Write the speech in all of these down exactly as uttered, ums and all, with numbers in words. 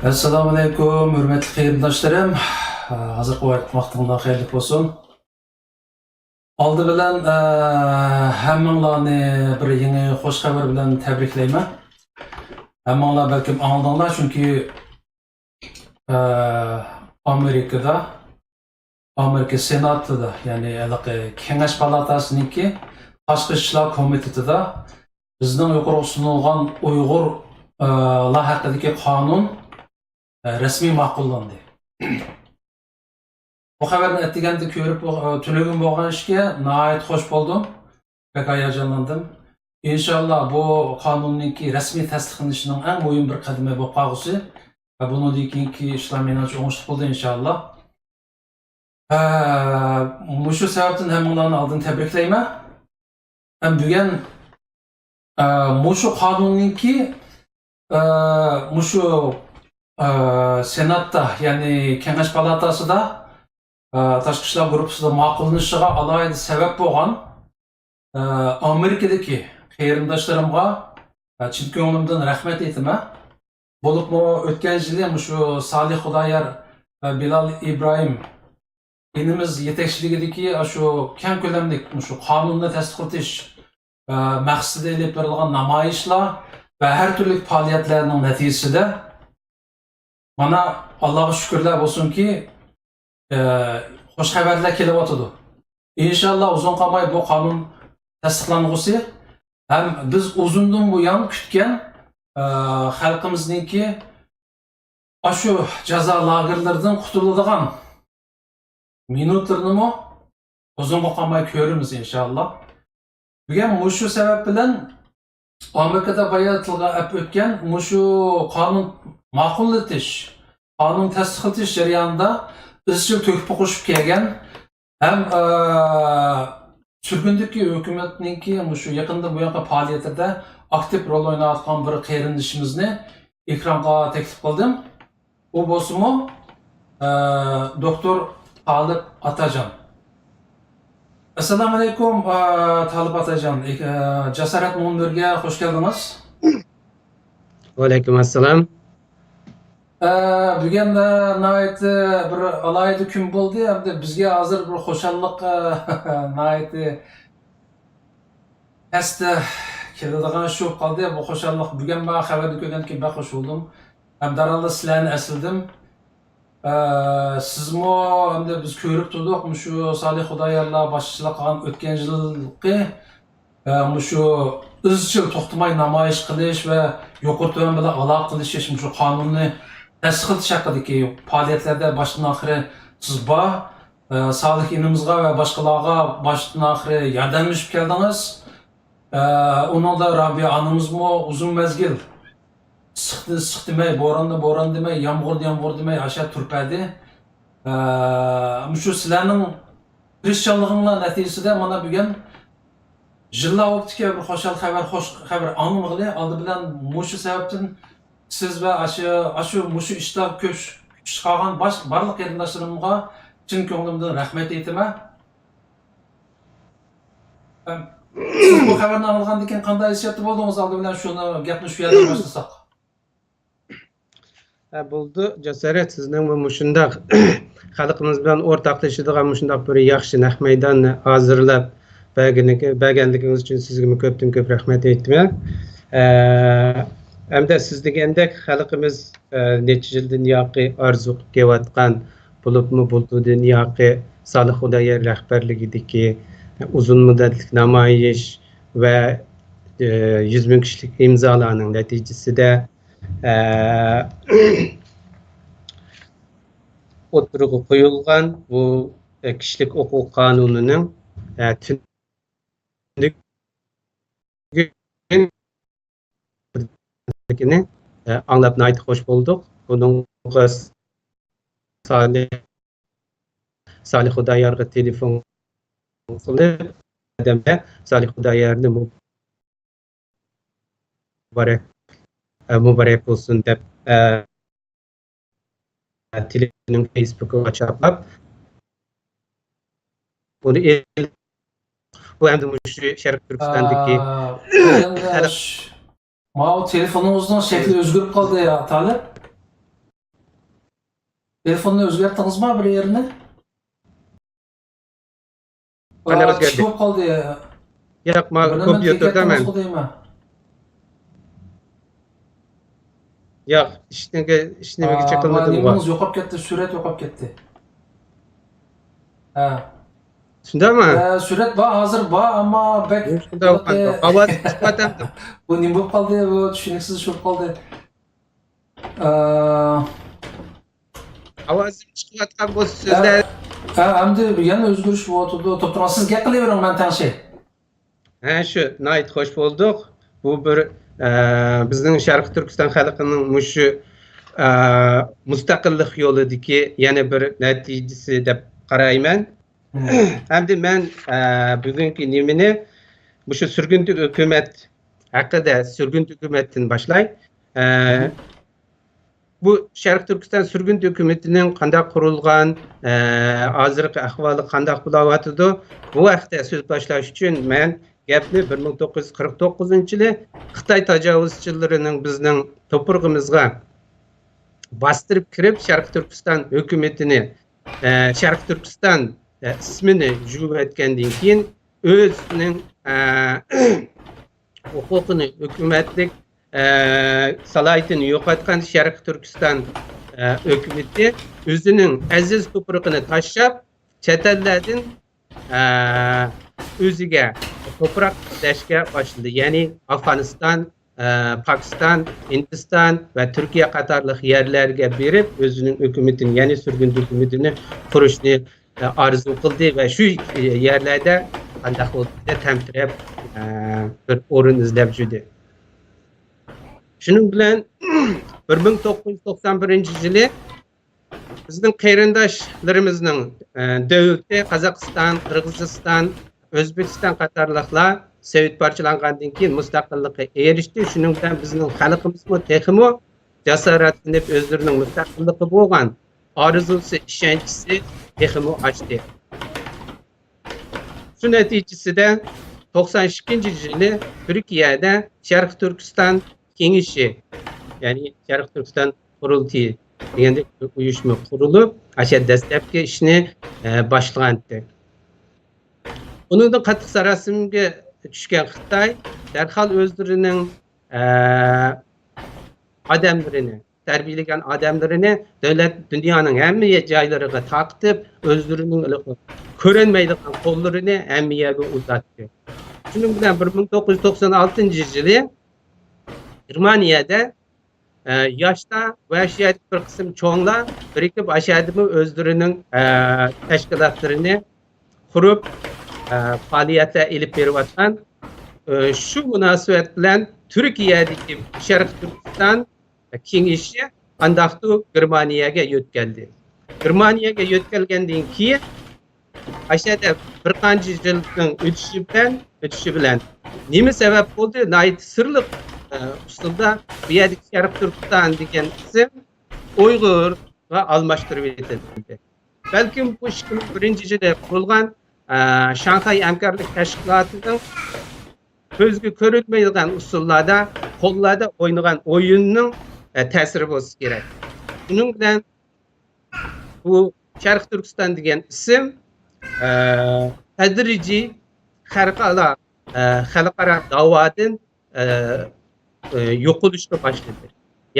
ئەسسالامۇئەلەيكۇم، ھۆرمەتلىك قېرىنداشلىرىم. ھازىرقى ۋاقىت ۋاقتىڭلار خەيرلىك بولسۇن. ئالدى بىلەن، ئە، ھەممىڭلارنى بىر يېڭى خوش خەۋەر بىلەن تەبرىكلەيمەن. ھەممىڭلار بەلكىم ئاڭلىدىڭلار، چۈنكى، ئە، ئامېرىكىدا ئامېرىكا سېناتىدا، يەنى ھېلىقى كېڭەش پالاتاسىنىڭكى تاشقى ئىشلار كومىتېتىدا بىزنىڭ يۇقىرىغا سۇنۇلغان ئۇيغۇر، ئە، لار ھەققىدىكى قانۇن، ئە، رەسمىي ماقۇللاندى. بۇ خەۋەرنى ئەتىگەندە كۆرۈپ، ئە، تۈنۈگۈن بولغان ئىشكە ناھايىتى خوش بولدۇم. بەك ھاياجانلاندىم. ئىنشاللا بۇ قانۇننىڭكى رەسمىي تەستىقلىنىشىنىڭ ئەڭ مۇھىم بىر قەدىمى بولۇپ قالغۇسى. ۋە بۇنىڭدىن كېيىنكى ئىشلار مېنىڭچە ئوڭۇشلۇق بولىدۇ ئىنشاللا. ئە، مۇشۇ سەۋەبتىن ھەممىڭلارنى ئالدىن تەبرىكلەيمەن. ھەم بۈگۈن، ئە، مۇشۇ قانۇننىڭكى، ئە، مۇشۇ، ئە، سېناتتا، يەنى كېڭەش پالاتاسىدا، ئە، تاشقى ئىشلار گۇرۇپپىسىدا ماقۇللىنىشىغا ئالاھىدە سەۋەب بولغان، ئە، ئامېرىكىدىكى قېرىنداشلىرىمغا، ئە، چىن كۆڭلۈمدىن رەھمەت ئېيتىمەن. بولۇپمۇ ئۆتكەن يىلى مۇشۇ سالىھ خۇدايار ۋە بىلال ئىبراھىم ئىنىمىز يېتەكچىلىكىدىكى ئاشۇ كەڭ كۆلەملىك مۇشۇ قانۇننى تەستىقلىتىش، ئە، مەقسىتىدە ئېلىپ بېرىلغان نامايىشلار ۋە ھەر تۈرلۈك پائالىيەتلەرنىڭ نەتىجىسىدە، مانا، ئاللاغا شۈكۈرلەر بولسۇنكى، ئە، خوش خەۋەرلەر كېلىۋاتىدۇ. ئىنشاللا ئۇزۇن قالماي بۇ قانۇن تەستىقلانغۇسى ھەم بىز ئۇزۇندىن بۇيان كۈتكەن، ئە، خەلقىمىزنىڭكى ئاشۇ جازا لاگېرلىرىدىن قۇتۇلىدىغان مىنۇتلىرىنىمۇ ئۇزۇنغا قالماي كۆرىمىز ئىنشاللا. بۈگۈن مۇشۇ سەۋەب بىلەن ئامېرىكىدا بايا تىلغا ئەپ ئۆتكەن مۇشۇ قانۇن ماقۇللىتىش، قانۇن تەستىقلىتىش جەريانىدا ئىزچىل تۆھپە قوشۇپ كەلگەن ھەم، ئە، سۈرگۈندىكى ھۆكۈمەتنىڭكى مۇشۇ يېقىندىن بۇيانقى پائالىيەتلىرىدە ئاكتىپ رول ئويناۋاتقان بىر قېرىندىشىمىزنى ئېكرانغا تەكلىپ قىلدىم. ئۇ بولسىمۇ، ئە، دوكتور تالىپ ئاتاجان. ئەسسالامۇئەلەيكۇم، ئە، تالىپ ئاتاجان. ئە، جاسارەت مۇنبىرىگە خوش كەلدىڭىز. ۋەئەلەيكۇم ئەسسالام. ئە، بۈگۈن، ئە، ناھايىتى بىر ئالاھىدە كۈن بولدى. ھەمدە بىزگە ھازىر بىر خۇشاللىق، ئە، ناھايىتى تەستە كېلىدىغان ئىش بولۇپ قالدى. بۇ خۇشاللىق بۈگۈن مانا خەۋەرنى كۆرگەندىن كېيىن بەك خوش بولدۇم. ھەم دەرھاللا سىلەرنى ئەسلىدىم. ئە، سىزمۇ ھەمدە بىز كۆرۈپ تۇردۇق، مۇشۇ سالىھ خۇدايارلار باشچىلىق قىلغان ئۆتكەن يىلقى، ئە، مۇشۇ ئىزچىل توختىماي نامايىش قىلىش ۋە يۇقىرى تۆۋەن بىلەن ئالاقە قىلىشىش، مۇشۇ قانۇننى تەستىقلىتىش ھەققىدىكى پائالىيەتلەردە باشتىن ئاخىرى سىز بار. ئە، سالىھ ئىنىمىزغا ۋە باشقىلارغا باشتىن ئاخىرى ياردەملىشىپ كەلدىڭىز. ئە، ئۇنىڭدا رابىيە ئانىمىزمۇ ئۇزۇن مەزگىل ئىسسىقنى ئىسسىق دېمەي، بوراننى بوران دېمەي، يامغۇرنى يامغۇر دېمەي ياشاپ تۇرۇپ بەردى. ئە، مۇشۇ سىلەرنىڭ تىرىشچانلىقىڭلار نەتىجىسىدە مانا بۈگۈن يىللار بوپتىكەن، بىر خۇشال خەۋەر، خوش خەۋەر ئاڭلىمىغىلى. ئالدى بىلەن مۇشۇ سەۋەبتىن سىز ۋە ئاشۇ، ئاشۇ، مۇشۇ ئىشتا كۈچ، كۈچ چىقارغان باش-، بارلىق قېرىنداشلىرىمغا چىن كۆڭلۈمدىن رەھمەت ئېيتىمەن. ھەم سىز بۇ خەۋەرنى ئاڭلىغاندىن كېيىن قانداق ھېسسىياتتا بولدىڭىز؟ ئالدى بىلەن شۇنى، گەپنى شۇ يەردىن باشلىساق. ھە، بولىدۇ. جاسارەت، سىزنىڭمۇ مۇشۇنداق خەلقىمىز بىلەن ئورتاقلىشىدىغان مۇشۇنداق بىر ياخشى نەق مەيداننى ھازىرلاپ بەرگىنىگە-، بەرگەنلىكىڭىز ئۈچۈن سىزگىمۇ كۆپتىن كۆپ رەھمەت ئېيتىمەن. ئە، ھەمدە سىز دېگەندەك خەلقىمىز، ئە، نەچچە يىلدىن ياقى ئارزۇ قىلىپ كېلىۋاتقان، بولۇپمۇ بۇ دۇنياقى سالىھ خۇدايار رەھبەرلىكىدىكى ئۇزۇن مۇددەتلىك نامايىش ۋە، ئە، يۈز مىڭ كىشىلىك ئىمزالارنىڭ نەتىجىسىدە، ئە، ئوتتۇرىغا قويۇلغان بۇ، ئە، كىشىلىك ھوقۇق قانۇنىنىڭ، ئە، تۈنۈگۈن ئاڭلاپ ناھايىتى خوش بولدۇق. بۇنىڭغا سالىھ، سالىھ خۇدايارغا تېلېفون قىلىپ، ئادەمدە سالىھ خۇدايارنى مۇبارەك، ئە، مۇبارەك بولسۇن دەپ، ئە، تېلېفوننىڭ فېيسبۇكىغا چاپلاپ، ئۇنى ئېل-، بۇ ئەمدى مۇشۇ شەرقىي تۈركىستاندىكى ئا، قېرىنداش، ماۋۇ تېلېفونىڭىزنىڭ شەكلى ئۆزگىرىپ قالدى يا، تالىپ. تېلېفوننى ئۆزگەرتتىڭىزمۇ بىر يېرىنى؟ قانداق ئا، ئۆزگەردى؟ چىقىپ قالدى. ياق، ما بىلمەن، كومپيۇتېردا مەن. تېگەتتىڭىزغۇ دەيمەن. ياق، ئىشنىڭگە، ئىشنىڭگە ئا، چېقىلمىدىم. نېمىڭىز يوقاپ كەتتى، سۈرەت يوقاپ كەتتى. ھە. شۇنداقمۇ؟ ھە، سۈرەت بار، ھازىر بار، ئەمما بەك شۇنداق بولغان. ئاۋاز چىقىۋاتامدۇ؟ بۇ نېمە بولۇپ قالدى؟ بۇ چۈشىنىكسىز ئىش بولۇپ قالدى. ئا، ئاۋازىم چىقىۋاتقان بولسا ھە، سۆزلەر. ھە، ئەمدى يەنە ئۆزگىرىش بولۇۋاتىدۇ. توختاڭ، سىز گەپ قىلىۋېرىڭ، مەن تەڭشەي. ھە، شۇ، ناھايىتى خوش بولدۇق. بۇ بىر، ئە، بىزنىڭ شەرقىي تۈركىستان خەلقىنىڭ مۇشۇ، ئە، مۇستەقىللىق يولىدىكى يەنە بىر نەتىجىسى دەپ قارايمەن. مم. ئەمدى مەن، ئە، بۈگۈنكى نېمىنى مۇشۇ سۈرگۈن ھۆكۈمەت ھەققىدە، سۈرگۈن ھۆكۈمەتتىن باشلاي. ئە، مم. بۇ شەرقىي تۈركىستان سۈرگۈن ھۆكۈمىتىنىڭ قانداق قۇرۇلغان، ئە، ھازىرقى ئەھۋالى قانداق بولاۋاتىدۇ، بۇ ھەقتە سۆز باشلاش ئۈچۈن مەن گەپنى بىر مىڭ توققۇز يۈز قىرىق توققۇزىنچى يىلى خىتاي تاجاۋۇزچىلىرىنىڭ بىزنىڭ توپرىقىمىزغا باستۇرۇپ كىرىپ، شەرقىي تۈركىستان ھۆكۈمىتىنى، ئە، شەرقىي تۈركىستان، ئە، ئىسمىنى يۇيۇۋەتكەندىن كېيىن، ئۆزىنىڭ، ئە، ھوقۇقىنى، ھۆكۈمەتلىك، ئە، سالاھىيىتىنى يوقاتقان شەرقىي تۈركىستان، ئە، ھۆكۈمىتى ئۆزىنىڭ ئەزىز توپرىقىنى تاشلاپ، چەت ئەللەردىن، ئە، ئۆزىگە توپراق ئىزدەشكە باشلىدى. يەنى ئافغانىستان، ئە، پاكىستان، ھىندىستان ۋە تۈركىيە قاتارلىق يەرلەرگە بېرىپ، ئۆزىنىڭ ھۆكۈمىتىنى، يەنى سۈرگۈن ھۆكۈمىتىنى قۇرۇشنى ئارزۇ قىلدى ۋە شۇ يەرلەردە قانداق بولدى، تەمتىرەپ، ئە، بىر ئورۇن ئىزدەپ يۈردى. شۇنىڭ بىلەن بىر مىڭ توققۇز يۈز توقسان بىرىنچى يىلى بىزنىڭ قېرىنداشلىرىمىزنىڭ، ئە، دۆلىتى قازاقىستان، قىرغىزىستان، ئۆزبېكىستان قاتارلىقلار سوۋېت پارچىلانغاندىن كېيىن مۇستەقىللىققا ئېرىشتى. شۇنىڭ بىلەن بىزنىڭ خەلقىمىزمۇ تېخىمۇ جاسارەتلىنىپ، ئۆزلىرىنىڭ مۇستەقىللىقى بولغان ئارزۇسى، ئىشەنچىسى تېخىمۇ ئاشتى. شۇ نەتىجىسىدە توقسان ئىككىنچى يىلى تۈركىيەدە شەرقىي تۈركىستان كېڭىشى، يەنى شەرقىي تۈركىستان قۇرۇلتىيى دېگەندەك بىر ئۇيۇشما قۇرۇلۇپ، ئاشۇ دەسلەپكى ئىشنى، ئە، باشلىغانتى. ئۇنىڭدىن قاتتىق ساراسىمىگە چۈشكەن خىتاي دەرھال ئۆزلىرىنىڭ، ئە، ئادەملىرىنى، تەربىيەلىگەن ئادەملىرىنى دۆلەت، دۇنيانىڭ ھەممە جايلىرىغا تارقىتىپ، ئۆزلىرىنىڭ كۆرۈنمەيدىغان قوللىرىنى ھەممە يەرگە ئۇزاتتى. شۇنىڭ بىلەن بىر مىڭ توققۇز يۈز توقسان ئالتىنچى يىلى گېرمانىيەدە، ئە، ياشلار ۋە شۇ يەردىكى بىر قىسىم چوڭلار بىرىكىپ، ئاشۇ يەردىمۇ ئۆزلىرىنىڭ، ئە، تەشكىلاتلىرىنى قۇرۇپ، ئە، پائالىيەتلەر ئېلىپ بېرىۋاتقان. ئە، شۇ مۇناسىۋەت بىلەن تۈركىيەدىكى شەرقىي تۈركىستان كېڭىشى ئانداقتۇ گېرمانىيەگە يۆتكەلدى. گېرمانىيەگە يۆتكەلگەندىن كېيىن، ئاشۇ يەردە بىر قانچە يىلنىڭ ئۆتۈشى بىلەن، ئۆتۈشى بىلەن نېمە سەۋەب بولدى؟ ناھايىتى سىرلىق، ئە، ئۇسۇلدا بۇ يەردىكى شەرقىي تۈركىستان دېگەن ئىسىم ئۇيغۇرغا ئالماشتۇرۇپ ئېتىلدى. بەلكىم بۇ ئىككى مىڭ بىرىنچى يىلى قۇرۇلغان، ئە، شاڭخەي ھەمكارلىق تەشكىلاتىنىڭ كۆزگە كۆرۈنمەيدىغان ئۇسۇللاردا، قوللاردا ئوينىغان ئويۇننىڭ، ئە، تەسىرى بولسا كېرەك. شۇنىڭ بىلەن بۇ شەرقىي تۈركىستان دېگەن ئىسىم، ئە، تەدرىجىي خەلقئارا، ئە، خەلقئارا داۋادىن، ئە، ئە، يوقىلىشقا باشلىدى.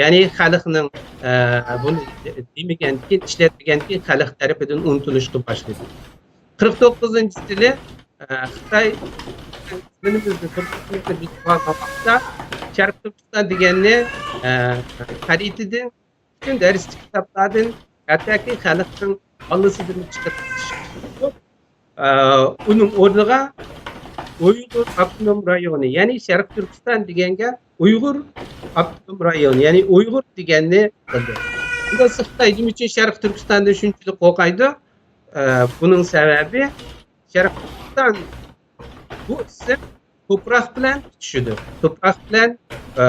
يەنى خەلقنىڭ، ئە، بۇنى دېمىگەندىكىن، ئىشلەتمىگەندىكىن خەلق تەرىپىدىن ئۇنتۇلۇشقا باشلىدى. قىرىق توققۇزىنچى يىلى، ئە، خىتاي زېمىنىمىزنى، تۇرپىنىمىزنى بىز ئالغان ۋاقىتتا شەرقىي تۈركىستان دېگەننى، ئە، خەرىتىدىن، پۈتۈن دەرسلىك كىتابلاردىن، ھەتتاكى خەلقنىڭ بالىسىدىن چىقىرىپ، ئە، ئۇنىڭ ئورنىغا ئۇيغۇر ئاپتونوم رايونى، يەنى شەرقىي تۈركىستان دېگەنگە ئۇيغۇر ئاپتونوم رايونى، يەنى ئۇيغۇر دېگەننى قىلدى. ئۇندا خىتاي نېمە ئۈچۈن شەرقىي تۈركىستاندىن شۇنچىلىك قورقايدۇ؟ ئە، بۇنىڭ سەۋەبى، شەرقىي تۈركىستان بۇ ئىسىم توپراق بىلەن تۇتىشىدۇ. توپراق بىلەن، ئە،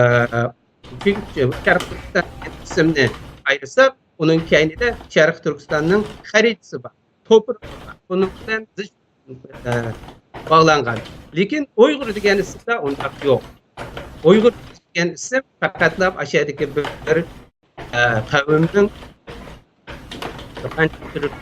شەرقىي تۈركىستان دېگەن ئىسىمنى ئايرىساق، ئۇنىڭ كەينىدە شەرقىي تۈركىستاننىڭ خەرىتىسى بار. توپراق بار. بۇنىڭ بىلەن زىچ، ئە، باغلانغان. لېكىن ئۇيغۇر دېگەن ئىسىمدا ئۇنداق يوق. ئۇيغۇر دېگەن ئىسىم پەقەتلا ئاشۇ يەردىكى بىر، بىر، ئە، قەۋمنىڭ، بىر قانچە تۈرك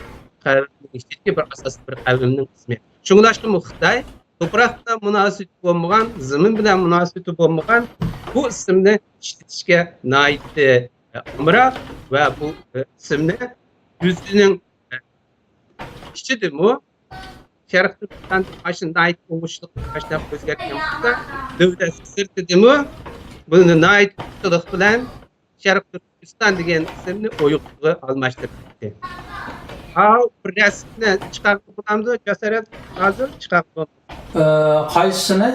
قەۋمىنىڭ ئىچىدىكى بىر ئاساسىي بىر قەۋمنىڭ ئىسمى. شۇڭلاشقىمۇ خىتاي توپراق بىلەن مۇناسىۋىتى بولمىغان، زېمىن بىلەن مۇناسىۋىتى بولمىغان بۇ ئىسىمنى ئىشلىتىشكە ناھايىتى، ئە، ئامراق ۋە بۇ، ئە، ئىسىمنى ئۆزىنىڭ، ئە، ئىچىدىمۇ شەرقىي تۈركىستان ماشىنا ناھايىتى ئوڭۇشلۇق ماشىنا ئۆزگەرتكەن بولسا، دۆلەت سىرتىدىمۇ بۇنى ناھايىتى ئۇستىلىق بىلەن شەرقىي تۈركىستان دېگەن ئىسىمنى ئۇيغۇرغا ئالماشتۇردى. ھاۋ، بىر رەسىمنى چىقارغىلى بولامدۇ؟ جاسارەت، ھازىر چىقارغىلى بولامدۇ؟ ئە، قايسىسىنى؟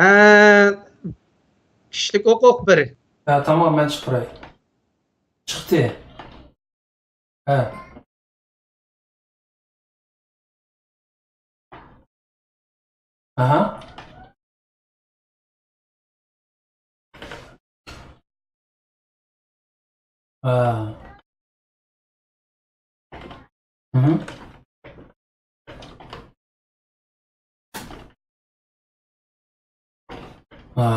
ئە، كىشىلىك ھوقۇق بىر. ھە، تامام، مەن چىقىراي. چىقتى. ھە. ئاھا. ھە. مھم. ھا.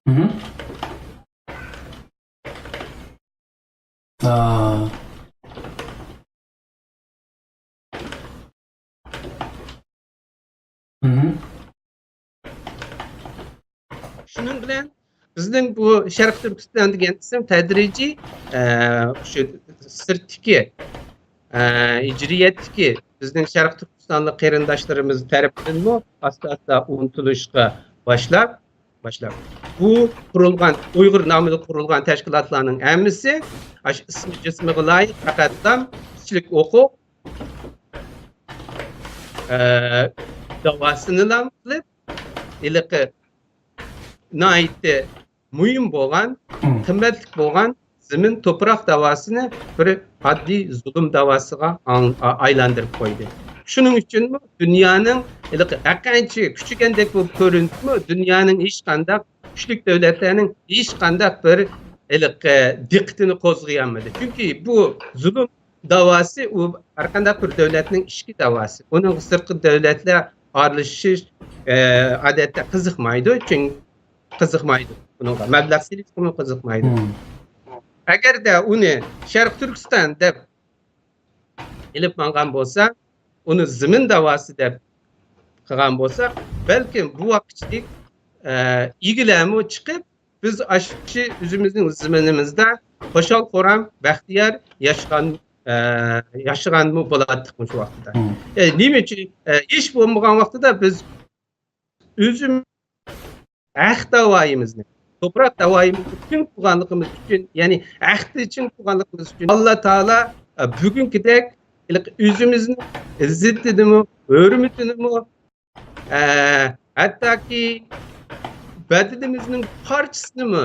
مھم. ھا. مھم. شۇنىڭ بىلەن بىزنىڭ بۇ شەرقىي تۈركىستان دېگەن ئىسىم تەدرىجىي، ئە، شۇ سىرتتىكى، ئە، ھىجرىيەتتىكى بىزنىڭ شەرقىي تۈركىستانلىق قېرىنداشلىرىمىز تەرىپىدىنمۇ ئاستا-ئاستا ئۇنتۇلۇشقا باشلاپ، باشلاپ، بۇ قۇرۇلغان، ئۇيغۇر نامىدا قۇرۇلغان تەشكىلاتلارنىڭ ھەممىسى ئاشۇ ئىسمى جىسمىغا لايىق پەقەتلا كىشىلىك ھوقۇق، ئە، داۋاسىنىلا قىلىپ، ھېلىقى ناھايىتى مۇھىم بولغان، مم. قىممەتلىك بولغان زېمىن، توپراق داۋاسىنى بىر ئاددىي زۇلۇم داۋاسىغا ئاڭ-، ئا-، ئايلاندۇرۇپ قويدى. شۇنىڭ ئۈچۈنمۇ دۇنيانىڭ ھېلىقى ھەققانچە كۈچىگەندەك بولۇپ كۆرۈنسىمۇ، دۇنيانىڭ ھېچقانداق كۈچلۈك دۆلەتلەرنىڭ ھېچقانداق بىر ھېلىقى دىققىتىنى قوزغىيالمىدى. چۈنكى بۇ زۇلۇم داۋاسى، ئۇ ھەرقانداق بىر دۆلەتنىڭ ئىچكى داۋاسى. ئۇنىڭغا سىرتقى دۆلەتلەر ئارىلىشىش، ئە، ئادەتتە قىزىقمايدۇ، چۈن-، قىزىقمايدۇ. ئۇنىڭغا مەبلەغ سېلىشقىمۇ قىزىقمايدۇ. مم. ئەگەردە ئۇنى شەرقىي تۈركىستان دەپ ئېلىپ ماڭغان بولسا، ئۇنى زېمىن داۋاسى دەپ قىلغان بولساق، بەلكىم بۇ ۋاقىتتىكى، ئە، ئىگىلەرمۇ چىقىپ، بىز ئاشۇ ئۆزىمىزنىڭ زېمىنىمىزدا خۇشال-خۇرام، بەختىيار ياشىغان، ئە، ياشىغانمۇ بولاتتۇق مۇشۇ ۋاقىتتا. مم. ئە، نېمە ئۈچۈن؟ ئە، ھېچ بولمىغان ۋاقتىدا بىز ئۆزىمىز ھەق داۋايىمىزنى، توپراق داۋايىمىزنى چىڭ تۇتقانلىقىمىز ئۈچۈن، يەنى ئەھدىنى چىڭ تۇتقانلىقىمىز ئۈچۈن، ئاللا تائالا، ئە، بۈگۈنكىدەك ئۆزىمىزنىڭ ئىززىتىنىمۇ، ھۆرمىتىنىمۇ، ئە، ھەتتاكى بەدىنىمىزنىڭ پارچىسىنىمۇ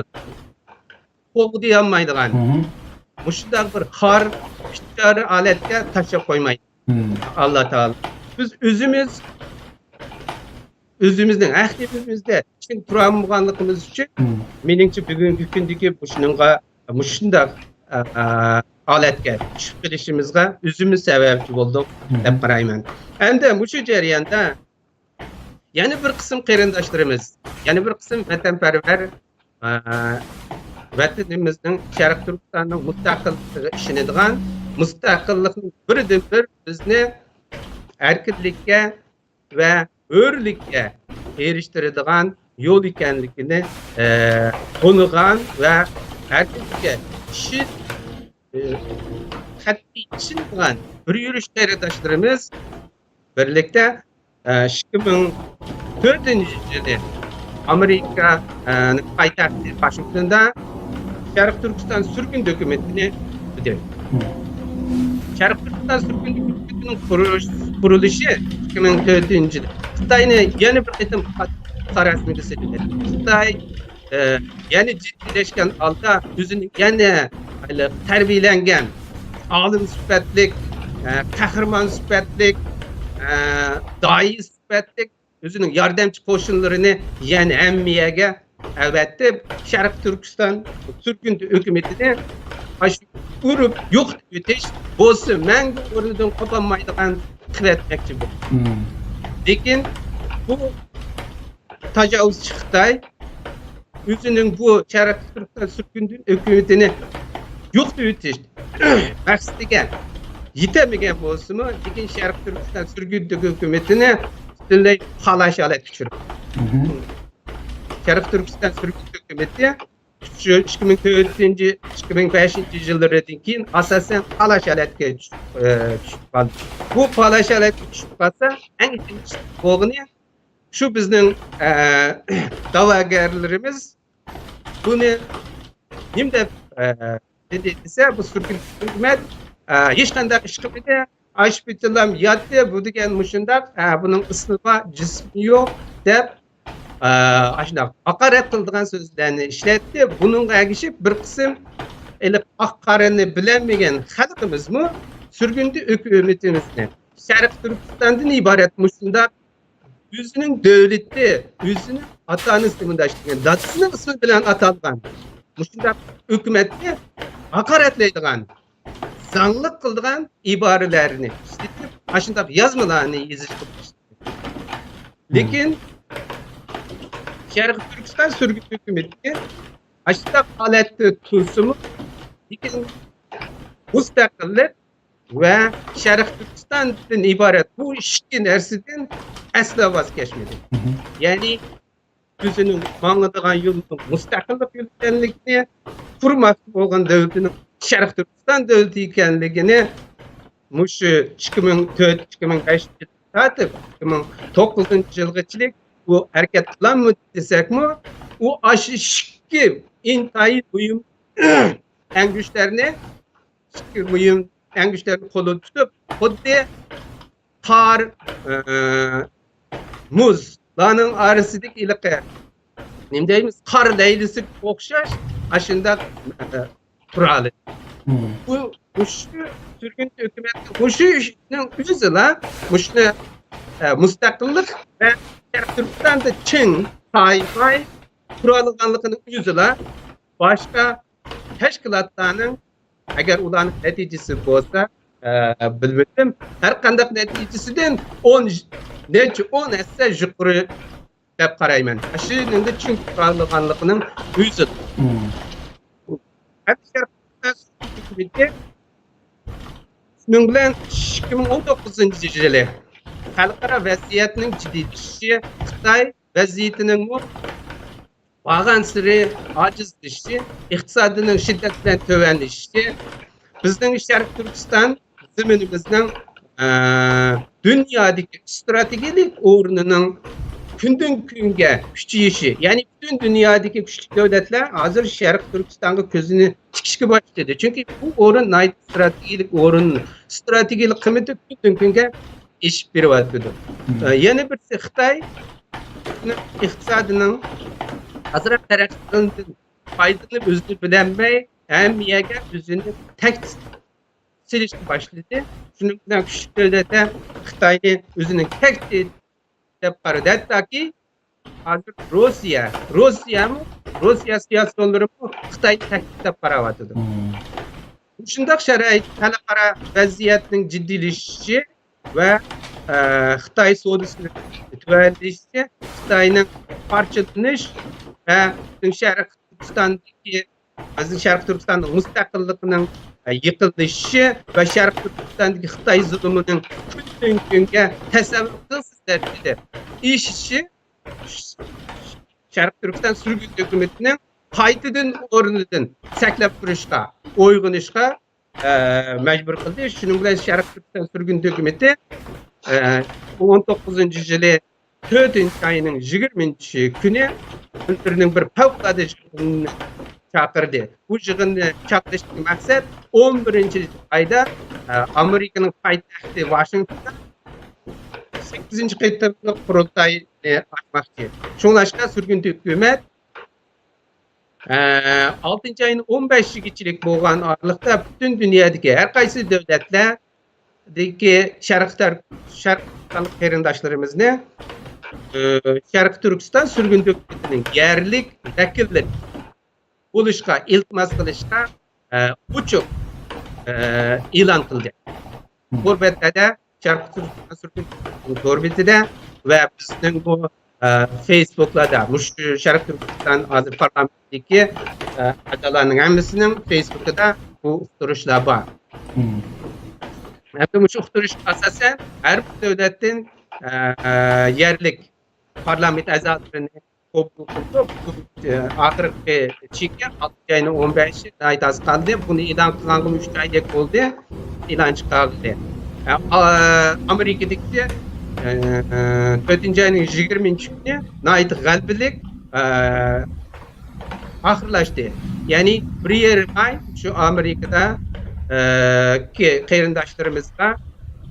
قوغدىيالمايدىغان، مھم. مۇشۇنداق بىر خار، بىچارە ھالەتكە تاشلاپ قويمايدۇ. مم. ئاللا تائالا. بىز ئۆزىمىز، ئۆزىمىزنىڭ ھەق گېپىمىزدە چىڭ تۇرالمىغانلىقىمىز ئۈچۈن، مم. مېنىڭچە بۈگۈنكى كۈندىكى مۇشۇنىڭغا، مۇشۇنداق، ئا، ئا، ھالەتكە چۈشۈپ قېلىشىمىزغا ئۆزىمىز سەۋەبچى بولدۇق، مم. دەپ قارايمەن. ئەمدى مۇشۇ جەرياندا يەنە بىر قىسىم قېرىنداشلىرىمىز، يەنە بىر قىسىم ۋەتەنپەرۋەر، ئە، ۋەتىنىمىزنىڭ، شەرقىي تۈركىستاننىڭ مۇستەقىللىقىغا ئىشىنىدىغان، مۇستەقىللىقنىڭ بىردىنبىر بىزنى ئەركىنلىككە ۋە ھۆرلۈككە ئېرىشتۈرىدىغان يول ئىكەنلىكىنى، ئە، تونۇغان ۋە ئەركىنلىككە ئىشىن-، ئە، قەتئىي ئىشىنىدىغان بىر يۈرۈش قېرىنداشلىرىمىز بىرلىكتە، ئىككى مىڭ تۆتىنچى يىلى ئامېرىكا، ئە، پايتەختى ۋاشىنگتوندا شەرقىي تۈركىستان سۈرگۈن ھۆكۈمىتىنى قۇردى. مم. شەرقىي تۈركىستان سۈرگۈن ھۆكۈمىتىنىڭ قۇرۇلۇش-، قۇرۇلۇشى ئىككى مىڭ تۆتىنچى يىلى خىتاينى يەنە بىر قېتىم خارازمىگە سېلىپ، خىتاي ئە، يەنە جىددىيلەشكەن ھالدا ئۆزىنى يەنە تەربىيەلەنگەن ئالىم سۈپەتلىك، ئە، قەھرىمان سۈپەتلىك، ئە، داھىي سۈپەتلىك ئۆزىنىڭ ياردەمچى قوشۇنلىرىنى يەنە ھەممە يەرگە ئەۋەتىپ، شەرقىي تۈركىستان سۈرگۈن ھۆكۈمىتىنى ئاشۇ ئۇرۇپ يوقىتىپ ئۆتۈش، بولسا مەڭگۈ ئورنىدىن قوپالمايدىغان قىلىۋەتمەكچى بولدى. مم. لېكىن بۇ تاجاۋۇزچى خىتاي ئۆزىنىڭ بۇ شەرقىي تۈركىستان سۈرگۈندە ھۆكۈمىتىنى يوقىتىۋېتىش مەقسىتىگە يېتەلمىگەن بولسىمۇ، لېكىن شەرقىي تۈركىستان سۈرگۈندە ھۆكۈمىتىنى پۈتۈنلەي پالاش ھالەتكە چۈشۈردى. شەرقىي تۈركىستان سۈرگۈندە ھۆكۈمىتى شۇ ئىككى مىڭ تۆتىنچى، ئىككى مىڭ بەشىنچى يىللىرىدىن كېيىن ئاساسەن پالاش ھالەتكە چۈشۈپ، ئە، چۈشۈپ قالدى. بۇ پالاش ھالەتكە چۈشۈپ قالسا، ئەڭ بىرىنچى بولغىنى شۇ بىزنىڭ، ئە، دەۋاگەرلىرىمىز بۇنى نېمە دەپ، ئە، دېدى دېسە، بۇ سۈرگۈن ھۆكۈمەت، ئە، ھېچقانداق ئىش قىلمىدى، ئاچ پېتىلام ياتتى، بۇ دېگەن مۇشۇنداق، ئە، بۇنىڭ ئىسمى بار، جىسمى يوق دەپ، ئە، ئاشۇنداق ھاقارەت قىلىدىغان سۆزلەرنى ئىشلەتتى. بۇنىڭغا ئەگىشىپ بىر قىسىم ھېلىقى ئاق قارىنى بىلەلمىگەن خەلقىمىزمۇ سۈرگۈندە ھۆكۈمىتىمىزنى شەرقىي تۈركىستاندىن ئىبارەت مۇشۇنداق ئۆزىنىڭ دۆلىتى، ئۆزىنىڭ ئاتا-ئانىسى مۇنداق دېگەن، دادىسىنىڭ ئىسمى بىلەن ئاتالغان مۇشۇنداق ھۆكۈمەتنى ھاقارەتلەيدىغان، زاڭلىق قىلىدىغان ئىبارىلەرنى ئىشلىتىپ، ئاشۇنداق يازمىلارنى يېزىشقا باشلىدى. لېكىن شەرقىي تۈركىستان سۈرگۈن ھۆكۈمىتى ئاشۇنداق ھالەتتە تۇرسىمۇ، لېكىن مۇستەقىللىق ۋە شەرقىي تۈركىستاندىن ئىبارەت بۇ ئىككى نەرسىدىن ئەسلا ۋاز كەچمىدى. يەنى ئۆزىنىڭ ماڭىدىغان يولىنىڭ مۇستەقىللىق يولى ئىكەنلىكىنى، قۇرماقچى بولغان دۆلىتىنىڭ شەرقىي تۈركىستان دۆلىتى ئىكەنلىكىنى مۇشۇ ئىككى مىڭ تۆت، ئىككى مىڭ بەش يىلدىن تارتىپ ئىككى مىڭ توققۇزىنچى يىلغىچىلىك بۇ ھەرىكەت قىلالمىدى دېسەكمۇ، ئۇ ئاشۇ ئىككى ئىنتايىن مۇھىم ئەڭگۈشتەرنى، ئىككى مۇھىم ئەڭگۈشتەرنى قولىدا تۇتۇپ، خۇددى قار، ئە، مۇزلارنىڭ ئارىسىدىكى ھېلىقى، نېمە دەيمىز، قار لەيلىسىگە ئوخشاش ئاشۇنداق، ئە، تۇرالىدى. بۇ، مۇشۇ سۈرگۈن ھۆكۈمەتنىڭ مۇشۇ ئىشنىڭ ئۆزىلا مۇشۇنى، ئە، مۇستەقىللىق ۋە شەرقىي تۈركىستاندا چىڭ، پايپاي تۇرالىغانلىقىنىڭ ئۆزىلا باشقا تەشكىلاتلارنىڭ، ئەگەر ئۇلارنىڭ نەتىجىسى بولسا، ئە، بىلمىدىم. ھەر قانداق نەتىجىسىدىن ئون، نەچچە ئون ھەسسە يۇقىرى دەپ قارايمەن. ئاشۇنىڭدا چىڭ تۇرالىغانلىقىنىڭ ئۆزى. ھەم شەرقىي ھۆكۈمىتى شۇنىڭ بىلەن ئىككى مىڭ ئون توققۇزىنچى يىلى خەلقئارا ۋەزىيەتنىڭ جىددىيلىشىشى، خىتاي ۋەزىيىتىنىڭمۇ بارغانسېرى ئاجىزلىشىشى، ئىقتىسادىنىڭ شىددەت بىلەن تۆۋەنلىشىشى بىزنىڭ شەرقىي تۈركىستان زېمىنىمىزنىڭ، ئە، دۇنيادىكى ئىستراتېگىيەلىك ئورنىنىڭ كۈندىن كۈنگە كۈچىيىشى، يەنى پۈتۈن دۇنيادىكى كۈچلۈك دۆلەتلەر ھازىر شەرقىي تۈركىستانغا كۆزىنى تىكىشكە باشلىدى. چۈنكى بۇ ئورۇن ناھايىتى ئىستراتېگىيەلىك ئورۇن، ئىستراتېگىيەلىك قىممىتى كۈندىن كۈنگە ئېشىپ بېرىۋاتىدۇ. ئە، يەنە بىرسى خىتاي ئىقتىسادىنىڭ ئازراق تەرەققىي قىلغىنىدىن پايدىلىنىپ ئۆزىنى بىلەلمەي، ھەممە يەرگە ئۆزىنى تەك سېلىشقا باشلىدى. شۇنىڭ بىلەن كۈچلۈك دۆلەتلەر خىتاينى ئۆزىنىڭ تەك دەپ قارىدى. ھەتتاكى ھازىر روسىيە، روسىيەمۇ، روسىيە سىياسىيونلىرىمۇ خىتاينى تەھدىت دەپ قاراۋاتىدۇ. مۇشۇنداق شارائىت، خەلقئارا ۋەزىيەتنىڭ جىددىيلىشىشى ۋە، ئە، خىتاي سودىسىنىڭ تۆۋەنلىشىشى، خىتاينىڭ پارچىلىنىش ۋە پۈتۈن شەرقىي تۈركىستاندىكى، بىزنىڭ شەرقىي تۈركىستاننىڭ مۇستەقىللىقىنىڭ، ئە، يىقىلىشى ۋە شەرقىي تۈركىستاندىكى خىتاي زۇلۇمىنىڭ كۈندىن كۈنگە تەسەۋۋۇر قىلغۇسىز دەرىجىدە ئېشىشى شەرقىي تۈركىستان سۈرگۈن ھۆكۈمىتىنىڭ قايتىدىن ئورنىدىن سەكلەپ تۇرۇشقا، ئويغىنىشقا، ئە، مەجبۇر قىلدى. شۇنىڭ بىلەن شەرقىي تۈركىستان سۈرگۈن ھۆكۈمىتى، ئە، ئون توققۇزىنچى يىلى تۆتىنچى ئاينىڭ يىگىرمىنچى كۈنى ئۆزلىرىنىڭ بىر پەۋقۇلئاددە يىغىنىنى چاقىردى. بۇ يىغىننى چاقىرىشتىكى مەقسەت ئون بىرىنچى ئايدا، ئە، ئامېرىكىنىڭ پايتەختى ۋاشىنگتوندا سەككىزىنچى قېتىملىق قۇرۇلتاينى ئاچماقچى. شۇڭلاشقا سۈرگۈن ھۆكۈمەت، ئە، ئالتىنچى ئاينىڭ ئون بەشىگىچىلىك بولغان ئارىلىقتا پۈتۈن دۇنيادىكى ھەر قايسى دۆلەتلەردىكى شەرقىي تەر-، شەرقىي قېرىنداشلىرىمىزنى، ئە، شەرقىي تۈركىستان سۈرگۈن ھۆكۈمىتىنىڭ يەرلىك ۋەكىللىرى بولۇشقا ئىلتىماس قىلىشقا، ئە، ئوچۇق، ئە، ئېلان قىلدى. تور بەتلەردە، شەرقىي تۈركىستان سۈرگۈن تور بېتىدە ۋە بىزنىڭ بۇ، فېيسبۇكلاردا، مۇشۇ شەرقىي تۈركىستان ھازىر پارلامېنتىدىكى، ئە، ئەزالارنىڭ ھەممىسىنىڭ فېيسبۇكىدا بۇ ئۇقتۇرۇشلار بار. مم. ھەمدە مۇشۇ ئۇقتۇرۇشقا ئاساسەن ھەر بىر دۆلەتتىن، ئە، ئە، يەرلىك پارلامېنت ئەزالىرىنى قوبۇل قىلدۇق. بۇ، ئە، ئاخىرقى چېكى ئالتىنچى ئاينىڭ ئون بەشى، ناھايىتى ئاز قالدى. بۇنى ئېلان قىلغانغىمۇ ئۈچ ئايدەك بولدى. ئېلان چىقارغىلى. ئە، ئا-، ئامېرىكىدىكى، ئە، ئە، تۆتىنچى ئاينىڭ يىگىرمە كۈنى ناھايىتى غەلىبىلىك، ئە، ئاخىرلاشتى. يەنى بىر يېرىم ئاي شۇ ئامېرىكىدا، ئە، كى قېرىنداشلىرىمىزغا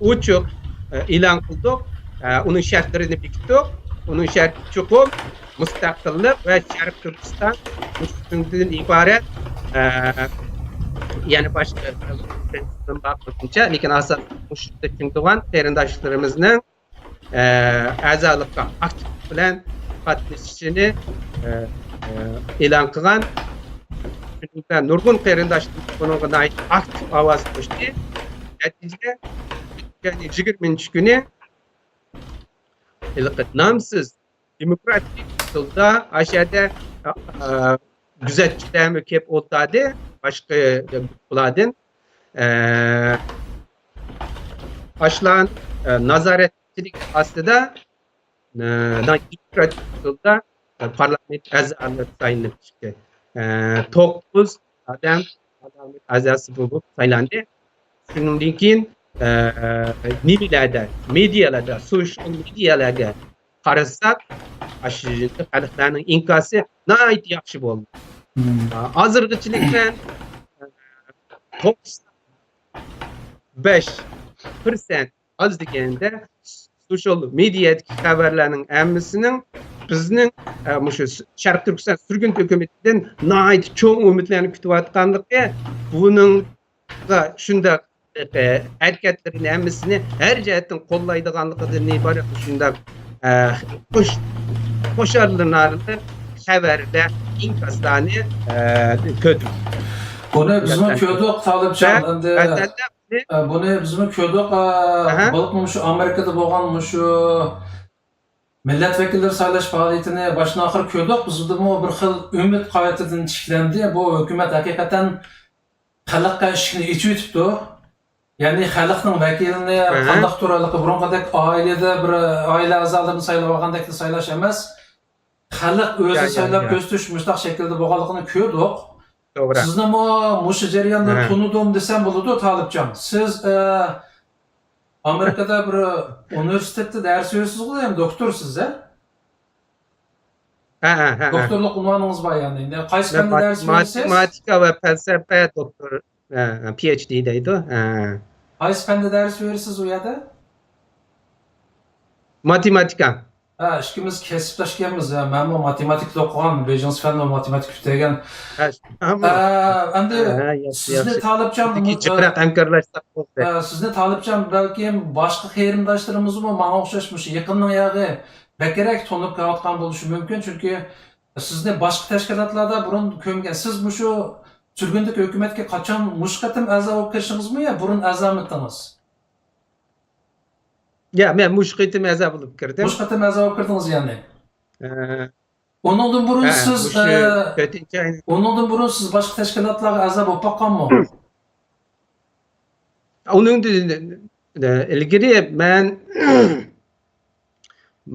ئوچۇق، ئە، ئېلان قىلدۇق. ئە، ئۇنىڭ شەرتلىرىنى بېكىتتۇق. ئۇنىڭ شەرتى چوقۇم مۇستەقىللىق ۋە شەرقىي تۈركىستان مۇشۇ شۇنىڭدىن ئىبارەت، ئە، يەنە باشقا بىر پرىنسىپىم بار قىلغىنىچە، لېكىن ئاساسەن مۇشۇ چىڭتۇغان قېرىنداشلىرىمىزنىڭ، ئە، ئەزالىققا ئاكتىپ بىلەن قاتنىشىشىنى، ئە، ئە، ئېلان قىلغان. شۇنىڭدا نۇرغۇن قېرىنداشلىرىمىز بۇنىڭغا ناھايىتى ئاكتىپ ئاۋاز قوشتى. نەتىجىدە، يىگىرمىنچى كۈنى ھېلىقى نامسىز دېموكراتىك ئۇسۇلدا ئاشۇ يەردە، ئە، گۆزەتچىلەرمۇ كېلىپ ئولتۇردى، باشقا گۇرۇپپىلاردىن. ئە، ئاشۇلار، ئە، نازارەتچىلىك ئاستىدا، ئە، دېموكراتىك ئۇسۇلدا، ئە، پارلامېنت ئەزالىرى سايلىنىپ چىقتى. ئە، توققۇز ئادەم پارلامېنت ئەزاسى بولۇپ سايلاندى. شۇنىڭدىن كېيىن، ئە، نېمىلەردە، مېدىيالاردا، سوشيال مېدىيالاردا قارىساق، ئاشۇ خەلقلەرنىڭ ئىنكاسى ناھايىتى ياخشى بولدى. مم. ئا، ھازىرغىچىلىك بىلەن، ئە، توقسان بەش پىرسەنت ئاز دېگەندە سوشيال مېدىيادىكى خەۋەرلەرنىڭ ھەممىسىنىڭ بىزنىڭ، ئە، مۇشۇ شەرقىي تۈركىستان سۈرگۈن ھۆكۈمىتىدىن ناھايىتى چوڭ ئۈمىدلەرنى كۈتۈۋاتقانلىقى، بۇنىڭغا شۇنداق، ئە، ھەرىكەتلىرىنى ھەممىسىنى ھەر جەھەتتىن قوللايدىغانلىقىدىن ئىبارەت شۇنداق، ئە، خۇش-، خۇشاللىنارلىق خەۋەرلەر، ئىنكاسلارنى، ئە، كۆردۈم. بۇنى بىزمۇ كۆردۇق، تالىپجان. ئەمدى، ئە، بۇنى بىزمۇ كۆردۇق. ئە، بولۇپمۇ مۇشۇ ئامېرىكىدا بولغان مۇشۇ مىللەت ۋەكىللىرى سايلاش پائالىيىتىنى باشتىن ئاخىر كۆردۇق. بىزدىمۇ بىر خىل ئۈمىد قايتىدىن تىكلەندى. بۇ ھۆكۈمەت ھەقىقەتەن خەلققە ئىشىكنى ئېچىۋېتىپتۇ. يەنى خەلقنىڭ ۋەكىلىنى قانداقتۇر ھېلىقى بۇرۇنقىدەك ئائىلىدە بىر ئائىلە ئەزالىرىنى سايلاپ ئالغاندەك سايلاش ئەمەس. خەلق ئۆزى سايلاپ كۆرسىتىش مۇشۇنداق شەكىلدە بولغانلىقىنى كۆردۇق. توغرا. سىزنىمۇ مۇشۇ جەرياندا تونۇدۇم دېسەم بولىدۇ، تالىپجان. سىز، ئە، ئامېرىكىدا بىر ئۇنىۋېرسىتېتتا دەرس بېرىسىزغۇ، يەنى دوكتورسىز، ھە؟ ھە، ھە، ھە، ھە. دوكتورلۇق ئۇنۋانىڭىز بار يەنى. قايسى پەندە دەرس بېرىسىز؟ ماتېماتىكا ۋە پەلسەپە دوكتور، ھە، ھە، پى ئېيچ دى دەيدۇ. ھە. قايسى پەندە دەرس بېرىسىز ئۇ يەردە؟ ماتېماتىكا. ھە، ئىككىمىز كەسىپداش ئىكەنمىز. ھە، مەنمۇ ماتېماتىكىدا ئوقۇغان، بېيجىڭ فەن ۋە ماتېماتىكا پۈتتۈرگەن. ھە، ئەمدى ھە، ھە، ياخشى، سىزنى ياخشى. تالىپجان، بىزنىڭكى جىقراق ھەمكارلاشساق بولدى. ھە، سىزنى تالىپجان، بەلكىم باشقا قېرىنداشلىرىمىزمۇ ماڭا ئوخشاش مۇشۇ يېقىننىڭ ياغى بەكرەك تونۇپ كېلىۋاتقان بولۇشى مۇمكىن، چۈنكى سىزنى باشقا تەشكىلاتلاردا بۇرۇن كۆرمىگەن. سىز مۇشۇ سۈرگۈندىكى ھۆكۈمەتكە قاچان، مۇشۇ قېتىم ئەزا بولۇپ كىرىشىڭىزمۇ يا بۇرۇن ئەزامىدىڭىز؟ يا، مەن مۇشۇ قېتىم ئەزا بولۇپ كىردىم. مۇشۇ قېتىم ئەزا بولۇپ كىردىڭىز يەنى؟ ئە، ئۇنىڭدىن بۇرۇن ھە، سىز، مۇشۇ ئە، تۆتىنچى ئاينىڭ ئۇنىڭدىن بۇرۇن سىز باشقا تەشكىلاتلارغا ئەزا بولۇپ باققانمۇ؟ ئۇنىڭدىن، ئە، ئىلگىرى مەن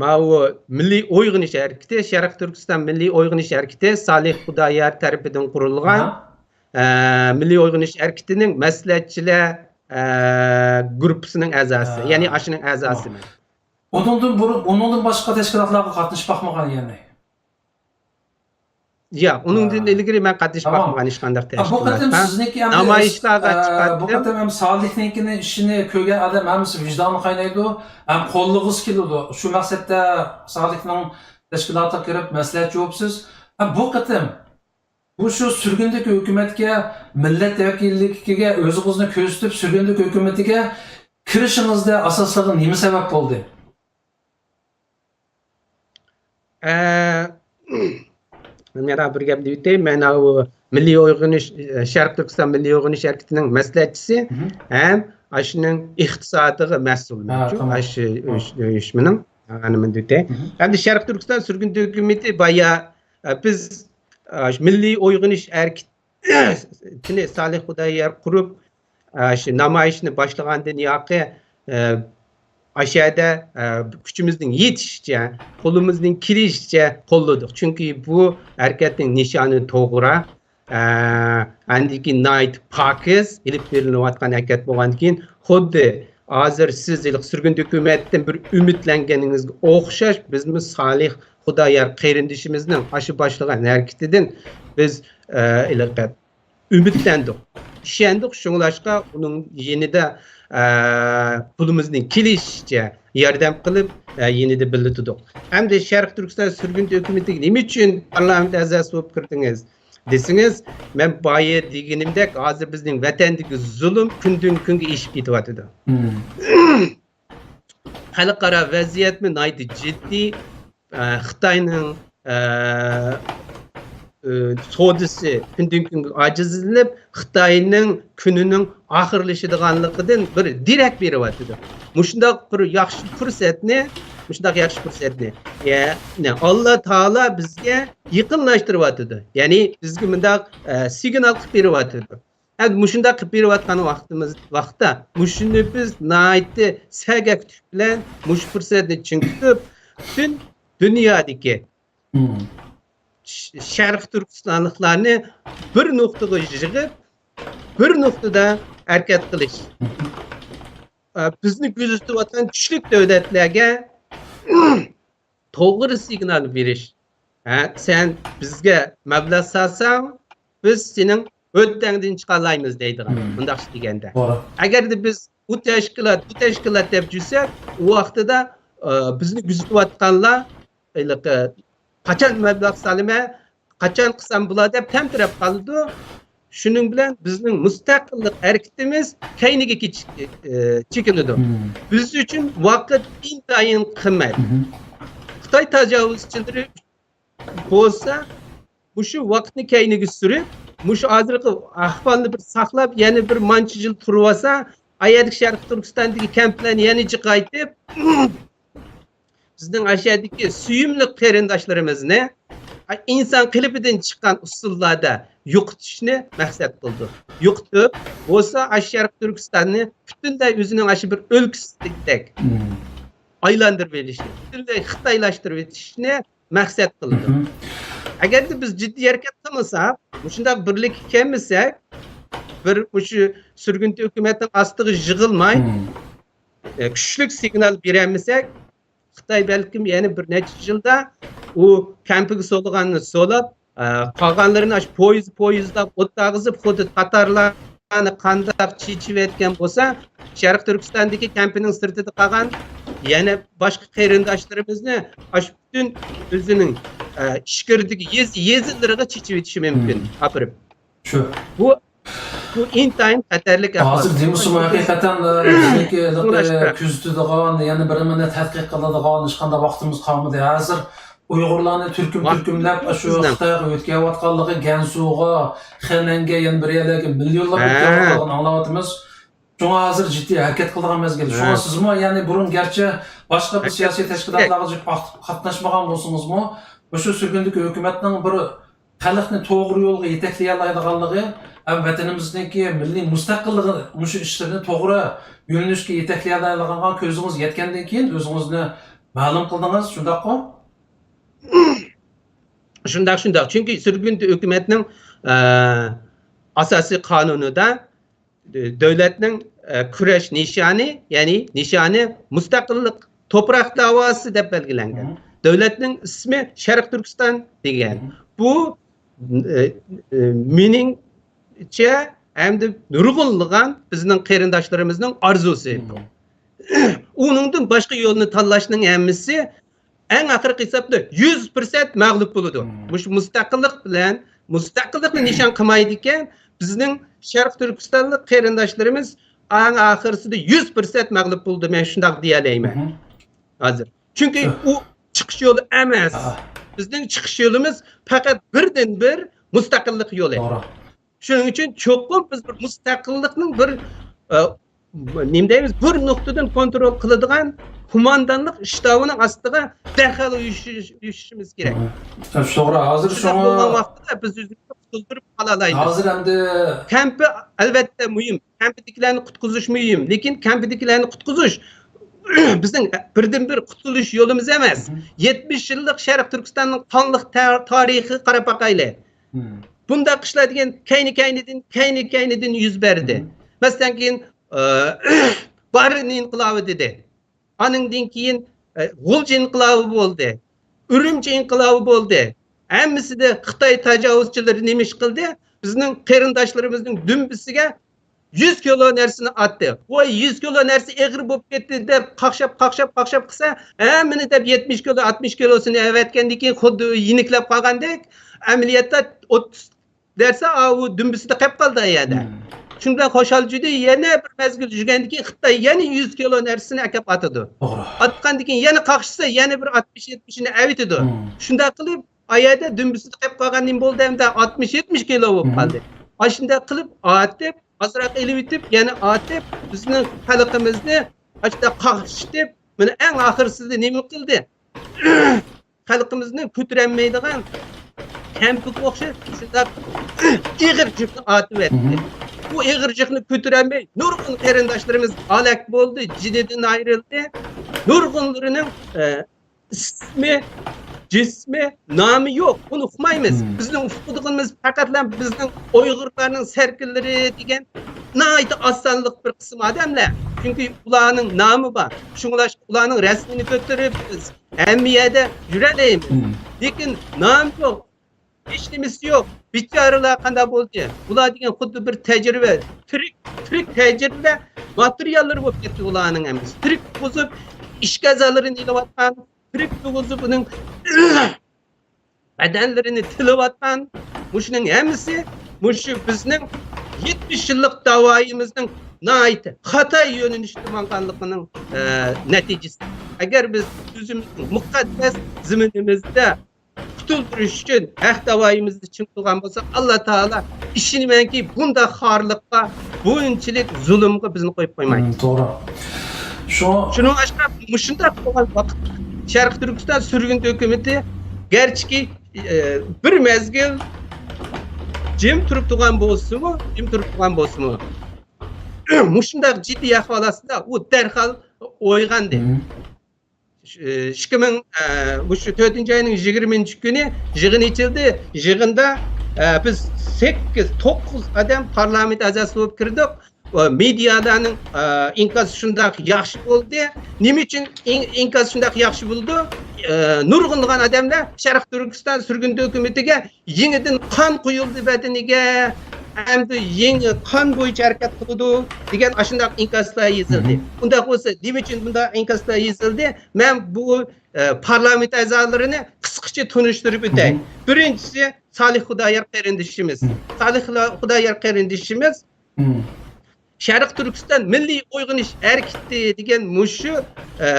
ماۋۇ مىللىي ئويغىنىش ھەرىكىتى، شەرقىي تۈركىستان مىللىي ئويغىنىش ھەرىكىتى، سالىھ خۇدايار تەرىپىدىن قۇرۇلغان، ئاھا. ئە، مىللىي ئويغىنىش ھەرىكىتىنىڭ مەسلىھەتچىلەر، ئە، گۇرۇپپىسىنىڭ ئەزاسى، ھە. يەنى ئاشۇنىڭ ئەزاسىمەن. ئۇنىڭدىن بۇرۇن، ئۇنىڭدىن باشقا تەشكىلاتلارغا قاتنىشىپ باقمىغان يەنى؟ ياق، ئۇنىڭدىن ھە. ئىلگىرى مەن قاتنىشىپ تامام. باقمىغان ھېچقانداق ھە، بۇ قېتىم تەشكىلاتقا. سىزنىڭكى ئەمدى نامايىشلارغا ئە، بۇ چىقاتتىم. قېتىم ھەم سالىھنىڭكىنى ئىشىنى كۆرگەن ئادەم ھەممىسى ۋىجدانى قاينايدۇ، ھەم قوللىغۇسى كېلىدۇ. شۇ مەقسەتتە سالىھنىڭ تەشكىلاتىغا كىرىپ مەسلىھەتچى بولۇپسىز. ھەم بۇ قېتىم بۇ شۇ سۈرگۈندىكى ھۆكۈمەتكە، مىللەت ۋەكىللىكىگە ئۆزىڭىزنى كۆرسىتىپ، سۈرگۈندىكى ھۆكۈمىتىگە كىرىشىڭىزدە ئاساسلىقى نېمە سەۋەب بولدى؟ ئە، مەن بىر گەپ دېيىۋېتەي. مەن ئاۋۇ مىللىي ئويغىنىش، شەرقىي تۈركىستان مىللىي ئويغىنىش ھەرىكىتىنىڭ مەسلىھەتچىسى مھم. ھەم ئاشۇنىڭ ئىقتىسادىغا مەسئۇل ھە، مەنچۇ، تامام. ئاشۇ تامام. ئۇيۇش-، ئۇيۇشمىنىڭ. ئەمدى شەرقىي تۈركىستان سۈرگۈن ھۆكۈمىتى بايا، ئە، بىز، ئە، شۇ مىللىي ئويغىنىش ھەرىكىتىنى سالىھ خۇدايار قۇرۇپ، ئە، شۇ نامايىشنى باشلىغاندىن ياقى، ئە، ئاشۇ يەردە، ئە، كۈچىمىزنىڭ يېتىشىچە، قولىمىزنىڭ كېلىشىچە قوللىدۇق. چۈنكى بۇ ھەرىكەتنىڭ نىشانى توغرا، ئە، ئاندىن كېيىن ناھايىتى پاكىز ئېلىپ بېرىلىۋاتقان ھەرىكەت بولغاندىن كېيىن، خۇددى ھازىر سىز ھېلىقى سۈرگۈن ھۆكۈمەتتىن بىر ئۈمىدلەنگىنىڭىزگە ئوخشاش، بىزمۇ سالىھ خۇدايار قېرىندىشىمىزنىڭ ئاشۇ باشلىغان ھەرىكىتىدىن بىز، ئە، ھېلىقى ئۈمىدلەندۇق، ئىشەندۇق. شۇڭلاشقا ئۇنىڭ يېنىدا، ئە، قولىمىزدىن كېلىشىچە ياردەم قىلىپ، ئە، يېنىدا بىللە تۇردۇق. ئەمدى شەرقىي تۈركىستان سۈرگۈن ھۆكۈمىتىگە نېمە ئۈچۈن پارلامېنت ئەزاسى بولۇپ كىردىڭىز دېسىڭىز، مەن بايا دېگىنىمدەك، ھازىر بىزنىڭ ۋەتەندىكى زۇلۇم كۈندىن كۈنگە ئېشىپ كېتىۋاتىدۇ. خەلقئارا ۋەزىيەتمۇ ناھايىتى جىددىي. ئە، خىتاينىڭ، ئە، ئە، سودىسى كۈندىن كۈنگە ئاجىزلىنىپ، خىتاينىڭ كۈنىنىڭ ئاخىرلىشىدىغانلىقىدىن بىر دېرەك بېرىۋاتىدۇ. مۇشۇنداق بىر ياخشى پۇرسەتنى، مۇشۇنداق ياخشى پۇرسەتنى، يەنى ئاللا تائالا بىزگە يېقىنلاشتۇرۇۋاتىدۇ. يەنى بىزگە مۇنداق، ئە، سىگنال قىلىپ بېرىۋاتىدۇ. ئەمدى مۇشۇنداق قىلىپ بېرىۋاتقان ۋاقتىمىز، ۋاقىتتا مۇشۇنى بىز ناھايىتى سەگەكتىك بىلەن مۇشۇ پۇرسەتنى چىڭ تۇتۇپ، پۈتۈن دۇنيادىكى ش-، شەرقىي تۈركىستانلىقلارنى بىر نۇقتىغا يىغىپ، بىر نۇقتىدا ھەرىكەت قىلىش. ئە، بىزنى كۆزىتىۋاتقان كۈچلۈك دۆلەتلەرگە توغرا سىگنال بېرىش. ھە، سەن بىزگە مەبلەغ سالساڭ، بىز سېنىڭ ھۆددەڭدىن چىقالايمىز دەيدىغان، مۇنداقچە دېگەندە. توغرا. ئەگەردە بىز ئۇ تەشكىلات، بۇ تەشكىلات دەپ يۈرسەك، ئۇ ۋاقتىدا، ئە، بىزنى كۆزىتىۋاتقانلار، ھېلىقى، قاچان مەبلەغ سالىمەن، قاچان قىلسام بولار دەپ تەمتىرەپ قالىدۇ. شۇنىڭ بىلەن بىزنىڭ مۇستەقىللىق ھەرىكىتىمىز كەينىگە كېچىك-، ئە، چېكىنىدۇ. بىز ئۈچۈن ۋاقىت ئىنتايىن قىممەت. خىتاي تاجاۋۇزچىلىرى بولسا مۇشۇ ۋاقىتنى كەينىگە سۈرۈپ، مۇشۇ ھازىرقى ئەھۋالنى بىر ساقلاپ، يەنە بىر مانچە يىل تۇرۇۋالسا، ئايەردىكى شەرقىي تۈركىستاندىكى كەمپلەرنى يەنە جىقايتىپ، بىزنىڭ ئاشۇ يەردىكى سۆيۈملۈك قېرىنداشلىرىمىزنى ئىنسان قېلىپىدىن چىققان ئۇسۇللاردا يوقىتىشنى مەقسەت قىلدۇق. يوقىتىپ بولسا، ئاشۇ شەرقىي تۈركىستاننى پۈتۈنلەي ئۆزىنىڭ ئاشۇ بىر ئۆلكىسىدەك ئايلاندۇرۇپ ئېلىشنى، پۈتۈنلەي خىتايلاشتۇرۇپ ئېلىشنى مەقسەت قىلدۇق. ئەگەردە بىز جىددىي ھەرىكەت قىلمىساق، مۇشۇنداق بىرلىككە كەلمىسەك، بىر مۇشۇ سۈرگۈنچى ھۆكۈمەتنىڭ ئاستىغا يىغىلماي، ئە، كۈچلۈك سىگنال بېرەلمىسەك، خىتاي بەلكىم يەنە بىر نەچچە يىلدا ئۇ كەمپىگە سولىغاننى سولاپ، ئە، قالغانلىرىنى ئاشۇ پويىز، پويىزلاپ ئوتتاغىزىپ، خۇددى تاتارلارنى قانداق چېچىۋەتكەن بولسا، شەرقىي تۈركىستاندىكى كەمپىنىڭ سىرتىدا قالغان يەنە باشقا قېرىنداشلىرىمىزنى ئاشۇ پۈتۈن ئۆزىنىڭ، ئە، ئىچكىرىدىكى يېزا، يېزىلىرىغا چېچىۋېتىشى مۇمكىن، ئاپىرىپ. شۇ. بۇ، بۇ ئىنتايىن خەتەرلىك ئەھۋال. ھازىر دېمىسىمۇ، ھەقىقەتەن، ئە، بىزنىڭكى، ئە، كۆزىتىدىغان، يەنە بىر نېمىنى تەتقىق قىلىدىغان ھېچقانداق ۋاقتىمىز قالمىدى. ھازىر ئۇيغۇرلارنى تۈركۈم-تۈركۈملەپ، شۇ خىتايغا ئۆتكەۋاتقانلىقى، گەنسۇغا، خېنەنگە، يەنە بىر يەرلەرگە مىليونلاپ ئۆتكەۋاتقانلىقىنى ئاڭلاۋاتىمىز. شۇڭا ھازىر جىددىي ھەرىكەت قىلىدىغان مەزگىل. شۇڭا سىزمۇ، يەنى بۇرۇن گەرچە باشقا بىر سىياسىي تەشكىلاتلارغا ئاكتىپ قاتناشمىغان بولسىڭىزمۇ، مۇشۇ سۈرگۈندىكى ھۆكۈمەتنىڭ بىر خەلقنى توغرا يولغا يېتەكلىيەلەيدىغانلىقى ھەم ۋەتىنىمىزنىڭكى مىللىي مۇستەقىللىقى مۇشۇ ئىشلىرىنى توغرا يۆنىلىشكە يېتەكلىيەلەيدىغانغا كۆزىڭىز يەتكەندىن كېيىن ئۆزىڭىزنى مەلۇم قىلدىڭىز، شۇنداققۇ؟ شۇنداق، شۇنداق. چۈنكى سۈرگۈندە ھۆكۈمەتنىڭ، ئە، ئاساسىي قانۇنىدا، ئە، دۆلەتنىڭ، ئە، كۈرەش نىشانى، يەنى نىشانى مۇستەقىللىق، توپراق داۋاسى دەپ بەلگىلەنگەن. دۆلەتنىڭ ئىسمى شەرقىي تۈركىستان دېگەن. بۇ، ئە، ئە، مېنىڭچە ھەمدە نۇرغۇنلىغان بىزنىڭ قېرىنداشلىرىمىزنىڭ ئارزۇسى بۇ. ئۇنىڭدىن باشقا يولنى تاللاشنىڭ ھەممىسى ئەڭ ئاخىرقى ھېسابتا يۈز پىرسەنت مەغلۇپ بولىدۇ. مۇشۇ مۇستەقىللىق بىلەن، مۇستەقىللىقنى نىشان قىلمايدىكەن، بىزنىڭ شەرقىي تۈركىستانلىق قېرىنداشلىرىمىز ئەڭ ئاخىرسىدا يۈز پىرسەنت مەغلۇپ بولىدۇ، مەن شۇنداق دېيەلەيمەن ھازىر. چۈنكى ئۇ چىقىش يولى ئەمەس. بىزنىڭ چىقىش يولىمىز پەقەت بىردىنبىر مۇستەقىللىق يولى. شۇنىڭ ئۈچۈن چوقۇم بىز بىر مۇستەقىللىقنىڭ بىر، ئە، نېمە دەيمىز، بىر نۇقتىدىن كونترول قىلىدىغان، قوماندانلىق شتابىنىڭ ئاستىغا دەرھال ئۇيۇشۇش-، ئۇيۇشۇشىمىز كېرەك. توغرا، ھازىر شۇنداق شۇڭا بولغان ۋاقىتتا بىز ئۆزىمىزنى قۇتۇلدۇرۇپ قالالايمىز. ھازىر ئەمدى كەمپى، ئەلۋەتتە، مۇھىم. كەمپىدىكىلەرنى قۇتقۇزۇش مۇھىم. لېكىن كەمپىدىكىلەرنى قۇتقۇزۇش بىزنىڭ بىردىنبىر قۇتۇلۇش يولىمىز ئەمەس. مم. يەتمىش يىللىق شەرقىي تۈركىستاننىڭ قانلىق تا-، تارىخىغا قاراپ باقايلى. مم. بۇنداق ئىشلار دېگەن كەينى-كەينىدىن، كەينى-كەينىدىن يۈز بەردى. مم. مەسىلەن، كېيىن، ئى، بارىن ئىنقىلابى دېدى. ئانىڭدىن كېيىن، ئە، غۇلجا ئىنقىلابى بولدى، ئۈرۈمچى ئىنقىلابى بولدى. ھەممىسىدە خىتاي تاجاۋۇزچىلىرى نېمە ئىش قىلدى؟ بىزنىڭ قېرىنداشلىرىمىزنىڭ دۈمبىسىگە يۈز كىلو نەرسىنى ئاتتى. ۋاي، يۈز كىلو نەرسە ئېغىر بولۇپ كەتتى دەپ قاقشاپ، قاقشاپ، قاقشاپ قىلسا، ھەممىنى دەپ يەتمىش كىلو، ئاتمىش كىلوسىنى ئەۋەتكەندىن كېيىن خۇددى يېنىكلەپ قالغاندەك، ئەمەلىيەتتە ئوتتۇز نەرسە ئاۋۇ دۈمبىسىدە قېلىپ قالدى ئۇ يەردە. مم. شۇنىڭ بىلەن خوشال جۈدى يەنە بىر مەزگىل يۈرگەندىن كېيىن خىتاي يەنە يۈز كىلو نەرسىنى ئەكەپ ئاتىدۇ. توغرا. ئاتقاندىن كېيىن يەنە قاقشىسا يەنە بىر ئاتمىش يەتمىشىنى ئەۋېتىدۇ. مم. شۇنداق قىلىپ ئا يەردە دۈمبىسىدە قېلىپ قالغان نېمە بولدى ئەمدى ئاتمىش يەتمىش كىلو بولۇپ مم. قالدى. ئاشۇنداق قىلىپ ئاتىپ، ئازراق ئېلىۋېتىپ، يەنە ئاتىپ، بىزنىڭ خەلقىمىزنى ئاشۇنداق قاقشىتىپ، مانا ئەڭ ئاخىرسىدا نېمە قىلدى؟ خەلقىمىزنى كۆتۈرەلمەيدىغان كەمپىگە ئوخشاش شۇنداق ئېغىر جۈكنى ئارتىۋەتتى. مم. بۇ ئېغىر جۈكنى كۆتۈرەلمەي نۇرغۇن قېرىنداشلىرىمىز ھالاك بولدى، جېنىدىن ئايرىلدى. نۇرغۇنلىرىنىڭ، ئە، ئىسمى، جىسمى، نامى يوق. بۇنى ئۇقمايمىز. مم. بىزنىڭ ئۇقىدىغىنىمىز پەقەتلا بىزنىڭ ئۇيغۇرلارنىڭ سەركىللىرى دېگەن ناھايىتى ئاز سانلىق بىر قىسىم ئادەملەر. چۈنكى ئۇلارنىڭ نامى بار. شۇڭلاشقا ئۇلارنىڭ رەسىمىنى كۆتۈرۈپ بىز ھەممە يەردە يۈرەلەيمىز. مم. لېكىن نامى يوق، ھېچنېمىسى يوق. بىچارىلار قانداق بولدى؟ بۇلار دېگەن خۇددى بىر تەجرىبە، تىرىك، تىرىك تەجرىبە ماتېرىياللىرى بولۇپ كەتتى ئۇلارنىڭ ھەممىسى. تىرىك بۇزۇپ، ئىچكى ئەزالىرىنى ئېلىۋاتقان، تىرىك بۇزۇپ ئۇنىڭ بەدەنلىرىنى تىلىۋاتقان، مۇشۇنىڭ ھەممىسى مۇشۇ بىزنىڭ يەتمىش يىللىق داۋايىمىزنىڭ ناھايىتى خاتا يۆنىلىشتە ماڭغانلىقىنىڭ، ئە، نەتىجىسى. ئەگەر بىز ئۆزىمىزنىڭ مۇقەددەس زېمىنىمىزدە قۇتۇلدۇرۇش ئۈچۈن ھەق داۋايىمىزدا چىڭ تۇرغان بولسا، ئاللا تائالا ئىشىنىمەنكى، بۇنداق خارلىققا، بۇنچىلىك زۇلۇمغا بىزنى قويۇپ قويمايدۇ. مم، توغرا. شۇ شۇنىڭلاشقا مۇشۇنداق بولغان ۋاقىت شەرقىي تۈركىستان سۈرگۈندە ھۆكۈمىتى گەرچىكى، ئە، بىر مەزگىل جىم تۇرۇپ تۇرغان بولسىمۇ، جىم تۇرۇپ تۇرغان بولسىمۇ، مۇشۇنداق جىددىي ئەھۋال ئاستىدا ئۇ دەرھال ئويغاندى. مم. ئىككى مىڭ، ئە، مۇشۇ تۆتىنچى ئاينىڭ يىگىرمىنچى كۈنى يىغىن ئېچىلدى. يىغىندا، ئە، بىز سەككىز، توققۇز ئادەم پارلامېنت ئەزاسى بولۇپ كىردۇق. ئە، مېدىيالارنىڭ، ئە، ئىنكاسى شۇنداق ياخشى بولدى. نېمە ئۈچۈن ئىن-، ئىنكاس شۇنداق ياخشى بولىدۇ؟ ئە، نۇرغۇنلىغان ئادەملەر شەرقىي تۈركىستان سۈرگۈندە ھۆكۈمىتىگە يېڭىدىن قان قۇيۇلدى بەدىنىگە، ئەمدى يېڭى قان بويىچە ھەرىكەت قىلىدۇ دېگەن ئاشۇنداق ئىنكاسلار يېزىلدى. مم. ئۇنداق بولسا، نېمە ئۈچۈن بۇنداق ئىنكاسلار يېزىلدى؟ مەن بۇ، ئە، پارلامېنت ئەزالىرىنى قىسقىچە تونۇشتۇرۇپ ئۆتەي. مم. بىرىنچىسى، سالىھ خۇدايار قېرىندىشىمىز. مم. سالىھ خۇدا-، خۇدايار قېرىندىشىمىز مم. شەرقىي تۈركىستان مىللىي ئويغىنىش ھەرىكىتى دېگەن مۇشۇ، ئە،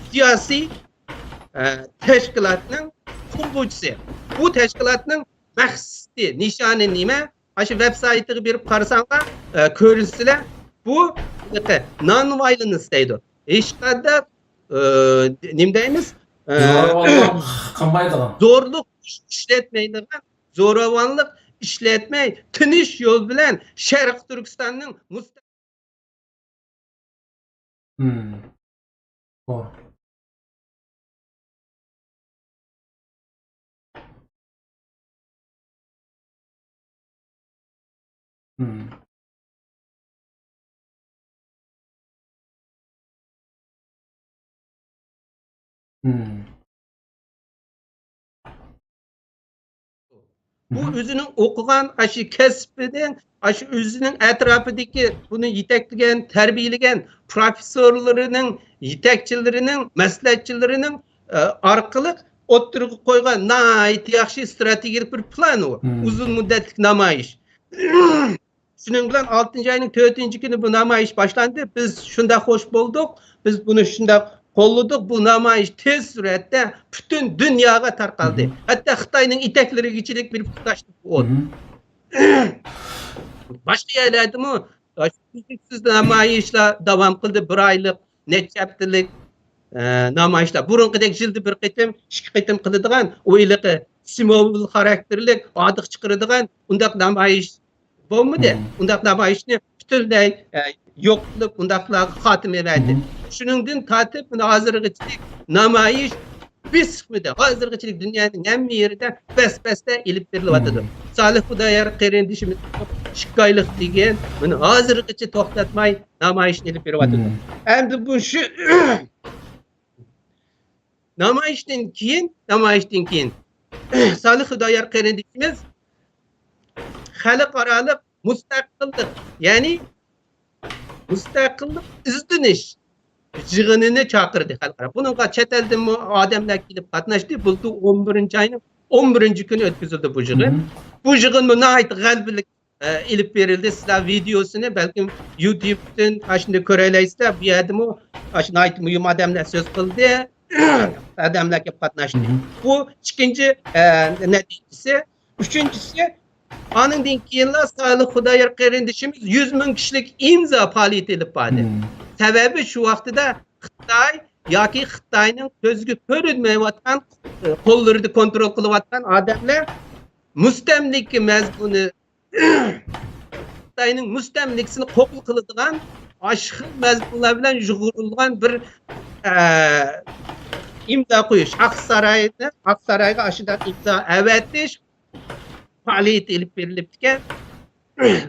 سىياسىي، ئە، تەشكىلاتنىڭ قۇرغۇچىسى. بۇ تەشكىلاتنىڭ مەقسىتى، نىشانى نېمە؟ ئاشۇ ۋېب سايتىغا بېرىپ قارىساڭلار، ئە، كۆرىسىلەر. بۇ نان ۋايلېنس دەيدۇ. ھېچقانداق، ئە، نېمە دەيمىز؟ ئە، زوراۋانلىق قىلمايدىغان. زورلۇق ئىشلەتمەيدىغان، زوراۋانلىق ئىشلەتمەي، تىنچ يول بىلەن شەرقىي تۈركىستاننىڭ مۇستە- مم. توغرا. مم. مم. بۇ مم. ئۆزىنىڭ ئوقۇغان ئاشۇ كەسپىدىن، ئاشۇ ئۆزىنىڭ ئەتراپىدىكى بۇنى يېتەكلىگەن، تەربىيەلىگەن پروفېسسورلىرىنىڭ، يېتەكچىلىرىنىڭ، مەسلىھەتچىلىرىنىڭ، ئە، ئارقىلىق ئوتتۇرىغا قويغان ناھايىتى ياخشى ئىستراتېگىيەلىك بىر پىلان ئۇ. مم. ئۇزۇن مۇددەتلىك نامايىش. شۇنىڭ بىلەن ئالتىنچى ئاينىڭ تۆتىنچى كۈنى بۇ نامايىش باشلاندى. بىز شۇنداق خوش بولدۇق، بىز بۇنى شۇنداق قوللىدۇق. بۇ نامايىش تېز سۈرئەتتە پۈتۈن دۇنياغا تارقالدى. مم. ھەتتا خىتاينىڭ ئېتەكلىرىگىچىلىك بېرىپ تۇتاشتى بۇ ئوت. مم. باشقا يەرلەردىمۇ ئۈزلۈكسىز نامايىشلار داۋام قىلدى، بىر ئايلىق، نەچچە ھەپتىلىك. ئە، نامايىشلار. بۇرۇنقىدەك يىلدا بىر قېتىم، ئىككى قېتىم قىلىدىغان، ئۇ ھېلىقى سىمۋول خاراكتېرلىك، ئادىقى چىقىرىدىغان ئۇنداق نامايىش بولمىدى. مم. ئۇنداق نامايىشنى پۈتۈنلەي، ئە، يوق قىلىپ، ئۇنداقلارغا خاتىمە بەردى. مم. شۇنىڭدىن تارتىپ، مانا ھازىرغىچىلىك نامايىش بېسىقمىدى. ھازىرغىچىلىك دۇنيانىڭ ھەممە يېرىدە بەس-بەستە ئېلىپ بېرىلىۋاتىدۇ. مم. سالىھ خۇدايار قېرىندىشىمىز ئىككى ئايلىق دېگەن، مانا ھازىرغىچە توختاتماي نامايىشنى ئېلىپ بېرىۋاتىدۇ. مم. ئەمدى بۇ شۇ نامايىشتىن كېيىن، نامايىشتىن كېيىن سالىھ خۇدايار قېرىندىشىمىز خەلقئارالىق مۇستەقىللىق، يەنى مۇستەقىللىق ئىزدىنىش يىغىنىنى چاقىردى خەلقئارا. بۇنىڭغا چەت ئەلدىنمۇ ئادەملەر كېلىپ قاتناشتى. بۇلتۇر ئون بىرىنچى ئاينىڭ ئون بىرىنچى كۈنى ئۆتكۈزۈلدى بۇ يىغىن. مم. بۇ يىغىنمۇ ناھايىتى غەلىبىلىك، ئە، ئېلىپ بېرىلدى. سىلەر ۋىدېيوسىنى بەلكىم يۇتيۇبتىن ئاشۇنداق كۆرەلەيسىلەر. بۇ يەردىمۇ ئاشۇ ناھايىتى مۇھىم ئادەملەر سۆز قىلدى. ئادەملەر كېلىپ قاتناشتى. مم. بۇ ئىككىنچى، ئە، نەتىجىسى. ئۈچىنچىسى، ئانىڭدىن كېيىنلا سالىھ خۇدايار قېرىندىشىمىز يۈز مىڭ كىشىلىك ئىمزا پائالىيىتى ئېلىپ باردى. مم. سەۋەبى شۇ ۋاقتىدا خىتاي ياكى خىتاينىڭ كۆزگە كۆرۈنمەيۋاتقان، ئە، قوللىرىدا كونترول قىلىۋاتقان ئادەملەر مۇستەملىكە مەزمۇنى، خىتاينىڭ مۇستەملىكىسىنى قوبۇل قىلىدىغان ئاشۇ خىل مەزمۇنلار بىلەن يۇغۇرۇلغان بىر، ئە، ئىمزا قويۇش. ئاقساراينى، ئاقسارايغا ئاشۇنداق ئىمزا ئەۋەتىش پائالىيىتى ئېلىپ بېرىلىپتىكەن.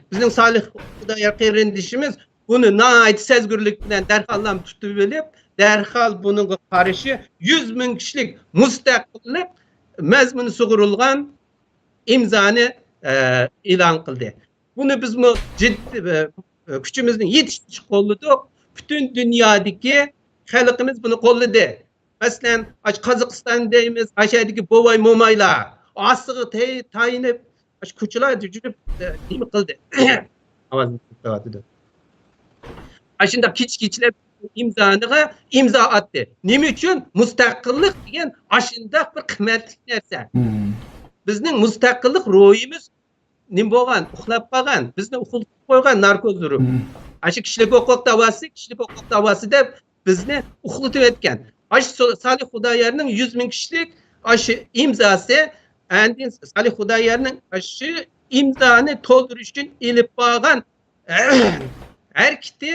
بىزنىڭ سالىھ خۇدايار قېرىندىشىمىز بۇنى ناھايىتى سەزگۈرلۈك بىلەن دەرھاللا تۇتۇۋېلىپ، دەرھال بۇنىڭغا قارشى يۈز مىڭ كىشىلىك مۇستەقىللىق مەزمۇنى سۇغۇرۇلغان ئىمزانى، ئە، ئېلان قىلدى. بۇنى بىزمۇ جىددىي، ئە، كۈچىمىزنىڭ يېتىشىچە قوللىدۇق. پۈتۈن دۇنيادىكى خەلقىمىز بۇنى قوللىدى. مەسىلەن، ئاشۇ قازاقىستان دەيمىز، ئاشۇ يەردىكى بوۋاي، مومايلار ئاستىغا تاي-، تايىنىپ، ئاشۇ كوچىلاردا يۈرۈپ، ئە، نېمە قىلدى؟ ئاۋازىنى كۆتۈرۈۋاتىدۇ. ئاشۇنداق كېچە-كېچىلەپ ئىمزانىغا ئىمزا ئاتتى. نېمە ئۈچۈن؟ مۇستەقىللىق دېگەن ئاشۇنداق بىر قىممەتلىك نەرسە. مم. بىزنىڭ مۇستەقىللىق روھىمىز نېمە بولغان؟ ئۇخلاپ قالغان. بىزنى ئۇخلىتىپ قويغان ناركوز ئۇرۇپ. مم. ئاشۇ كىشىلىك ھوقۇق داۋاسى، كىشىلىك ھوقۇق داۋاسى دەپ بىزنى ئۇخلىتىۋەتكەن. ئاشۇ سو-، سالىھ خۇدايارنىڭ يۈز مىڭ كىشىلىك ئاشۇ ئىمزاسى، ئاندىن سالىھ خۇدايارنىڭ ئاشۇ ئىمزانى تولدۇرۇش ئۈچۈن ئېلىپ بارغان ھەرىكىتى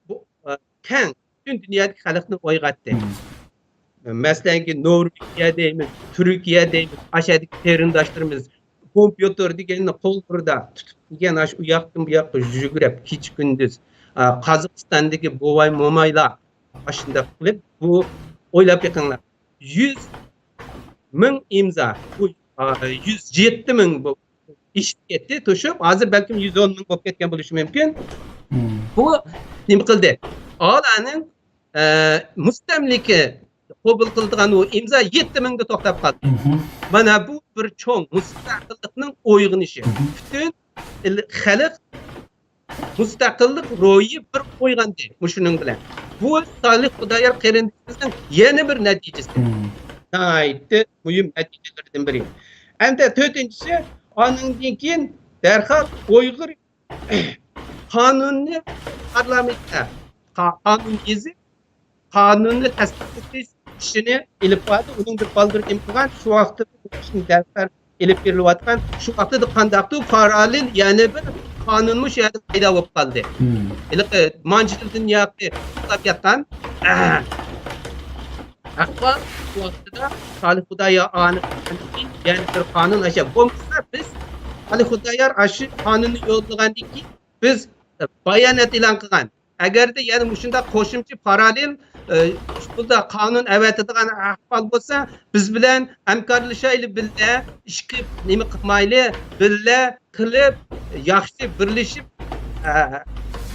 بۇ، ئە، كەڭ پۈتۈن دۇنيادىكى خەلقنى ئويغاتتى. مم. مەسىلەنكى، نورۋېگىيە دەيمىز، تۈركىيە دەيمىز، ئاشۇ يەردىكى قېرىنداشلىرىمىز كومپيۇتېر دېگەننى قوللىرىدا تۇتۇپ دېگەن، ئاشۇ ئۇ ياقتىن بۇ ياققا يۈگۈرۈپ كېچە-كۈندۈز، ئا، قازاقىستاندىكى بوۋاي-مومايلار ئاشۇنداق قىلىپ، بۇ، ئويلاپ بېقىڭلار، يۈز مىڭ ئىمزا، بۇ، ئا، يۈز يەتتە مىڭ بۇ ئېشىپ كەتتى، توشۇپ، ھازىر بەلكىم يۈز ئون مىڭ بولۇپ كەتكەن بولۇشى مۇمكىن. مم. بۇ نېمە قىلدى؟ ئالانىڭ، ئە، مۇستەملىكە قوبۇل قىلىدىغان ئۇ ئىمزا يەتتە مىڭدا توختاپ قالدى. مم. مانا بۇ بىر چوڭ مۇستەقىللىقنىڭ ئويغىنىشى. مم. پۈتۈن ئىل-، خەلق مۇستەقىللىق روھى بىر ئويغاندى مۇشۇنىڭ بىلەن. بۇ سالىھ خۇدايار قېرىندىشىمىزنىڭ يەنە بىر نەتىجىسى. مم. ناھايىتى مۇھىم نەتىجىلىرىدىن بىرى. ئەمدى تۆتىنچىسى، ئانىڭدىن كېيىن دەرھال ئۇيغۇر قانۇننى پارلامېنتتا قا-، قانۇن يېزىپ، قانۇننى تەستىقلىتىش ئىشىنى ئېلىپ باردى. ئۇنىڭ بىر بالدۇر نېمە قىلغان، شۇ ۋاقىتتا بۇ ئىشنى دەرھال ئېلىپ بېرىلىۋاتقان، شۇ ۋاقتىدا قانداقتۇ، پاراللېل يەنە بىر قانۇنمۇ شۇ يەردە پەيدا بولۇپ قالدى. مم. ھېلىقى مانچىلدىن ياقى توختاپ ياتقان ئەھۋال، شۇ ۋاقتىدا سالىھ خۇدايار ئانى يەنە بىر قانۇن ئاشا. بولمىسا بىز سالىھ خۇدايار ئاشۇ قانۇننى يوللىغاندىن كېيىن بىز بايانات ئېلان قىلغان. ئەگەردە يەنە مۇشۇنداق قوشۇمچە پاراللېل، ئە، ئۇسۇلدا قانۇن ئەۋەتىدىغان ئەھۋال بولسا، بىز بىلەن ھەمكارلىشايلى، بىللە ئىش قىلىپ، نېمە قىلمايلى، بىللە قىلىپ، ياخشى بىرلىشىپ، ئە،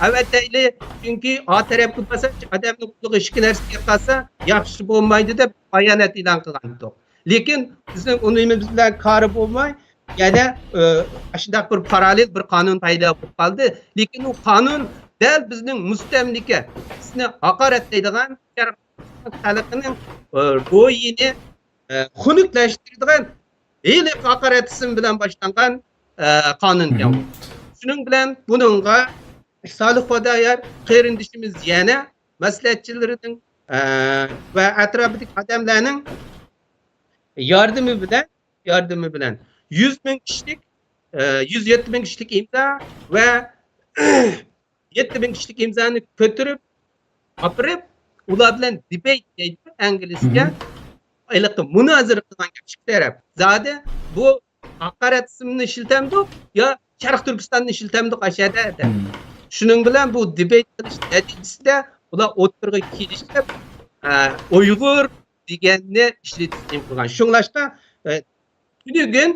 ئەۋەتەيلى. چۈنكى ئا تەرەپكە بارسا، ئادەمنىڭ قولىغا ئىككى نەرسە كېلىپ قالسا، ياخشى بولمايدۇ دەپ بايانات ئېلان قىلغانىدۇق. لېكىن بىزنىڭ ئۇنىمىز بىلەن كارى بولماي، يەنە، ئە، ئاشۇنداق بىر پاراللېل بىر قانۇن پەيدا بولۇپ قالدى. لېكىن ئۇ قانۇن دەل بىزنىڭ مۇستەملىكە، بىزنى ھاقارەتلەيدىغان، شەرق خەلقىنىڭ، ئە، روھىنى، ئە، خۇنۈكلەشتۈرىدىغان ھېلىقى ھاقارەت ئىسىم بىلەن باشلانغان، ئە، قانۇن ئىكەن. مم. شۇنىڭ بىلەن بۇنىڭغا سالىھ خۇدايار قېرىندىشىمىز يەنە مەسلىھەتچىلىرىنىڭ، ئە، ۋە ئەتراپىدىكى ئادەملەرنىڭ ياردىمى بىلەن، ياردىمى بىلەن يۈز مىڭ كىشىلىك، ئە، يۈز يەتتە مىڭ كىشىلىك ئىمزا ۋە يەتتە مىڭ كىشىلىك ئىمزانى كۆتۈرۈپ، ئاپىرىپ، ئۇلار بىلەن دېبەيت دەيدۇ ئىنگلىزچە. ھېلىقى مۇنازىرە قىلغان گەپ ئىككى تەرەپ. زادى بۇ ھاقارەت ئىسمىنى ئىشلىتەمدۇق يا شەرقىي تۈركىستاننى ئىشلىتەمدۇق ئاشۇ يەردە دەپ. شۇنىڭ بىلەن بۇ دېبەيت قىلىش نەتىجىسىدە ئۇلار ئوتتۇرىغا كېلىشىپ، ئە، ئۇيغۇر دېگەننى ئىشلىتىش نېمە قىلغان. شۇڭلاشقا، ئە، تۈنۈگۈن،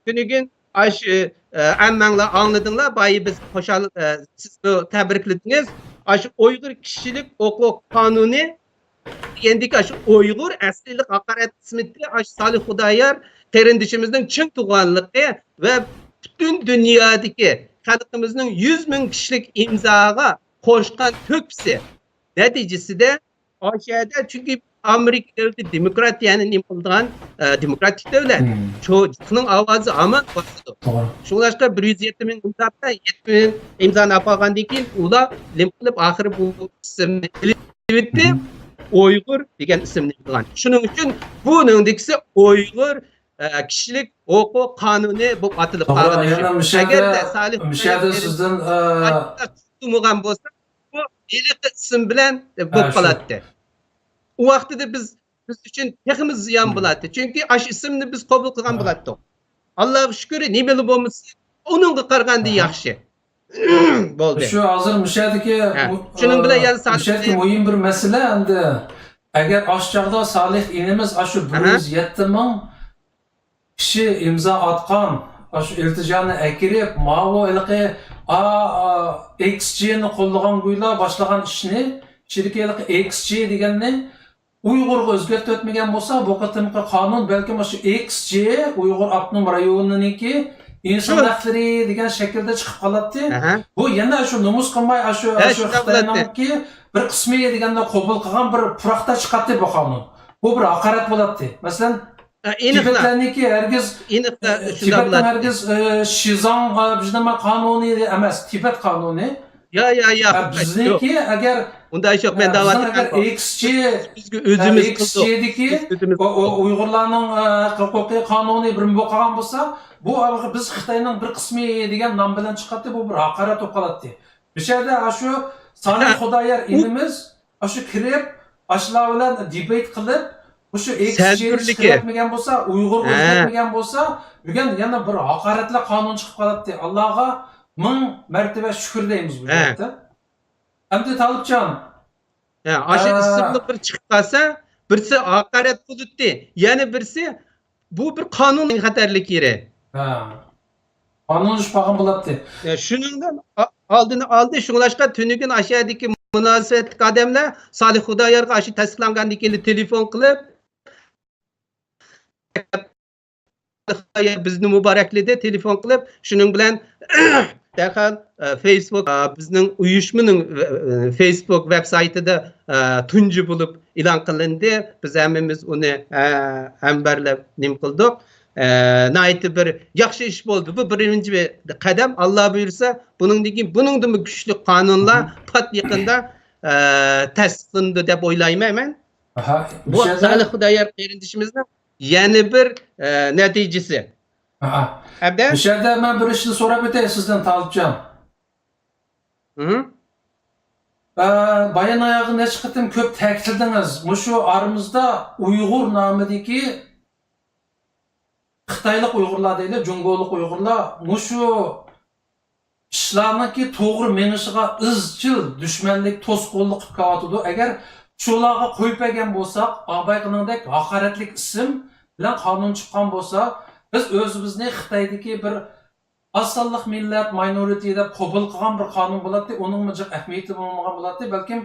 تۈنۈگۈن ئاشۇ، ئە، ھەممەڭلار ئاڭلىدىڭلار، بايا بىز خۇشال، ئە، سىز بۇ تەبرىكلىدىڭىز. ئاشۇ ئۇيغۇر كىشىلىك ھوقۇق قانۇنى دېگەندىكى ئاشۇ ئۇيغۇر ئەسلىلىك ھاقارەت قىسمىتى ئاشۇ سالىھ خۇدايار قېرىندىشىمىزنىڭ چىڭ تۇغانلىقى ۋە پۈتۈن دۇنيادىكى خەلقىمىزنىڭ يۈز مىڭ كىشىلىك ئىمزاغا قوشقان تۆھپىسى نەتىجىسىدە ئاشۇ يەردە، چۈنكى ئامېرىكا دۆلىتى دېموكراتىيەنى نېمە قىلىدىغان، ئە، دېموكراتىك دۆلەت. شۇنىڭ ئاۋازى ھامان باسىدۇ. شۇڭلاشقا بىر يۈز يەتتە مىڭ ئىمزا بىلەن يەتتە مىڭ ئىمزانى ئاپارغاندىن كېيىن ئۇلار نېمە قىلىپ ئاخىرى بۇ ئىسىمنى ئېلىۋېتىپ، ئۇيغۇر دېگەن ئىسىمنى قىلغان. شۇنىڭ ئۈچۈن بۇنىڭدىكىسى ئۇيغۇر، ئە، كىشىلىك ھوقۇق قانۇنى بولۇپ ئاتىلىپ قالغان. يەنە مۇشۇ يەردە، ئەگەردە سالىھ مۇشۇ يەردە سىزدىن، ئە، بولمىغان بولسا، بۇ ھېلىقى ئىسىم بىلەن، ئە، بولۇپ قالاتتى. ئۇ ۋاقتىدا بىز، بىز ئۈچۈن تېخىمۇ زىيان بولاتتى. چۈنكى ئاشۇ ئىسىمنى بىز قوبۇل قىلغان بولاتتۇق. ئاللاغا شۈكۈر، نېمىلا بولمىسا، ئۇنىڭغا قارىغاندا ياخشى. بولدى. شۇ ھازىر مۇشۇ يەردىكى، ھە، مۇ-، شۇنىڭ بىلەن، ئە، يەنە مۇشۇ يەردىكى مۇھىم بىر مەسىلە ئەمدى. ئەگەر ئاشۇ چاغدا سالىھ ئىنىمىز ئاشۇ بىر يۈز يەتتە مىڭ كىشى ئىمزا ئاتقان، ئاشۇ ئىلتىجانى ئەكىرىپ، ماۋۇ ھېلىقى، ئا، ئا، ئېكس جىنى قوللىغان گۇيلا باشلىغان ئىشنى، ئىچىدىكى ھېلىقى ئېكس جى دېگەننى ئۇيغۇرغا ئۆزگەرتىۋەتمىگەن بولسا، بۇ قېتىمقى قانۇن بەلكىم مۇشۇ ئېكس جى، ئۇيغۇر ئاپتونوم رايونىنىڭكى ئىنسان ھەقلىرى دېگەن شەكىلدە چىقىپ قالاتتى. بۇ يەنە شۇ نومۇس قىلماي، ئاشۇ، ئاشۇ خىتاينىڭكى بىر قىسمى دېگەندە قوبۇل قىلغان بىر پۇراقتا چىقاتتى بۇ قانۇن. بۇ بىر ھاقارەت بولاتتى. مەسىلەن، تىبەتلەرنىڭكى ھەرگىز، ئېنىقلا، ئە، تىبەتنىڭ ھەرگىز، ئە، شىزاڭ، ئە، بىزنىڭ قانۇنى ئەمەس، تىبەت قانۇنى. يا، يا، يا. ئە، بىزنىڭكى ئەگەر، ئۇنداق ئىش يوق، مەن، ئە، دەۋاتىمەن. بىزنىڭ ئەگەر ئېكس جى، ئۆزىمىز، ئە، ئېكس جىدىكى ئۇ-، ئۇ-، ئۇيغۇرلارنىڭ، ئە، ھوقۇقىي قانۇنى بىر بولغان بولسا، بۇ بىز خىتاينىڭ بىر قىسمى دېگەن نام بىلەن چىقاتتى، بۇ بىر ھاقارەت بولۇپ قالاتتى. بۇ يەردە ئاشۇ سالىھ خۇدايار ئىنىمىز ئاشۇ كىرىپ، ئاشۇلار بىلەن دېبېيت قىلىپ، مۇشۇ ئېكس جىنى چىقىرىۋەتمىگەن بولسا، ئۇيغۇرغا ئۆزگەرتمىگەن بولسا، بۈگۈن يەنە بىر ھاقارەتلىك قانۇن چىقىپ قالاتتى. ئاللاغا مىڭ مەرتىبە شۈكۈر دەيمىز بۇ جەھەتتە. ئەمدى تالىپجان، ھە، ئاشۇ، ئە، ئىسىملىق بىر چىقىپ قالسا، بىرسى ھاقارەت بولاتتى، يەنە بىرسى بۇ بىر قانۇن خەتەرلىك يېرى. ھە. قانۇنلىشىپ قالغان بولاتتى. يا، شۇنىڭدىن ئا-، ئالدىنى ئالدى. شۇڭلاشقا تۈنۈگۈن ئاشۇ يەردىكى مۇناسىۋەتلىك ئادەملەر سالىھ خۇدايارغا ئاشۇ تەستىقلانغاندىن كېيىن تېلېفون قىلىپ، بىزنى مۇبارەكلىدى، تېلېفون قىلىپ، شۇنىڭ بىلەن دەرھال، ئە، فېيسبۇك، ئە، بىزنىڭ ئۇيۇشمىنىڭ، ئە، فېيسبۇك ۋېب سايتىدا، ئە، تۇنجى بولۇپ ئېلان قىلىندى. بىز ھەممىمىز ئۇنى، ئە، ھەمبەرلەپ نېمە قىلدۇق. ئە، ناھايىتى بىر ياخشى ئىش بولدى. بۇ بىرىنچى بىر قەدەم. ئاللا بۇيرۇسا، بۇنىڭدىن كېيىن بۇنىڭدىنمۇ كۈچلۈك قانۇنلار پات يېقىندا، ئە، تەستىقلىنىدۇ دەپ ئويلايمەن مەن. ئاھا، بۇ مۇشۇ يەردە سالىھ خۇدايار قېرىندىشىمىزنىڭ يەنە بىر، ئە، نەتىجىسى. ئەبدە؟ مۇشۇ يەردە مەن بىر ئىشنى سوراپ ئۆتەي سىزدىن، تالىپجان. ئە، بايان ئاياغى نەچچە قېتىم كۆپ تەكىتلىدىڭىز. مۇشۇ ئارىمىزدا ئۇيغۇر نامىدىكى خىتايلىق ئۇيغۇرلار دەيلى، جۇڭگولۇق ئۇيغۇرلار مۇشۇ ئىشلارنىڭكى توغرا مېڭىشىغا ئىزچىل دۈشمەنلىك، توسقۇنلۇق قىلىپ كېلىۋاتىدۇ. ئەگەر شۇلارغا قويۇپ بەرگەن بولساق، ئاباي قىلغىنىدەك ھاقارەتلىك ئىسىم بىلەن قانۇن چىققان بولسا، بىز ئۆزىمىزنى خىتايدىكى بىر ئاز سانلىق مىللەت، ماينورىتى دەپ قوبۇل قىلغان بىر قانۇن بولاتتى، ئۇنىڭمۇ جىق ئەھمىيىتى بولمىغان بولاتتى. بەلكىم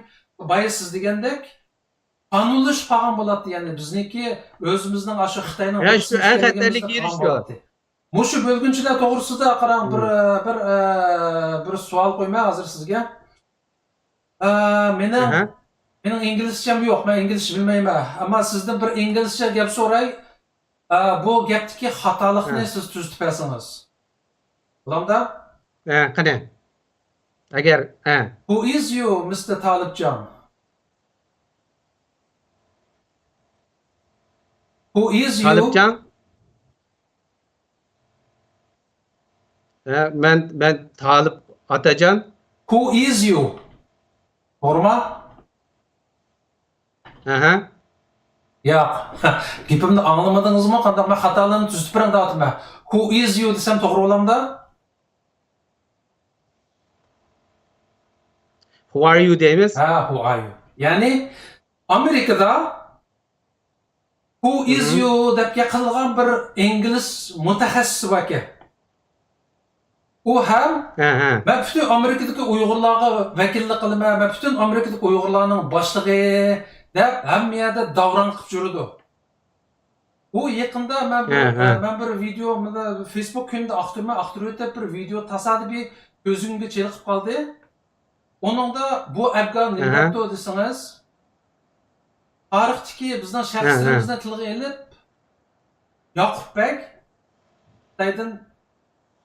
بايا سىز دېگەندەك قانۇنلىشىپ قالغان بولاتتى. يەنى بىزنىڭكى ئۆزىمىزنىڭ ئاشۇ خىتاينىڭ يا، بىر شۇ قىسمى ئەڭ خەتەرلىكى يېرى شۇ. بولاتتى. مۇشۇ بۆلگۈنچىلەر توغرىسىدا قاراڭ، بىر، بىر، ئە، بىر سوئال قويماي ھازىر سىزگە. ئە، مېنىڭ، ئەھە. مېنىڭ ئىنگلىزچەم يوق، مەن ئىنگلىزچە بىلمەيمەن. ئەمما سىزدىن بىر ئىنگلىزچە گەپ سوراي. ئە، بۇ گەپتىكى خاتالىقنى، ھە، سىز تۈزىتىپ بەرسىڭىز. بولامدا؟ ھە، قېنى. ئەگەر، ھە. Who is you, مىستېر تالىپجان? Who is you? تالىپجان. ھە، مەن، مەن تالىپ ئاتاجان. Who is you? توغرىما؟ ئەھە. ياق. گېپىمنى ئاڭلىمىدىڭىزمۇ؟ قانداق، مەن خاتالارنى تۈزىتىپ بېرىڭ دەۋاتىمەن. Who is you دېسەم توغرا بولامدا؟ Who are you دەيمىز. ھە، who are you. يەنى ئامېرىكىدا Who is you دەپ گەپ قىلىدىغان بىر ئىنگلىز مۇتەخەسسىسى باركەن. ئۇ ھەم، ھە، ھە. مەن پۈتۈن ئامېرىكىدىكى ئۇيغۇرلارغا ۋەكىللىك قىلىمەن، مەن پۈتۈن ئامېرىكىدىكى ئۇيغۇرلارنىڭ باشلىقى دەپ ھەممە يەردە داۋراڭ قىلىپ يۈرىدۇ. ئۇ يېقىندا مەن بىر، ھە، ھە. مەن بىر ۋىدېو، مانا، فېيسبۇك كۈنىدە ئاختۇرىمەن، ئاختۇرۇۋېتىپ بىر ۋىدېو تاسادىپىي كۆزۈمگە چېلىقىپ قالدى. ئۇنىڭدا بۇ ئەپغان نېمە دەپتۇ دېسىڭىز، تارىختىكى بىزنىڭ شەخسلىرىمىزنى تىلغا ئېلىپ، ياقۇپ بەگ خىتايدىن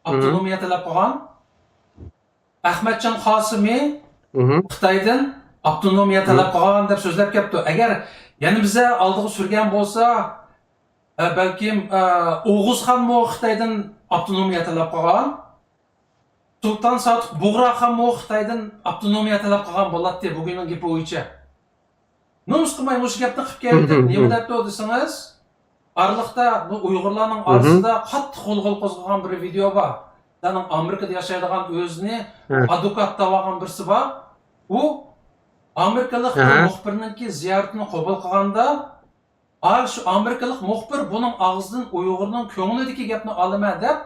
ئاپتونومىيە تەلەپ قىلغان، ئەخمەتجان قاسىمى خىتايدىن ئاپتونومىيە تەلەپ قىلغان دەپ سۆزلەپ كەپتۇ. ئەگەر يەنە بىزە ئالدىغا سۈرگەن بولسا، ئە، بەلكىم، ئە، ئوغۇزخانمۇ خىتايدىن ئاپتونومىيە تەلەپ قىلغان. سۇلتان ساتۇق بۇغراخانمۇ خىتايدىن ئاپتونومىيە تەلەپ قىلغان بولاتتى، بۈگۈننىڭ گېپى بويىچە. نومۇس قىلماي مۇشۇ گەپنى قىلىپ كەلدى. نېمە دەپتۇ دېسىڭىز، ئارىلىقتا بۇ ئۇيغۇرلارنىڭ ئارىسىدا قاتتىق غۇلغۇلا قوزغىغان بىر ۋىدېو بار. سىلەرنىڭ ئامېرىكىدا ياشايدىغان، ئۆزىنى ئادۋوكات دەۋالغان بىرسى بار. ئۇ ئامېرىكىلىق بىر مۇخبىرنىڭكى زىيارىتىنى قوبۇل قىلغاندا، ئا، شۇ ئامېرىكىلىق مۇخبىر بۇنىڭ ئاغزىدىن ئۇيغۇرنىڭ كۆڭلىدىكى گەپنى ئالىمەن دەپ،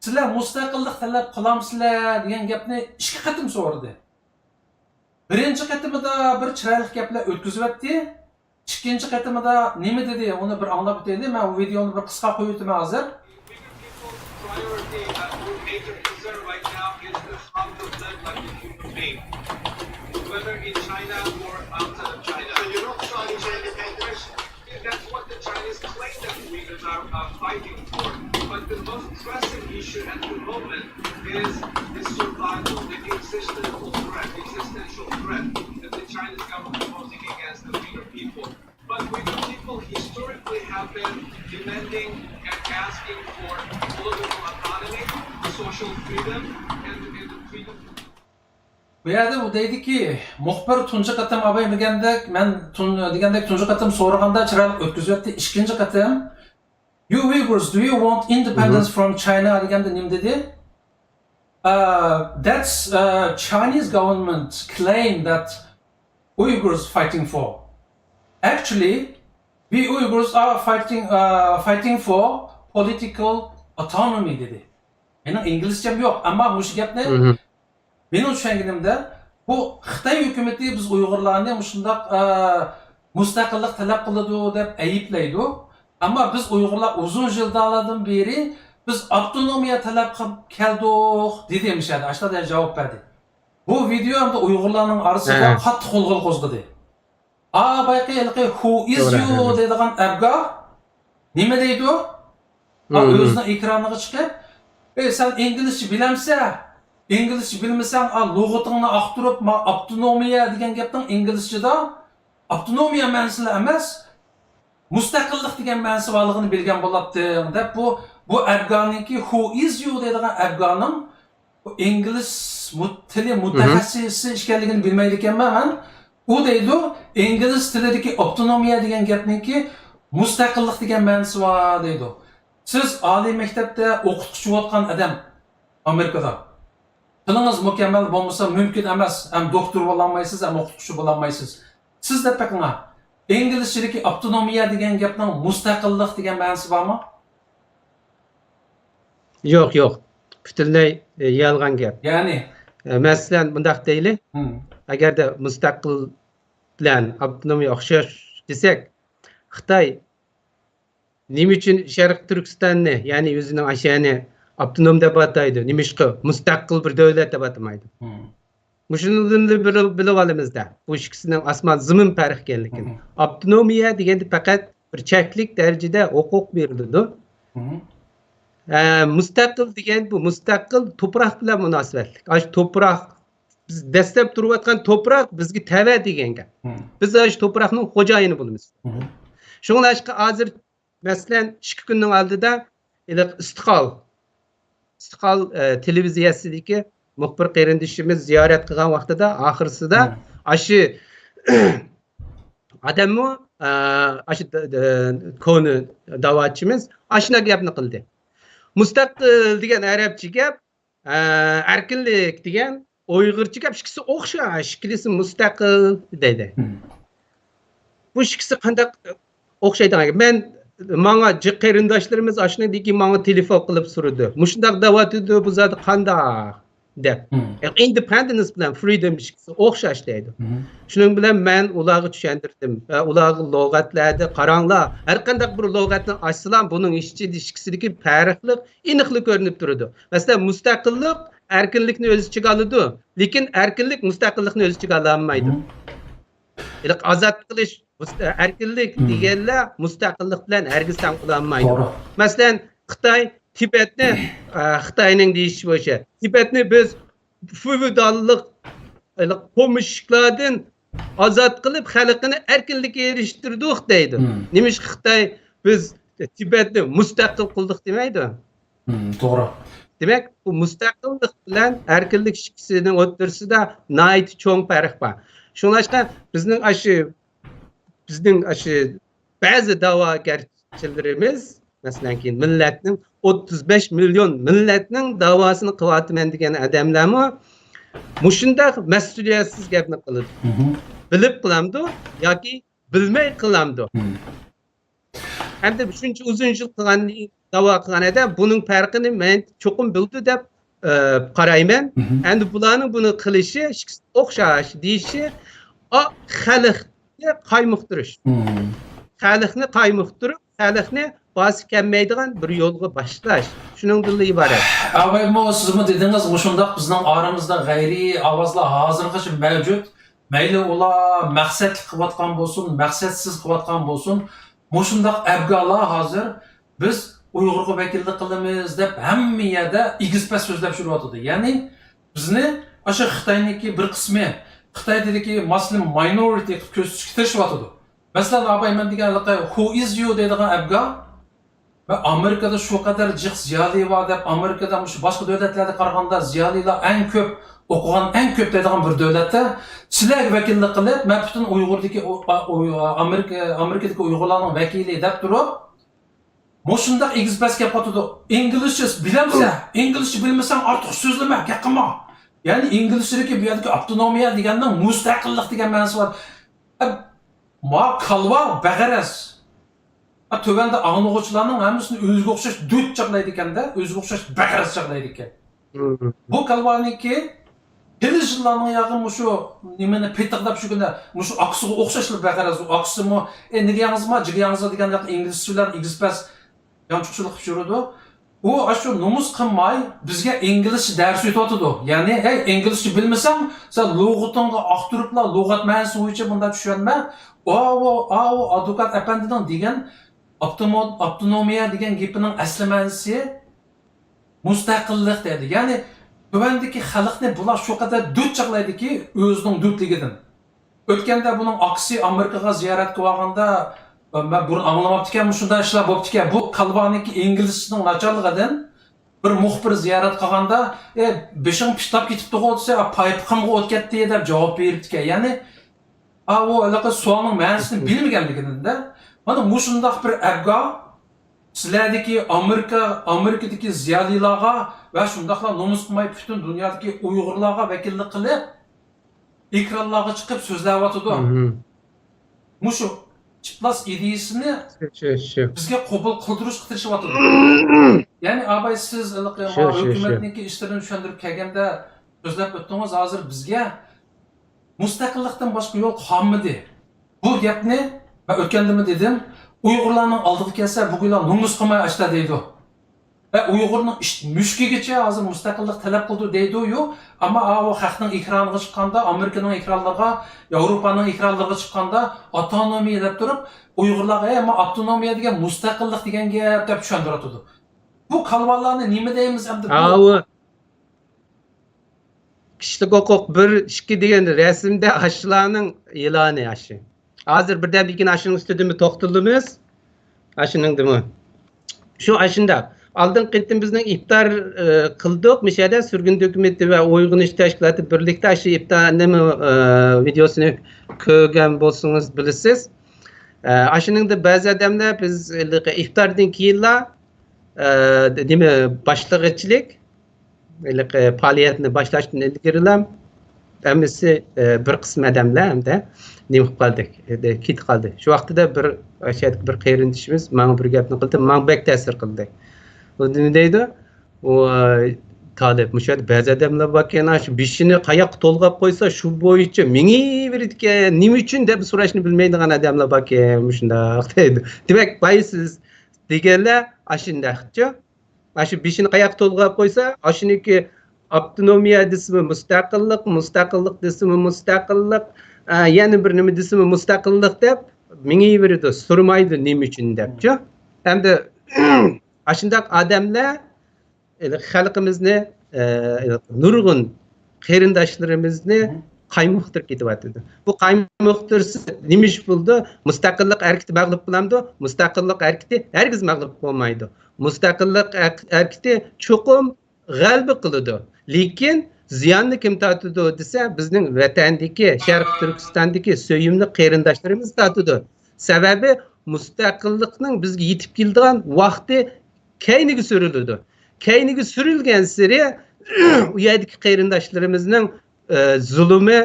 سىلەر مۇستەقىللىق تەلەپ قىلامسىلەر دېگەن گەپنى ئىككى قېتىم سورىدى. بىرىنچى قېتىمىدا بىر چىرايلىق گەپلەر ئۆتكۈزۈۋەتتى. ئىككىنچى قېتىمىدا نېمە دېدى، ئۇنى بىر ئاڭلاپ ئۆتەيلى. مەن ئۇ ۋىدېونى بىر قىسقا قويۇۋېتىمەن ھازىر. Priority, uh, or major concern right now is the harm to blood like a human being, whether in China or outside of China. So you're not trying to change the That's what the Chinese claim that the Uyghurs are, are fighting for. But the most pressing issue at the moment is the survival, the existential threat, existential threat that the Chinese government is posing against the Uyghur people. But Uyghur people historically have been demanding and asking for political autonomy, social freedom, and, and freedom. بۇ يەردە ئۇ دەيدىكى، مۇخبىر تۇنجى قېتىم ئاباي دېگەندەك، مەن تۇن-، دېگەندەك تۇنجى قېتىم سورىغاندا چىرايلىق ئۆتكۈزۈۋەتتى. ئىككىنچى قېتىم، "You Uyghurs, do you want independence from China؟" دېگەندە نېمە دېدى؟ Uh, that's, uh, Chinese government claim that Uyghurs fighting for. Actually, we Uyghurs are fighting, uh, fighting for political autonomy دېدى. مېنىڭ ئىنگلىزچەم يوق، ئەمما مۇشۇ گەپنى مېنىڭ چۈشەنگىنىمدە، بۇ خىتاي ھۆكۈمىتى بىز ئۇيغۇرلارنى مۇشۇنداق، ئە، مۇستەقىللىق تەلەپ قىلىدۇ دەپ ئەيىبلەيدۇ. ئەمما بىز ئۇيغۇرلار ئۇزۇن يىللاردىن بېرى بىز ئاپتونومىيە تەلەپ قىلىپ كەلدۇق، دېدى مۇشۇ يەردە. ئاشۇنداق دەپ جاۋاب بەردى. بۇ ۋىدېو ئەمدى ئۇيغۇرلارنىڭ ئارىسىدا قاتتىق غۇلغۇلا قوزغىدى. ئا، بايىقى ھېلىقى Who is you دەيدىغان ئەبگا نېمە دەيدۇ؟ ئا، ئۆزىنىڭ ئېكرانىغا چىقىپ، «ئەي، سەن ئىنگلىزچە بىلەمسەن؟ ئىنگلىزچە بىلمىسەڭ، ئا، لۇغىتىڭنى ئاختۇرۇپ، ما، ئاپتونومىيە دېگەن گەپنىڭ ئىنگلىزچىدا ئاپتونومىيە مەنىسىلا ئەمەس، مۇستەقىللىق دېگەن مەنىسى بارلىقىنى بىلگەن بولاتتىڭ» دەپ، بۇ، بۇ ئەبگانىڭكى، «Who is you؟» دەيدىغان ئەبگانىڭ بۇ ئىنگلىز مۇت-، تىلى مۇتەخەسسىسى ئىكەنلىكىنى بىلمەيدىكەنمەن مەن. ئۇ دەيدۇ، ئىنگلىز تىلىدىكى ئاپتونومىيە دېگەن گەپنىڭكى مۇستەقىللىق دېگەن مەنىسى بار دەيدۇ. سىز ئالىي مەكتەپتە ئوقۇتقۇچى بولغان ئادەم ئامېرىكىدا. تىلىڭىز مۇكەممەل بولمىسا مۇمكىن ئەمەس، ھەم دوكتور بولالمايسىز، ھەم ئوقۇتقۇچى بولالمايسىز. سىز دەپ بېقىڭا، ئىنگلىزچىدىكى ئاپتونومىيە دېگەن گەپنىڭ مۇستەقىللىق دېگەن مەنىسى بارمۇ؟ يوق، يوق. پۈتۈنلەي، ئە، يالغان گەپ. يەنى؟ ئە، مەسىلەن، مۇنداق دەيلى. ئەگەردە مۇستەقىل بىلەن ئاپتونومىيە ئوخشاش دېسەك، خىتاي نېمە ئۈچۈن شەرقىي تۈركىستاننى، يەنى ئۆزىنىڭ ئاشۇ يەرنى ئاپتونوم دەپ ئاتايدۇ؟ نېمىشقا مۇستەقىل بىر دۆلەت دەپ ئاتىمايدۇ؟ مۇشۇنىڭدىن بىر بىلىپ ئالىمىزدا، بۇ ئىككىسىنىڭ ئاسمان زېمىن پەرقى ئىكەنلىكىنى. ئاپتونومىيە دېگەندە پەقەت بىر چەكلىك دەرىجىدە ھوقۇق بېرىلىدۇ. ئە، مۇستەقىل دېگەن بۇ مۇستەقىل توپراق بىلەن مۇناسىۋەتلىك. ئاشۇ توپراق، بىز دەسلەپ تۇرۇۋاتقان توپراق بىزگە تەۋە دېگەن گەپ. بىز ئاشۇ توپراقنىڭ خوجايىنى بولىمىز. شۇڭلاشقا ھازىر مەسىلەن، ئىككى كۈننىڭ ئالدىدا ھېلىقى ئىستىقلال، ئىستىقلال، ئە، تېلېۋىزىيەسىدىكى مۇخبىر قېرىندىشىمىز زىيارەت قىلغان ۋاقتىدا، ئاخىرسىدا ئاشۇ ئادەممۇ، ئە، ئاشۇ د-، د-، كونا داۋاچىمىز ئاشۇنداق گەپنى قىلدى. مۇستەقىل دېگەن ئەرەبچە گەپ، ئە، ئەركىنلىك دېگەن ئۇيغۇرچە گەپ، ئىككىسى ئوخشاش، ئىككىلىسى مۇستەقىل دەيدۇ. بۇ ئىككىسى قانداق ئوخشايدىغان گەپ؟ مەن، ماڭا جىق قېرىنداشلىرىمىز ئاشۇنىڭدىن كېيىن ماڭا تېلېفون قىلىپ سورىدى. مۇشۇنداق دەۋاتىدۇ، بۇ زادى قانداق؟ دەپ. يەنى ئىندېپېندېنس بىلەن فرىدوم ئىككىسى ئوخشاش دەيدۇ. شۇنىڭ بىلەن مەن ئۇلارغا چۈشەندۈردۈم. ۋە ئۇلارغا لۇغەتلەردە قاراڭلار، ھەر قانداق بىر لۇغەتنى ئاچسىلا، بۇنىڭ ئىچىدە ئىككىسىدىكى پەرقلىق ئېنىقلا كۆرۈنۈپ تۇرىدۇ. مەسىلەن، مۇستەقىللىق ئەركىنلىكنى ئۆز ئىچىگە ئالىدۇ، لېكىن ئەركىنلىك مۇستەقىللىقنى ئۆز ئىچىگە ئالالمايدۇ. ھېلىقى ئازاد قىلىش، مۇست-، ئەركىنلىك دېگەنلەر مۇستەقىللىق بىلەن ھەرگىز تەڭ بولالمايدۇ. مەسىلەن، خىتاي تىبەتنى، ئە، خىتاينىڭ دېيىشى بويىچە، تىبەتنى بىز فېئوداللىق، ھېلىقى قومۇشلۇقلاردىن ئازاد قىلىپ، خەلقىنى ئەركىنلىككە ئېرىشتۈردۇق دەيدۇ. نېمىشقا خىتاي بىز تىبەتنى مۇستەقىل قىلدۇق دېمەيدۇ؟ توغرا. دېمەك، بۇ مۇستەقىللىق بىلەن ئەركىنلىك ئىككىسىنىڭ ئوتتۇرىسىدا ناھايىتى چوڭ پەرق بار. شۇڭلاشقا بىزنىڭ ئاشۇ، بىزنىڭ ئاشۇ بەزى داۋاگەرچىلىرىمىز، مەسىلەن، كېيىن مىللەتنىڭ، ئوتتۇز بەش مىليون مىللەتنىڭ داۋاسىنى قىلىۋاتىمەن دېگەن ئادەملەرمۇ مۇشۇنداق مەسئۇلىيەتسىز گەپنى قىلىدۇ. بىلىپ قىلامدۇ ياكى بىلمەي قىلامدۇ؟ ئەمدى شۇنچە ئۇزۇن يىل قىلغان، داۋا قىلغان ئادەم بۇنىڭ پەرقىنى مەن چوقۇم بىلىدۇ دەپ، ئە، قارايمەن. ئەمدى بۇلارنىڭ بۇنى قىلىشى ئوخشاش دېيىشى، ئا، خەلقنى قايمۇقتۇرۇش. خەلقنى قايمۇقتۇرۇپ، خەلقنى باسىپ كەلمەيدىغان بىر يولغا باشلاش. شۇنىڭدىنلا ئىبارەت. ئابايمۇ، سىزمۇ دېدىڭىز، مۇشۇنداق بىزنىڭ ئارىمىزدا غەيرىي ئاۋازلار ھازىرغىچە مەۋجۇت. مەيلى ئۇلار مەقسەتلىك قىلىۋاتقان بولسۇن، مەقسەتسىز قىلىۋاتقان بولسۇن، مۇشۇنداق ئەبگالار ھازىر بىز ئۇيغۇرغا ۋەكىللىك قىلىمىز دەپ ھەممە يەردە ئېگىز-پەس سۆزلەپ يۈرۈۋاتىدۇ. يەنى بىزنى ئاشۇ خىتاينىڭكى بىر قىسمى، خىتايدىكى مۇسلىم ماينورىتى قىلىپ كۆرسىتىشكە تىرىشىۋاتىدۇ. مەسىلەن، ئاباي مەن دېگەن ھېلىقى Who is you دەيدىغان ئەبگا ۋە ئامېرىكىدا شۇ قەدەر جىق زىيالىي بار دەپ، ئامېرىكىدا مۇشۇ باشقا دۆلەتلەرگە قارىغاندا زىيالىيلار ئەڭ كۆپ، ئوقۇغان ئەڭ كۆپ دەيدىغان بىر دۆلەتتە سىلەرگە ۋەكىللىك قىلىپ، مەن پۈتۈن ئۇيغۇردىكى ئۇ-، ئۇ-، ئامېرىكا، ئامېرىكىدىكى ئۇيغۇرلارنىڭ ۋەكىلى دەپ تۇرۇپ، مۇشۇنداق ئېگىز-پەس گەپ قاتىدۇ. ئىنگلىزچە بىلەمسەن؟ ئىنگلىزچە بىلمىسەڭ ئارتۇق سۆزلىمە، گەپ قىلما. يەنى ئىنگلىزچىدىكى بۇ يەردىكى ئاپتونومىيە دېگەننىڭ مۇستەقىللىق دېگەن مەنىسى بار. ئە، ما كالۋا بەغەرەز. ئە، تۆۋەندە ئاڭلىغۇچىلارنىڭ ھەممىسىنى ئۆزىگە ئوخشاش دۆت چاغلايدىكەن-دە، ئۆزىگە ئوخشاش بەغەرەز چاغلايدىكەن. بۇ كالۋانىڭكى خېلى يىللارنىڭ ياغى مۇشۇ نېمىنى پېتىقلاپ شۇ كۈنى مۇشۇ ئاكىسىغا ئوخشاشلا بەغەرەز. ئۇ ئاكىسىمۇ، ئە، نېگە ياڭزىما، جىگە ياڭزا دېگەندەك ئىنگلىزچە بىلەن ئېگىز-پەس يانچۇقچىلىق قىلىپ يۈرىدۇ. ئۇ ئاشۇ نومۇس قىلماي، بىزگە ئىنگلىزچە دەرس ئۆتۈۋاتىدۇ. يەنى، ھەي، ئىنگلىزچە بىلمىسەڭ، سەن لۇغىتىڭغا ئاختۇرۇپلا، لۇغەت مەنىسى بويىچە بۇنداق چۈشەنمە. ئاۋۇ، ئاۋۇ، ئادۋوكات ئەپەندىنىڭ دېگەن ئاپتومو-، ئاپتونومىيە دېگەن گېپىنىڭ ئەسلى مەنىسى مۇستەقىللىق دەيدۇ. يەنى، تۆۋەندىكى خەلقنى بۇلار شۇ قەدەر دۆت چاغلايدۇكى، ئۆزىنىڭ دۆتلۈكىدىن. ئۆتكەندە بۇنىڭ ئاكىسى ئامېرىكىغا زىيارەتكە بارغاندا، مەن بۇرۇن ئاڭلىماپتىكەن، مۇشۇنداق ئىشلار بوپتىكەن. بۇ كالۋانىڭكى ئىنگلىزچىسىنىڭ ناچارلىقىدىن بىر مۇخبىر زىيارەت قىلغاندا، «ئە، بېشىڭ پىتلاپ كېتىپتىغۇ» دېسە، «ئا، پايپىقىمغا ئوت كەتتى» دەپ جاۋاب بېرىپتىكەن. يەنى، ئا، ئۇ ھېلىقى سوئالنىڭ مەنىسىنى بىلمىگەنلىكىدىن-دە. مانا مۇشۇنداق بىر ئەبگا سىلەردىكى ئامېرىكا، ئامېرىكىدىكى زىيالىيلارغا ۋە شۇنداقلا نومۇس قىلماي پۈتۈن دۇنيادىكى ئۇيغۇرلارغا ۋەكىللىك قىلىپ، ئېكرانلارغا چىقىپ سۆزلەۋاتىدۇ. مۇشۇ ئىپلاس ئىدىيىسىنى بىزگە قوبۇل قىلدۇرۇشقا تىرىشىۋاتىدۇ. يەنى، ئاباي، سىز ھېلىقى ھۆكۈمەتنىڭكى ئىشلىرىنى چۈشەندۈرۈپ كەلگەندە سۆزلەپ ئۆتتىڭىز، ھازىر بىزگە مۇستەقىللىقتىن باشقا يول قالمىدى. بۇ گەپنى مەن ئۆتكەندىمۇ دېدىم، ئۇيغۇرلارنىڭ ئالدىغا كەلسە، بۇ گۇيلا نومۇس قىلماي ئاشتا دەيدۇ. ۋە ئۇيغۇرنىڭ ئىش مۈشۈكىگىچە ھازىر مۇستەقىللىق تەلەپ قىلىدۇ دەيدۇ-يۇ، ئەمما ئاۋۇ خەقنىڭ ئېكرانىغا چىققاندا، ئامېرىكىنىڭ ئېكرانلىرىغا، ياۋروپانىڭ ئېكرانلىرىغا چىققاندا، ئاپتونومىيە دەپ تۇرۇپ، ئۇيغۇرلارغا، «ئەي، ئەمما ئاپتونومىيە دېگەن مۇستەقىللىق دېگەن گەپ» دەپ چۈشەندۈرۈۋاتىدۇ. بۇ كالۋالارنى نېمە دەيمىز ئەمدى؟ بۇ ئاۋۇ كىشىلىك ھوقۇق بىر، ئىككى دېگەن رەسىمدە ئاشۇلارنىڭ ئېلانى ئاشۇ. ھازىر بىردەمدىن كېيىن ئاشۇنىڭ ئۈستىدىمۇ توختىلىمىز. ئاشۇنىڭدىمۇ شۇ ئاشۇنداق. ئالدىنقى قېتىم بىزنىڭ ئىپتار، ئى، قىلدۇق. مۇشۇ يەردە سۈرگۈن ھۆكۈمىتى ۋە ئويغىنىش تەشكىلاتى بىرلىكتە ئاشۇ ئىپتارنىمۇ، ئى، ۋىدېيوسىنى كۆرگەن بولسىڭىز بىلىسىز. ئى، ئاشۇنىڭدا بەزى ئادەملەر بىز ھېلىقى ئىپتاردىن كېيىنلا، ئى، نېمە، باشلىغۇچىلىك، ھېلىقى پائالىيەتنى باشلاشتىن ئىلگىرىلا ھەممىسى، ئى، بىر قىسىم ئادەملەر ھەمدە نېمە قىلىپ قالدى، ئى، كېتىپ قالدى. شۇ ۋاقتىدا بىر، ئاشۇ بىر قېرىندىشىمىز ماڭا بىر گەپنى قىلدى، ماڭا بەك تەسىر قىلدى. ئۇ نېمە دەيدۇ؟ ئۇ، ئاي، تالىپ، مۇشۇ يەردە بەزى ئادەملەر باركەن، ئاشۇ بېشىنى قاياققا تولغاپ قويسا، شۇ بويىچە مېڭىۋېرىدىكەن. نېمە ئۈچۈن دەپ سوراشنى بىلمەيدىغان ئادەملەر باركەن، مۇشۇنداق دەيدۇ. دېمەك، بايا سىز دېگەنلەر ئاشۇنداقچۇ. ئاشۇ بېشىنى قاياققا تولغاپ قويسا، ئاشۇنىڭكى ئاپتونومىيە دېسىمۇ مۇستەقىللىق، مۇستەقىللىق دېسىمۇ مۇستەقىللىق، ئە، يەنە بىر نېمە دېسىمۇ مۇستەقىللىق دەپ مېڭىۋېرىدۇ، سورىمايدۇ نېمە ئۈچۈن دەپچۇ. ھەمدە ئاشۇنداق ئادەملەر، ئە، خەلقىمىزنى، ئە، نۇرغۇن قېرىنداشلىرىمىزنى قايمۇقتۇرۇپ كېتىۋاتىدۇ. بۇ قايمۇقتۇرسا نېمە ئىش بولىدۇ؟ مۇستەقىللىق ھەرىكىتى مەغلۇپ بولامدۇ؟ مۇستەقىللىق ھەرىكىتى ھەرگىز مەغلۇپ بولمايدۇ. مۇستەقىللىق ھەرىكىتى چوقۇم غەلىبە قىلىدۇ. لېكىن زىياننى كىم تارتىدۇ دېسە، بىزنىڭ ۋەتەندىكى، شەرقىي تۈركىستاندىكى سۆيۈملۈك قېرىنداشلىرىمىز تارتىدۇ. سەۋەبى مۇستەقىللىقنىڭ بىزگە يېتىپ كېلىدىغان ۋاقتى كەينىگە سۈرۈلىدۇ. كەينىگە سۈرۈلگەنسېرى ئۇ يەردىكى قېرىنداشلىرىمىزنىڭ، ئە، زۇلۇمى،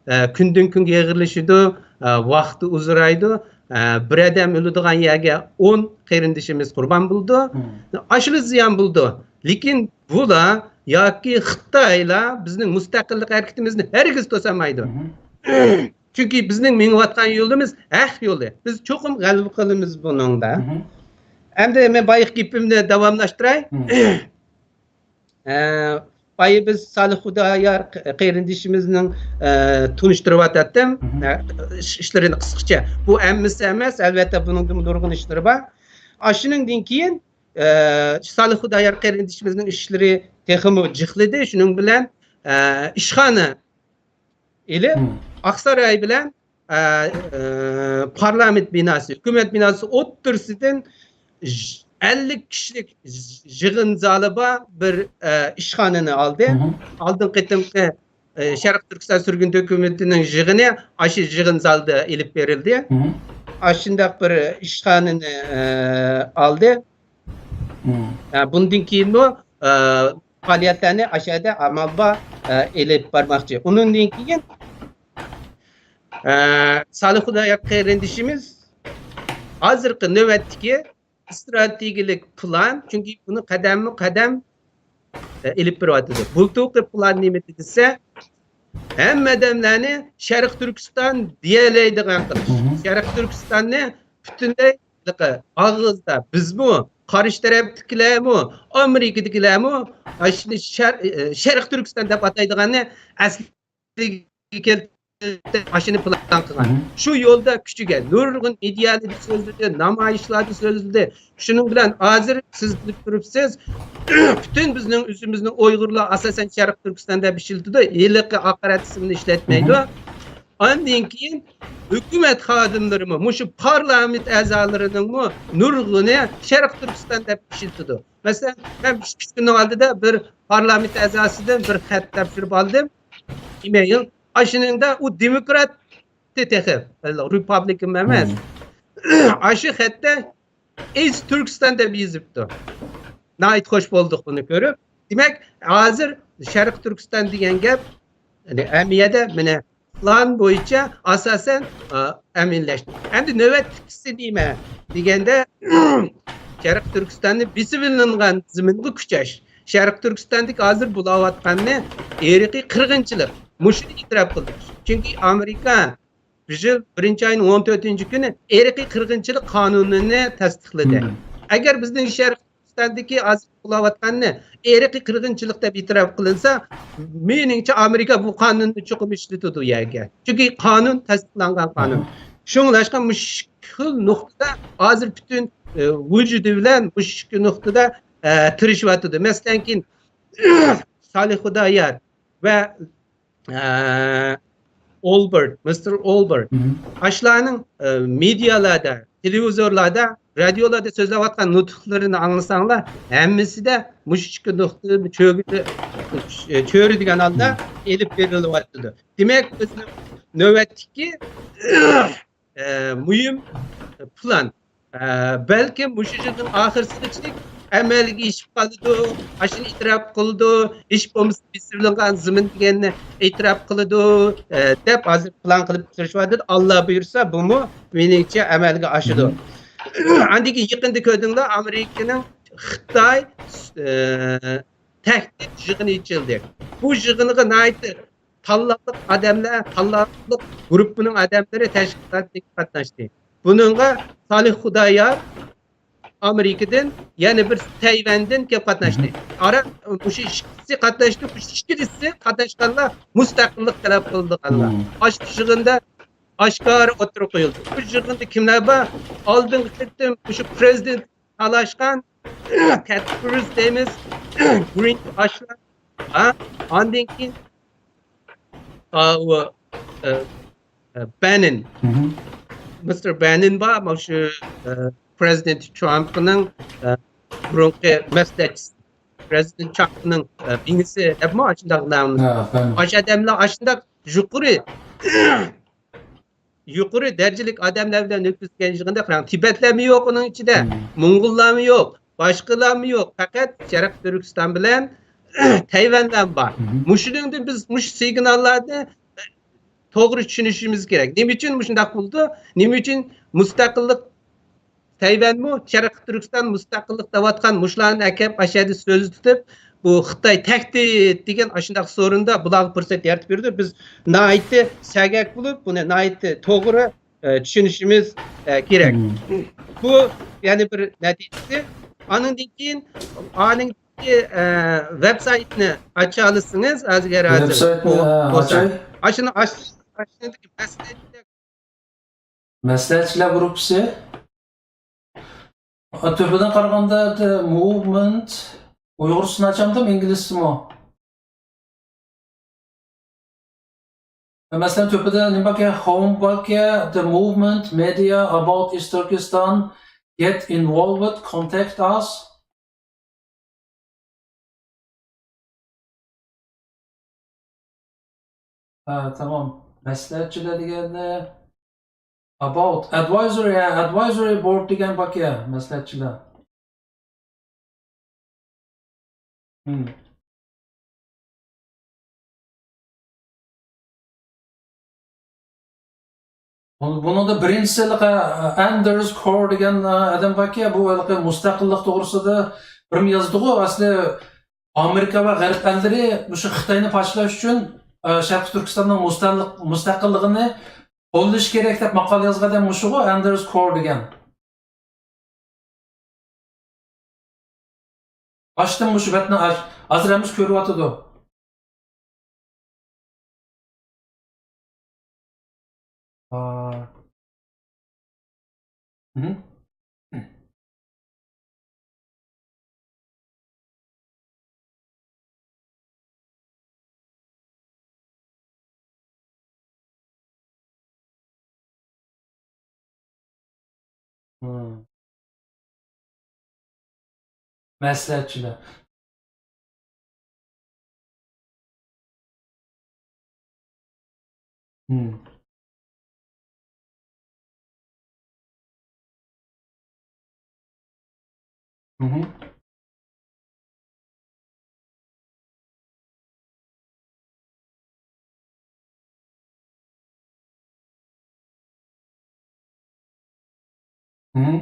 ئە، كۈندىن كۈنگە ئېغىرلىشىدۇ، ئە، ۋاقتى ئۇزىرايدۇ. ئە، بىر ئادەم ئۆلىدىغان يەرگە ئون قېرىندىشىمىز قۇربان بولىدۇ. مم. ئاشۇلا زىيان بولىدۇ. لېكىن بۇلار ياكى خىتايلار بىزنىڭ مۇستەقىللىق ھەرىكىتىمىزنى ھەرگىز توسالمايدۇ. مم. چۈنكى بىزنىڭ مېڭىۋاتقان يولىمىز ھەق يولى. بىز چوقۇم غەلىبە قىلىمىز بۇنىڭدا. مم. ئەمدى مەن بايىقى گېپىمنى داۋاملاشتۇراي. مم. ئە، بايا بىز سالىھ خۇدايار قېرىندىشىمىزنىڭ، ئە، تونۇشتۇرۇۋاتاتتىم. مم. ئە، ئىش-، ئىشلىرىنى قىسقىچە. بۇ ھەممىسى ئەمەس، ئەلۋەتتە بۇنىڭدىمۇ نۇرغۇن ئىشلىرى بار. ئاشۇنىڭدىن كېيىن، ئە، سالىھ خۇدايار قېرىندىشىمىزنىڭ ئىشلىرى تېخىمۇ جىقلىدى. شۇنىڭ بىلەن، ئە، ئىشخانا ئېلىپ، مم. ئاقساراي بىلەن، ئە، ئە، پارلامېنت بىناسى، ھۆكۈمەت بىناسى ئوتتۇرىسىدىن ژ-، ئەللىك كىشىلىك ژ-، يىغىن زالى بار بىر، ئە، ئىشخانىنى ئالدى. مم. ئالدىنقى قېتىمقى، ئە، شەرقىي تۈركىستان سۈرگۈن ھۆكۈمىتىنىڭ يىغىنى ئاشۇ يىغىن زالىدا ئېلىپ بېرىلدى. مم. ئاشۇنداق بىر ئىشخانىنى، ئە، ئالدى. مم. ئە، بۇندىن كېيىنمۇ، ئە، پائالىيەتلەرنى ئاشۇ يەردە ئامال بار، ئە، ئېلىپ بارماقچى. ئۇنىڭدىن كېيىن، ئە، سالىھ خۇدايار قېرىندىشىمىز ھازىرقى نۆۋەتتىكى ئىستراتېگىيەلىك پىلان، چۈنكى بۇنى قەدەممۇ قەدەم، ئە، ئېلىپ بېرىۋاتىدۇ. بۇلتۇرقى پىلان نېمىدى دېسە، ھەممە ئادەملەرنى شەرقىي تۈركىستان دېيەلەيدىغان قىلىش. مم. شەرقىي تۈركىستاننى پۈتۈنلەي ئاغزىدا بىزمۇ، قارشى تەرەپتىكىلەرمۇ، ئامېرىكىدىكىلەرمۇ ئاشۇنى شەر-، ئە، شەرقىي تۈركىستان دەپ ئاتايدىغاننى ئەسلىگە كەلتۈرۈپ، ئاشۇنى پىلان قىلغان. مم. شۇ يولدا كۈچىگە نۇرغۇن مېدىيالاردا سۆزلىدى، نامايىشلاردا سۆزلىدى. شۇنىڭ بىلەن ھازىر سىز بىلىپ تۇرۇپسىز، پۈتۈن بىزنىڭ ئۆزىمىزنىڭ ئۇيغۇرلار ئاساسەن شەرقىي تۈركىستان دەپ ئىشلىتىدۇ، ھېلىقى ھاقارەت ئىسمىنى ئىشلەتمەيدۇ. مم. ئاندىن كېيىن ھۆكۈمەت خادىملىرىمۇ، مۇشۇ پارلامېنت ئەزالىرىنىڭمۇ نۇرغۇنى شەرقىي تۈركىستان دەپ ئىشلىتىدۇ. مەسىلەن، مەن ئۈچ كۈننىڭ ئالدىدا بىر پارلامېنت ئەزاسىدىن بىر خەت تاپشۇرۇپ ئالدىم. ئىمېيل. ئاشۇنىڭدا ئۇ دېموكرات تېخى، رېپابلىكان ئەمەس. مم. ئاشۇ خەتتە ئىز تۈركىستان دەپ يېزىپتۇ. ناھايىتى خوش بولدۇق بۇنى كۆرۈپ. دېمەك، ھازىر شەرقىي تۈركىستان دېگەن گەپ، يەنى ئەمەلىيەتتە مانا پىلان بويىچە ئاساسەن، ئە، ئەمەلىيلەشتى. ئەمدى نۆۋەتتىكىسى نېمە دېگەندە، شەرقىي تۈركىستاننى بېسىۋېلىنغان زېمىنغا كۈچەش. شەرقىي تۈركىستاندىكى ھازىر بولاۋاتقاننى ئىرقىي قىرغىنچىلىق. مۇشۇنى ئېتىراپ قىلدى. چۈنكى ئامېرىكا بۇ يىل بىرىنچى ئاينىڭ ئون تۆتىنچى كۈنى ئىرقىي قىرغىنچىلىق قانۇنىنى تەستىقلىدى. مم. ئەگەر بىزنىڭ شەرقىي تۈركىستاندىكى ھازىر بولاۋاتقاننى ئىرقىي قىرغىنچىلىق دەپ ئېتىراپ قىلىنسا، مېنىڭچە ئامېرىكا بۇ قانۇننى چوقۇم ئىشلىتىدۇ يەرگە. چۈنكى قانۇن تەستىقلانغان قانۇن. مم. شۇڭلاشقا مۇشۇ خىل نۇقتىدا ھازىر پۈتۈن، ئە، ۋۇجۇدى بىلەن مۇشۇ نۇقتىدا، ئە، تىرىشىۋاتىدۇ. مەسىلەن، كېيىن سالىھ خۇدايار ۋە ئە، ئولبېرت، مىستېر ئولبېرت. مم. ئاشۇلارنىڭ، ئە، مېدىيالاردا، تېلېۋىزورلاردا رادىيولاردا سۆزلەۋاتقان نۇتۇقلىرىنى ئاڭلىساڭلار، ھەممىسىدە مۇشۇ ئىككى نۇقتا چۆگىدە، چۆرىدىگەن ھالدا ئېلىپ بېرىلىۋاتىدۇ. دېمەك، بىزنىڭ نۆۋەتتىكى ئە، مۇھىم پىلان. ئە، بەلكىم مۇشۇ يىلنىڭ ئاخىرسىغىچىلىك ئەمەلگە ئېشىپ قالىدۇ، ئاشۇنى ئېتىراپ قىلىدۇ، ھېچ بولمىسا بېسىۋېلىنغان زېمىن دېگەننى ئېتىراپ قىلىدۇ، ئە، دەپ ھازىر پىلان قىلىپ تۇرۇشۇۋاتىدۇ. ئاللا بۇيرۇسا، بۇمۇ مېنىڭچە ئەمەلگە ئاشىدۇ. ئاندىن كېيىن يېقىندا كۆردۈڭلار، ئامېرىكىنىڭ خىتاي، ئە، تەھدىت يىغىنى ئېچىلدى. بۇ يىغىنغا ناھايىتى تاللانلىق ئادەملەر، تاللانلىق گۇرۇپپىنىڭ ئادەملىرى تەشكىلاتتىن قاتناشتى. بۇنىڭغا سالىھ خۇدايار ئامېرىكىدىن، يەنە بىر تەيۋەندىن كېلىپ قاتناشتى. ئارا مۇشۇ ئىككىسى قاتناشتى، مۇشۇ ئىككىلىسى قاتناشقانلار مۇستەقىللىق تەلەپ قىلىدىغانلار. ئاشۇ يىغىندا ئاشكارا ئوتتۇرىغا قويۇلدى. بۇ يىغىندا كىملەر بار؟ ئالدىنقى قېتىم مۇشۇ پرېزىدېنت تالاشقان تەد كروز دەيمىز، گرېنت ئاشلار، ھە؟ ئاندىن كېيىن، ئا، ئۇ، ئە، ئە، بەننېن. مىستېر بەننېن بار، مانا شۇ، ئە، پرېزىدېنت ترامپنىڭ، ئە، بۇرۇنقى مەسلىھەتچىسى. پرېزىدېنت ترامپنىڭ، ئە، مېڭىسى دەپمۇ ئاشۇنداق نامى. ئاشۇ ئادەملەر ئاشۇنداق يۇقىرى يۇقىرى دەرىجىلىك ئادەملەر بىلەن ئۆتكۈزگەن يىغىندا قاراڭ، تىبەتلەرمۇ يوق ئۇنىڭ ئىچىدە، موڭغۇللارمۇ يوق، باشقىلارمۇ يوق، پەقەت شەرقىي تۈركىستان بىلەن تەيۋەنلەرمۇ بار. مۇشۇنىڭدىن بىز مۇشۇ سىگناللارنى توغرا چۈشىنىشىمىز كېرەك. نېمە ئۈچۈن مۇشۇنداق بولىدۇ؟ نېمە ئۈچۈن مۇستەقىللىق تەيۋەنمۇ شەرقىي تۈركىستان مۇستەقىللىق دەۋاتقان مۇشۇلارنى ئەكەپ ئاشۇ يەردە سۆزلىتىپ، بۇ خىتاي تەھدىت دېگەن ئاشۇنداق سورۇندا بۇلارغا پۇرسەت يارىتىپ بېرىدۇ. بىز ناھايىتى سەگەك بولۇپ، بۇنى ناھايىتى توغرا، ئە، چۈشىنىشىمىز، ئە، كېرەك. بۇ يەنە بىر نەتىجىسى. ئانىڭدىن كېيىن ئانىڭدىكى، ئە، ۋېبسايتنى ئاچالىسىڭىز، ھازىر ھازىر. ۋېبسايتنى، ئە، بولسا. ئاچاي. ئاشۇنى ئاچ-، ئاشۇنىڭدىكى مەسىلە مەسلىھەتچىلەر گۇرۇپپىسى. تۆپىدىن قارىغاندا، The Movement، ئۇيغۇرچىسىنى ئاچامدىم، ئىنگلىزچىمۇ؟ مەسىلەن، تۆپىدە نېمە باركەن؟ Home باركەن، The Movement، Media، About East Turkestan، Get Involved، Contact Us. ھە، تامام. مەسلىھەتچىلەر دېگەندە، about، advisory، ھە، advisory board دېگەن باركەن، مەسلىھەتچىلەر. بۇ-، بۇنىڭدا بىرىنچىسى، ئە، ئەندېرس كور دېگەن، ئە، ئادەم باركى، بۇ ھېلىقى مۇستەقىللىق توغرىسىدا بىرمۇ يازدىغۇ. ئەسلى ئامېرىكا ۋە غەرب ئەللىرى مۇشۇ خىتاينى پارچىلاش ئۈچۈن، ئە، شەرقىي تۈركىستاننىڭ مۇستەقىللىق-، مۇستەقىللىقىنى قوللىشى كېرەك دەپ ماقالە يازغان ئادەم مۇشۇغۇ، ئەندېرس كور دېگەن. ئاچتىم مۇشۇ بەتنى، ئاچ-، ھازىر ھەممىسى كۆرۈۋاتىدۇ. ئا. مھم. مھم. مەسلىھەتچىلەر. مھم. مھم. مھم.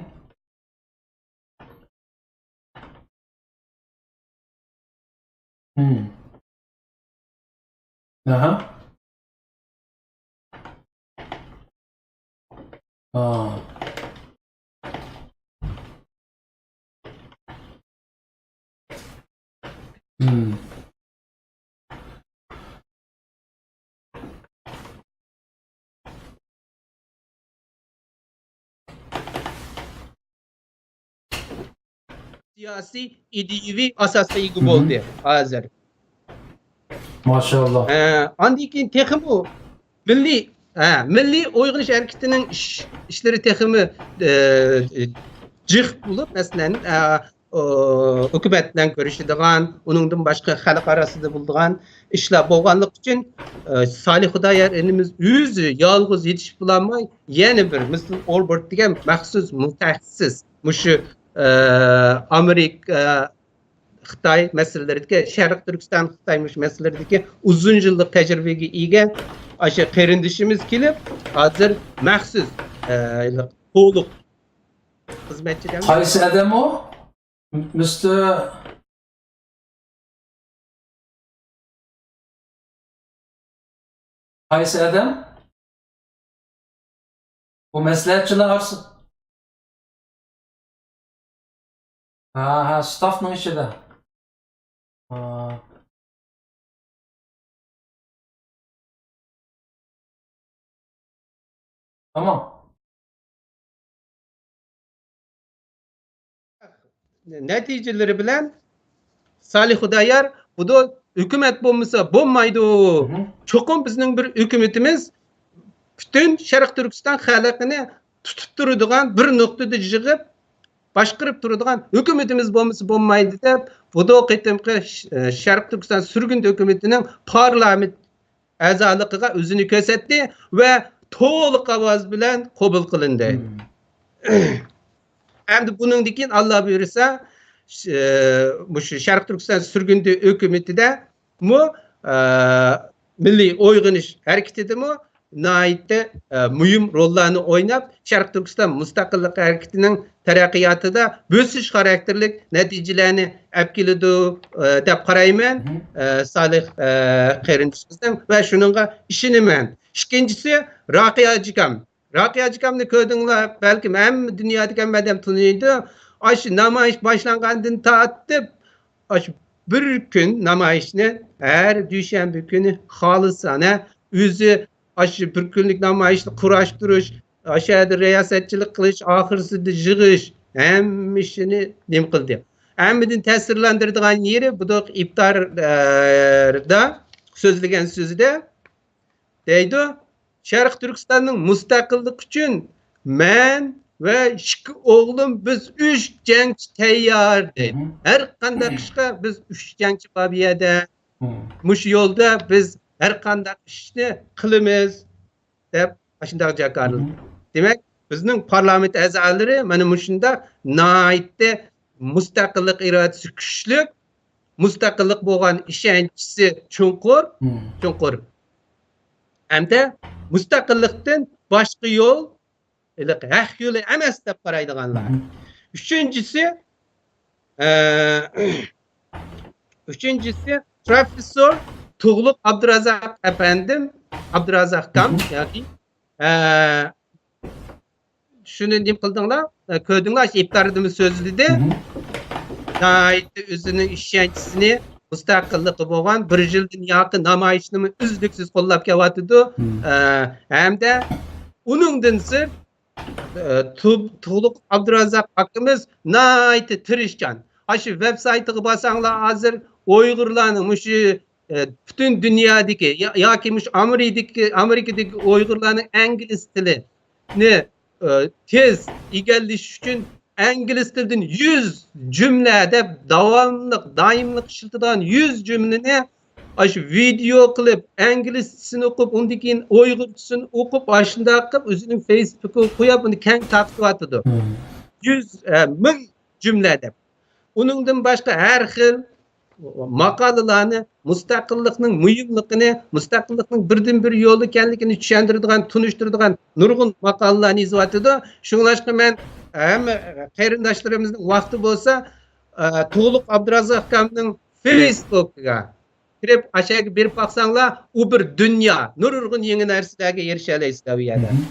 مھم. ئاھا. ئا. مھم. سىياسىي، ئىدىيىۋى ئاساسقا ئىگە بولدى ھازىر. ماشائاللا. ئە، ئاندىن كېيىن تېخىمۇ مىللىي، ھە، مىللىي ئويغىنىش ھەرىكىتىنىڭ ئىش-، ئىشلىرى تېخىمۇ، ئە، جىق بولۇپ، مەسىلەن، ئە، ئۇ، ھۆكۈمەت بىلەن كۆرۈشىدىغان، ئۇنىڭدىن باشقا خەلق ئارىسىدا بولىدىغان ئىشلار بولغانلىقى ئۈچۈن، ئە، سالىھ خۇدايار ئىنىمىز ئۆزى يالغۇز يېتىشىپ بولالماي، يەنە بىر مىستېر ئولبېرت دېگەن مەخسۇس مۇتەخەسسىس، مۇشۇ، ئە، ئامېرىكا، خىتاي مەسىلىلىرىدىكى، شەرقىي تۈركىستان، خىتاي مۇشۇ مەسىلىلىرىدىكى ئۇزۇن يىللىق تەجرىبىگە ئىگە ئاشۇ قېرىندىشىمىز كېلىپ، ھازىر مەخسۇس، ئە، تولۇق خىزمەتچى دەم-، قايسى ئادەم ئۇ؟ مىستېر قايسى ئادەم؟ بۇ مەسلىھەتچىلەر ئارىسى-، ھە، ھە، ستافنىڭ ئىچىدە. ھە. تامام. نەتىجىلىرى بىلەن سالىھ خۇدايار، بۇ ھۆكۈمەت بولمىسا بولمايدۇ. مھم. چوقۇم بىزنىڭ بىر ھۆكۈمىتىمىز پۈتۈن شەرقىي تۈركىستان خەلقىنى تۇتۇپ تۇرىدىغان، بىر نۇقتىدا يىغىپ باشقۇرۇپ تۇرىدىغان ھۆكۈمىتىمىز بولمىسا بولمايدۇ دەپ، بۇ قېتىمقى ش-، شەرقىي تۈركىستان سۈرگۈندە ھۆكۈمىتىنىڭ پارلامېنت ئەزالىقىغا ئۆزىنى كۆرسەتتى ۋە تولۇق ئاۋاز بىلەن قوبۇل قىلىندى. مم. ئەمدى بۇنىڭدىن كېيىن، ئاللا بۇيرۇسا، ش-، مۇشۇ شەرقىي تۈركىستان سۈرگۈندە ھۆكۈمىتىدىمۇ، ئە، مىللىي ئويغىنىش ھەرىكىتىدىمۇ ناھايىتى، ئە، مۇھىم روللارنى ئويناپ، شەرقىي تۈركىستان مۇستەقىللىق ھەرىكىتىنىڭ تەرەققىياتىدا بۆسۈش خاراكتېرلىك نەتىجىلەرنى ئەپ كېلىدۇ، ئە، دەپ قارايمەن، مھم. ئە، سالىھ، ئە، قېرىندىشىمىزنىڭ ۋە شۇنىڭغا ئىشىنىمەن. ئىككىنچىسى، راقىيە ھاجىكام. راقىيە ھاجىكامنى كۆردۈڭلار، بەلكىم ھەممە دۇنيادىكى ھەممە ئادەم تونۇيدۇ. ئاشۇ نامايىش باشلانغاندىن تارتىپ، ئاشۇ بىر كۈن نامايىشنى ھەر دۈشەنبە كۈنى خالىسانە ئۆزى ئاشۇ بىر كۈنلۈك نامايىشنى قۇراشتۇرۇش، ئاشۇ يەردە رىياسەتچىلىك قىلىش، ئاخىرسىدا يىغىش، ھەممە ئىشىنى نېمە قىلدى. ھەممىدىن تەسىرلەندۈرىدىغان يېرى، بۇدۇق ئىپتاردا سۆزلىگەن سۆزىدە دەيدۇ، شەرقىي تۈركىستاننىڭ مۇستەقىللىقى ئۈچۈن مەن ۋە ئىككى ئوغلۇم، بىز ئۈچ جەڭچى تەييار دەيدۇ. مم. ھەر قانداق ئىشقا بىز ئۈچ جەڭچى بار بۇ يەردە. مم. مۇشۇ يولدا بىز ھەر قانداق ئىشنى قىلىمىز، دەپ ئاشۇنداق جاكارلىدى. مم. دېمەك، بىزنىڭ پارلامېنت ئەزالىرى مانا مۇشۇنداق ناھايىتى مۇستەقىللىق ئىرادىسى كۈچلۈك، مۇستەقىللىق بولغان ئىشەنچىسى چوڭقۇر، مم. چوڭقۇر. ھەمدە مۇستەقىللىقتىن باشقا يول، ھېلىقى ھەق يولى ئەمەس دەپ قارايدىغانلار. مم. ئۈچىنچىسى، ئە، ئۈچىنچىسى، پروفېسسور تۇغلۇق ئابدۇرازاق ئەپەندىم، ئابدۇرازاق كام، مم. ياكى، ئە، شۇنى نېمە قىلدىڭلار؟ ئە، كۆردۈڭلار، ئىپتاردىمۇ سۆزلىدى. مم. ناھايىتى ئۆزىنىڭ ئىشەنچىسىنى مۇستەقىللىقى بولغان بىر يىلدىن ياقى نامايىشنىمۇ ئۈزلۈكسىز قوللاپ كېلىۋاتىدۇ. مم. ئە، ھەمدە ئۇنىڭدىن سىرت، ئە، تۇ-، تۇغلۇق ئابدۇرازاق ئاكىمىز ناھايىتى تىرىشچان. ئاشۇ ۋېب سايتىغا بارساڭلار، ھازىر ئۇيغۇرلارنىڭ مۇشۇ، ئە، پۈتۈن دۇنيادىكى يا-، ياكى مۇشۇ ئامېرىدىكى، ئامېرىكىدىكى ئۇيغۇرلارنىڭ ئىنگلىز تىلىنى، ئە، تېز ئىگىلىشى ئۈچۈن ئىنگلىز تىلىدىن يۈز جۈملە دەپ داۋاملىق، دائىملىق ئىشلىتىدىغان يۈز جۈملىنى ئاشۇ ۋىدېئو قىلىپ، ئىنگلىزچىسىنى ئوقۇپ، ئۇندىن كېيىن ئۇيغۇرچىسىنى ئوقۇپ، ئاشۇنداق قىلىپ ئۆزىنىڭ فېيسبۇكىغا قويۇپ، ئۇنى كەڭ تارقىتىۋاتىدۇ. مم. يۈز، ئە، مىڭ جۈملە دەپ. ئۇنىڭدىن باشقا ھەر خىل ماقالىلارنى، مۇستەقىللىقنىڭ مۇھىملىقىنى، مۇستەقىللىقنىڭ بىردىنبىر يولى ئىكەنلىكىنى چۈشەندۈرىدىغان، تونۇشتۇرىدىغان نۇرغۇن ماقالىلارنى يېزىۋاتىدۇ. شۇڭلاشقا مەن ھەممە قېرىنداشلىرىمىزنىڭ ۋاقتى بولسا، ئە، تۇغلۇق ئابدۇرازاق ئاكامنىڭ فېيسبۇكىغا كىرىپ، ئاشۇ يەرگە بېرىپ باقساڭلار، ئۇ بىر دۇنيا، نۇرغۇن يېڭى نەرسىلەرگە ئېرىشەلەيسىلەر ئۇ يەردە. مم.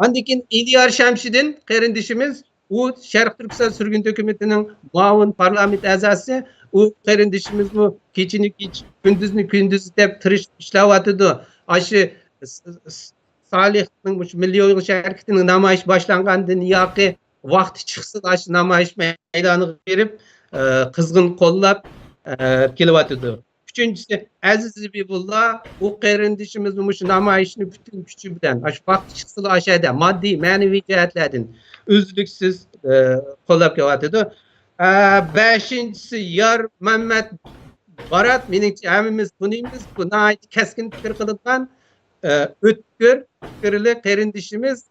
ئاندىن كېيىن ئېلىيار شەمشىدىن قېرىندىشىمىز، ئۇ شەرقىي تۈركىستان سۈرگۈن ھۆكۈمىتىنىڭ مۇئاۋىن پارلامېنت ئەزاسى. ئۇ قېرىندىشىمىزمۇ كېچىنى كېچە، كۈندۈزنى كۈندۈز دەپ تىرىشىپ ئىشلەۋاتىدۇ. ئاشۇ س-، س-، سالىھنىڭ مۇشۇ مىللىي ئويغىنىش ھەرىكىتىنىڭ نامايىشى باشلانغاندىن ياقى ۋاقتى چىقسىلا، ئاشۇ نامايىش مەيدانىغا بېرىپ، ئە، قىزغىن قوللاپ، ئە، كېلىۋاتىدۇ. ئۈچىنچىسى، ئەزىز ھەبىبۇللا، ئۇ قېرىندىشىمىزمۇ مۇشۇ نامايىشنى پۈتۈن كۈچى بىلەن، ئاشۇ ۋاقىت چىقسىلا ئاشۇ يەردە ماددىي، مەنىۋى جەھەتلەردىن ئۈزلۈكسىز، ئە، قوللاپ كېلىۋاتىدۇ. ئە، بەشىنچىسى، يار مەمەت بارات، مېنىڭچە ھەممىمىز تونۇيمىز، بۇ ناھايىتى كەسكىن پىكىر قىلىدىغان، ئە، ئۆتكۈر پىكىرلىك قېرىندىشىمىز.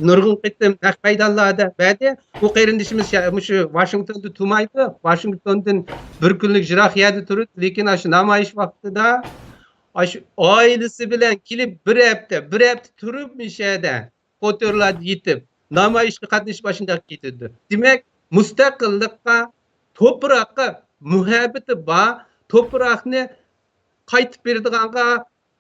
نۇرغۇن قېتىم نەق مەيدانلاردا بەردى. بۇ قېرىندىشىمىز شە-، مۇشۇ ۋاشىنگتوندا تۇرمايدۇ. ۋاشىنگتوندىن بىر كۈنلۈك يىراق يەردە تۇرىدۇ، لېكىن ئاشۇ نامايىش ۋاقتىدا ئاشۇ ئائىلىسى بىلەن كېلىپ، بىر ھەپتە، بىر ھەپتە تۇرۇپ، مۇشۇ يەردە كوتۇرلاردا يېتىپ، نامايىشقا قاتنىشىپ، ئاشۇنداق كېتىدۇ. دېمەك، مۇستەقىللىققا، توپراققا مۇھەببىتى بار، توپراقنى قايتىپ بېرىدىغانغا،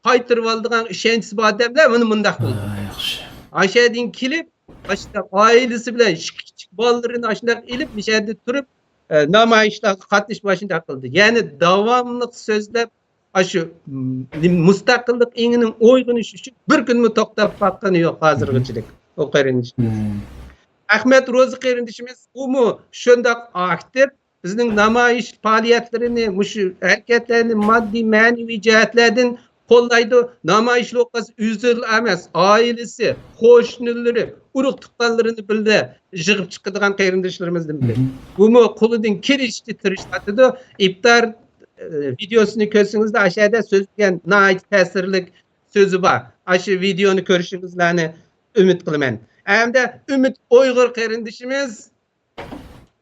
قايتۇرۇۋالىدىغان ئىشەنچىسى بار ئادەملەر مۇنى مۇنداق قىلىدۇ. ھە، ياخشى. ئاشۇ يەردىن كېلىپ، ئاشۇنداق ئائىلىسى بىلەن ئىككى كىچىك بالىلىرىنى ئاشۇنداق ئېلىپ، مۇشۇ يەردە تۇرۇپ، ئە، نامايىشلارغا قاتنىشىپ ئاشۇنداق قىلدى. يەنى داۋاملىق سۆزلەپ، ئاشۇ، م، مۇستەقىللىق ئېڭىنىڭ ئويغىنىشى ئۈچۈن بىر كۈنمۇ توختاپ باققىنى يوق ھازىرغىچىلىك. ئۇ قېرىندىشىمىز. ئەخمەت روزى قېرىندىشىمىز، ئۇمۇ شۇنداق ئاكتىپ، بىزنىڭ نامايىش پائالىيەتلىرىنى، مۇشۇ ھەرىكەتلەرنى ماددىي، مەنىۋى جەھەتلەردىن قوللايدۇ. نامايىشلار ئوقۇغاچ ئۆزىلا ئەمەس، ئائىلىسى، قوشنىلىرى، ئۇرۇق-تۇغقانلىرىنى بىللە يىغىپ چىقىدىغان قېرىنداشلىرىمىزدىن بىرى. بۇمۇ قولىدىن كېلىشىچە تىرىشىۋاتىدۇ. ئىپتار، ئە، ۋىدېئوسىنى كۆرسىڭىزدە، ئاشۇ يەردە سۆزلىگەن ناھايىتى تەسىرلىك سۆزى بار. ئاشۇ ۋىدېئونى كۆرۈشىڭىزلەرنى ئۈمىد قىلىمەن. ھەمدە ئۈمىد ئۇيغۇر قېرىندىشىمىز،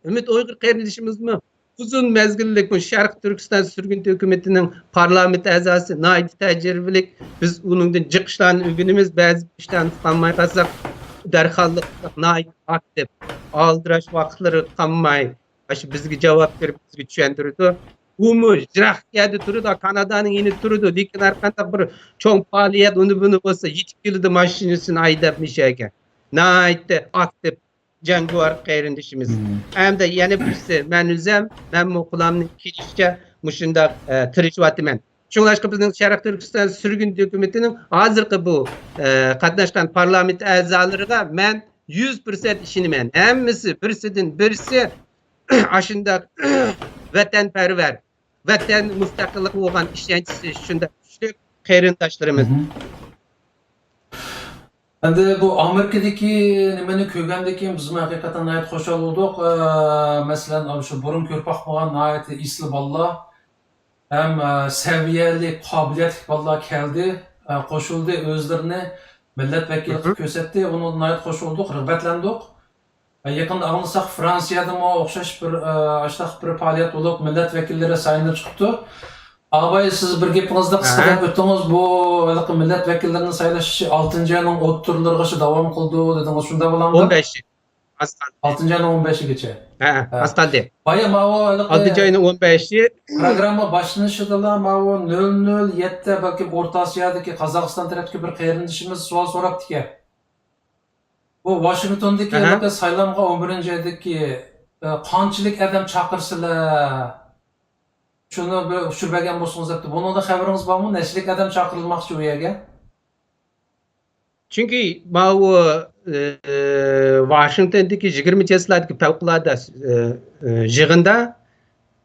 ئۈمىد ئۇيغۇر قېرىندىشىمىزمۇ ئۇزۇن مەزگىللىك بۇ شەرقىي تۈركىستان سۈرگۈن ھۆكۈمىتىنىڭ پارلامېنت ئەزاسى، ناھايىتى تەجرىبىلىك. بىز ئۇنىڭدىن جىق ئىشلارنى ئۆگىنىمىز، بەزى ئىشلارنى ئۇقالماي قالساق، دەرھاللىق ناھايىتى ئاكتىپ، ئالدىراش ۋاقىتلىرى قالماي، ئاشۇ بىزگە جاۋاب بېرىپ، بىزگە چۈشەندۈرىدۇ. ئۇمۇ يىراق يەردە تۇرىدۇ، كانادانىڭ يېنىدا تۇرىدۇ، لېكىن ھەر قانداق بىر چوڭ پائالىيەت، ئۇنى بۇنى بولسا، يېتىپ كېلىدۇ ماشىنىسىنى ھەيدەپ مۇشۇ يەرگە. ناھايىتى ئاكتىپ جەڭگىۋار قېرىندىشىمىز. ھەمدە يەنە بىرسى، مەن ئۆزۈم، مەنمۇ قولۇمدىن كېلىشىچە مۇشۇنداق، ئە، تىرىشىۋاتىمەن. شۇڭلاشقا بىزنىڭ شەرقىي تۈركىستان سۈرگۈن ھۆكۈمىتىنىڭ ھازىرقى بۇ، ئە، قاتناشقان پارلامېنت ئەزالىرىغا مەن يۈز پىرسەنت ئىشىنىمەن. ھەممىسى بىرسىدىن بىرسى ئاشۇنداق ۋەتەنپەرۋەر، ۋەتەن مۇستەقىللىقىغا بولغان ئىشەنچىسى شۇنداق كۈچلۈك قېرىنداشلىرىمىز. ئەمدى بۇ ئامېرىكىدىكى نېمىنى كۆرگەندىن كېيىن بىزمۇ ھەقىقەتەن ناھايىتى خۇشال بولدۇق. ئە، مەسىلەن، شۇ بۇرۇن كۆرۈپ باقمىغان ناھايىتى ئېسىل بالىلار ھەم، ئە، سەۋىيەلىك، قابىلىيەتلىك بالىلار كەلدى، ئە، قوشۇلدى، ئۆزلىرىنى مىللەت ۋەكىلى قىلىپ كۆرسەتتى. ئۇنىڭدىن ناھايىتى خۇش بولدۇق، رىغبەتلەندۇق. يېقىندا ئاڭلىساق، فرانسىيەدىمۇ ئوخشاش بىر، ئاشۇنداق بىر پائالىيەت بولۇپ، مىللەت ۋەكىللىرى سايلىنىپ چىقىپتۇ. ئاباي، سىز بىر گېپىڭىزدە قىسقىدەك ئۆتتىڭىز، بۇ ھېلىقى مىللەت ۋەكىللىرىنى سايلاش ئالتىنچى ئاينىڭ ئوتتۇرىلىرىغىچە داۋام قىلىدۇ دېدىڭىز، شۇنداق بولامدۇ؟ ئون بەشى. ئالتىنچى ئاينىڭ ئون بەشىگىچە. ھە، ھە. ئاز قالدى. بايا ماۋۇ ھېلىقى ئالتىنچى ئاينىڭ ئون بەشى. پروگرامما باشلىنىشىدىلا ماۋۇ نۆل نۆل يەتتە، بەلكىم ئورتا ئاسىيادىكى قازاقىستان تەرەپتىكى بىر قېرىندىشىمىز سوئال سوراپتىكەن. بۇ ۋاشىنگتوندىكى ھېلىقى سايلامغا ئون بىرىنچى ئايدىكى، ئە، قانچىلىك ئادەم چاقىرسىلەر، شۇنى بىر ئۇچۇر بەرگەن بولسىڭىز دەپتۇ. بۇنىڭدا خەۋىرىڭىز بارمۇ؟ نەچچىلىك ئادەم چاقىرىلماقچى ئۇ يەرگە؟ چۈنكى ماۋۇ، ئە، ۋاشىنگتوندىكى يىگىرمە چېسلادىكى پەۋقۇلئاددە، ئە، ئە، يىغىندا،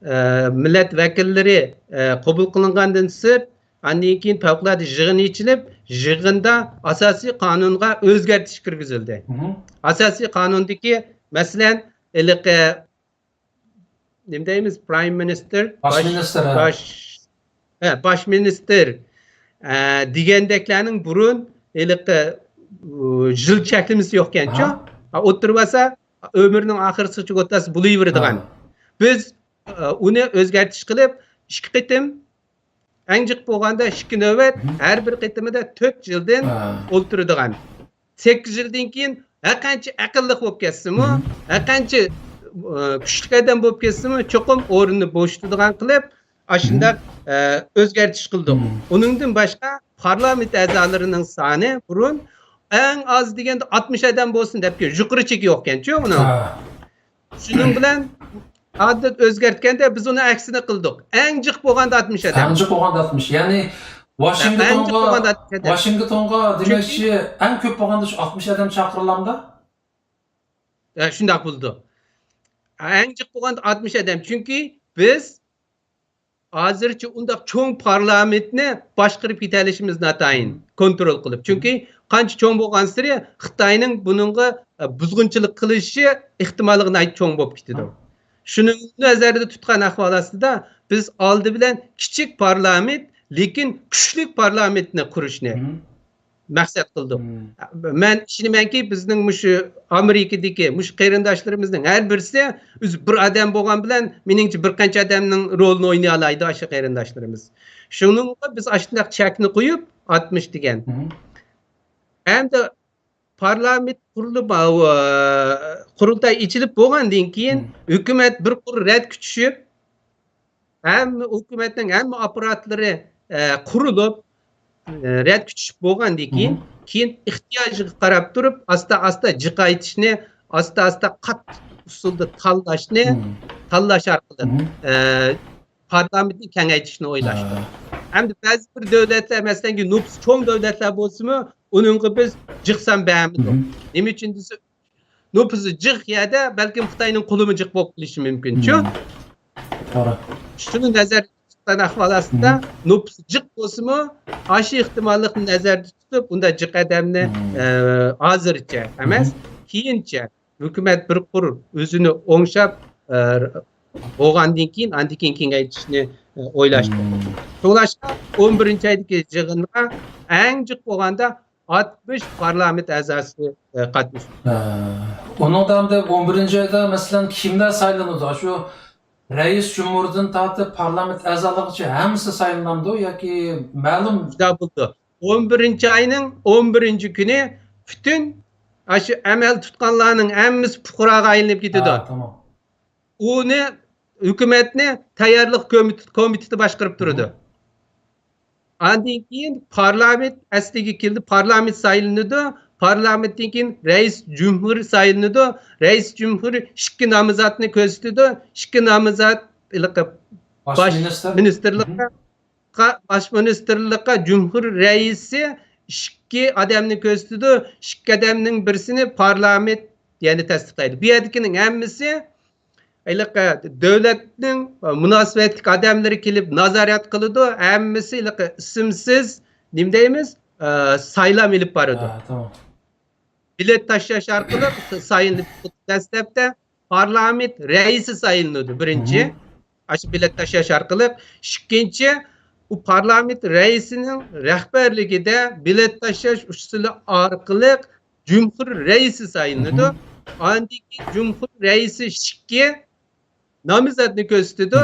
ئە، مىللەت ۋەكىللىرى، ئە، قوبۇل قىلىنغاندىن سىرت، ئاندىن كېيىن پەۋقۇلئاددە يىغىن ئېچىلىپ، يىغىندا ئاساسىي قانۇنغا ئۆزگەرتىش كىرگۈزۈلدى. ئاساسىي قانۇندىكى، مەسىلەن، ھېلىقى نېمە دەيمىز، پرايم مىنىستىر، باش، باش، ھە، باش مىنىستىر، ئە، دېگەندەكلەرنىڭ بۇرۇن ھېلىقى، ئۇ، يىل چەكلىمىسى يوقكەنچۇ؟ ھە، ئوتتۇرا بولسا، ئۆمرىنىڭ ئاخىرىغىچە ئوتتۇرىسى بولۇۋېرىدىغان. بىز، ئە، ئۇنى ئۆزگەرتىش قىلىپ، ئىككى قېتىم، ئەڭ جىق بولغاندا ئىككى نۆۋەت، ھەر بىر قېتىمىدا تۆت يىلدىن ئولتۇرىدىغان. سەككىز يىلدىن كېيىن ھەرقانچە ئەقىللىق بولۇپ كەتسىمۇ، ھەرقانچە، ئى، كۈچلۈك ئادەم بولۇپ كەتسىمۇ، چوقۇم ئورنىنى بوشىتىدىغان قىلىپ، ئاشۇنداق، ئى، ئۆزگەرتىش قىلدۇق. ئۇنىڭدىن باشقا پارلامېنت ئەزالىرىنىڭ سانى بۇرۇن ئەڭ ئاز دېگەندە ئاتمىش ئادەم بولسۇن دەپ، يۇقىرى چېكى يوقكەنچۇ ئۇنىڭ. شۇنىڭ بىلەن ئادەت ئۆزگەرتكەندە بىز ئۇنىڭ ئەكسىنى قىلدۇق. ئەڭ جىق بولغاندا ئاتمىش ئادەم. ئەڭ جىق بولغاندا ئاتمىش. يەنى ۋاشىنگتونغا، ئەڭ جىق بولغاندا ئاتمىش ئادەم. ۋاشىنگتونغا، دېمەكچى، ئەڭ كۆپ بولغاندا شۇ ئاتمىش ئادەم چاقىرىلامدا؟ ئە، شۇنداق بولىدۇ. ئەڭ جىق بولغاندا ئاتمىش ئادەم. چۈنكى بىز ھازىرچە ئۇنداق چوڭ پارلامېنتنى باشقۇرۇپ كېتەلىشىمىز ناتايىن، كونترول قىلىپ. چۈنكى قانچە چوڭ بولغانسېرى خىتاينىڭ بۇنىڭغا، ئە، بۇزغۇنچىلىق قىلىشى ئېھتىماللىقى ناھايىتى چوڭ بولۇپ كېتىدۇ. شۇنى نەزەردە تۇتقان ئەھۋال ئاستىدا بىز ئالدى بىلەن كىچىك پارلامېنت، لېكىن كۈچلۈك پارلامېنتنى قۇرۇشنى مەقسەت قىلدۇق. مەن ئىشىنىمەنكى، بىزنىڭ مۇشۇ ئامېرىكىدىكى مۇشۇ قېرىنداشلىرىمىزنىڭ ھەر بىرسى ئۆزى بىر ئادەم بولغان بىلەن، مېنىڭچە، بىر قانچە ئادەمنىڭ رولىنى ئوينىيالايدۇ ئاشۇ قېرىنداشلىرىمىز. شۇنىڭغا بىز ئاشۇنداق چەكنى قويۇپ، ئاتمىش دېگەن. ئەمدى پارلامېنت قۇرۇلۇپ، ئا، قۇرۇلتاي ئېچىلىپ بولغاندىن كېيىن، ھۆكۈمەت بىر قۇر رەتكە چۈشۈپ، ھەممە ھۆكۈمەتنىڭ ھەممە ئاپپاراتلىرى، ئە، قۇرۇلۇپ، ئە، رەتكە چۈشۈپ بولغاندىن كېيىن، كېيىن ئېھتىياجغا قاراپ تۇرۇپ، ئاستا-ئاستا جىق ئېتىشنى، ئاستا-ئاستا قاتتىق ئۇسۇلدا تاللاشنى، تاللاش ئارقىلىق، ئە، پارلامېنتنى كېڭەيتىشنى ئويلاشتۇق. ئەمدى بەزى بىر دۆلەتلەر، مەسىلەن، نوپۇسى چوڭ دۆلەتلەر بولسىمۇ، ئۇنىڭغا بىز جىق سان بەرمىدۇق. نېمە ئۈچۈن دېسە، نوپۇسى جىق يەردە بەلكىم خىتاينىڭ قولىمۇ جىق بولۇپ قېلىشى مۇمكىنچۇ. توغرا. شۇنى نەزەردە تۇتقان ئەھۋال ئاستىدا، نوپۇسى جىق بولسىمۇ، ئاشۇ ئېھتىماللىقنى نەزەردە تۇتۇپ، ئۇنداق جىق ئادەمنى، ئە، ھازىرچە ئەمەس، كېيىنچە ھۆكۈمەت بىر قۇر ئۆزىنى ئوڭشاپ، ئە، بولغاندىن كېيىن، ئاندىن كېيىن كېڭەيتىشنى، ئە، ئويلاشتۇق. شۇڭلاشقا ئون بىرىنچى ئايدىكى يىغىنغا ئەڭ جىق بولغاندا ئاتمىش پارلامېنت ئەزاسى، ئە، قاتنىشىدۇ. ھە. ئۇنىڭدا ئەمدى ئون بىرىنچى ئايدا، مەسىلەن، كىملەر سايلىنىدۇ؟ شۇ رەئىس جۇمھۇردىن تارتىپ پارلامېنت ئەزالىرىغىچە ھەممىسى سايلىنامدۇ ياكى مەلۇم؟ شۇنداق بولىدۇ. ئون بىرىنچى ئاينىڭ ئون بىرىنچى كۈنى پۈتۈن ئاشۇ ئەمەل تۇتقانلارنىڭ ھەممىسى پۇقراغا ئايلىنىپ كېتىدۇ. ھە، تامام. ئۇنى ھۆكۈمەتنى تەييارلىق كومىت-، كومىتېتى باشقۇرۇپ تۇرىدۇ. ئاندىن كېيىن پارلامېنت ئەسلىگە كېلىدۇ، پارلامېنت سايلىنىدۇ، پارلامېنتتىن كېيىن رەئىس جۇمھۇر سايلىنىدۇ، رەئىس جۇمھۇر ئىككى نامزاتنى كۆرسىتىدۇ، ئىككى نامزات ھېلىقى باش باش مىنىستىر. مىنىستىرلىققا، باش مىنىستىرلىققا جۇمھۇر رەئىسى ئىككى ئادەمنى كۆرسىتىدۇ، ئىككى ئادەمنىڭ بىرسىنى پارلامېنت يەنە تەستىقلايدۇ. بۇ يەردىكىنىڭ ھەممىسى ھېلىقى دۆلەتنىڭ مۇناسىۋەتلىك ئادەملىرى كېلىپ نازارەت قىلىدۇ. ھەممىسى ھېلىقى ئىسىمسىز، نېمە دەيمىز، ئە، سايلام ئېلىپ بارىدۇ. ھە، تامام. بېلەت تاشلاش ئارقىلىق سايلىنىپ، دەسلەپتە پارلامېنت رەئىسى سايلىنىدۇ، بىرىنچى. ئاشۇ بېلەت تاشلاش ئارقىلىق. ئىككىنچى، ئۇ پارلامېنت رەئىسىنىڭ رەھبەرلىكىدە بېلەت تاشلاش ئۇسۇلى ئارقىلىق جۇمھۇر رەئىسى سايلىنىدۇ. ئاندىن كېيىن جۇمھۇر رەئىسى ئىككى نامزاتنى كۆرسىتىدۇ،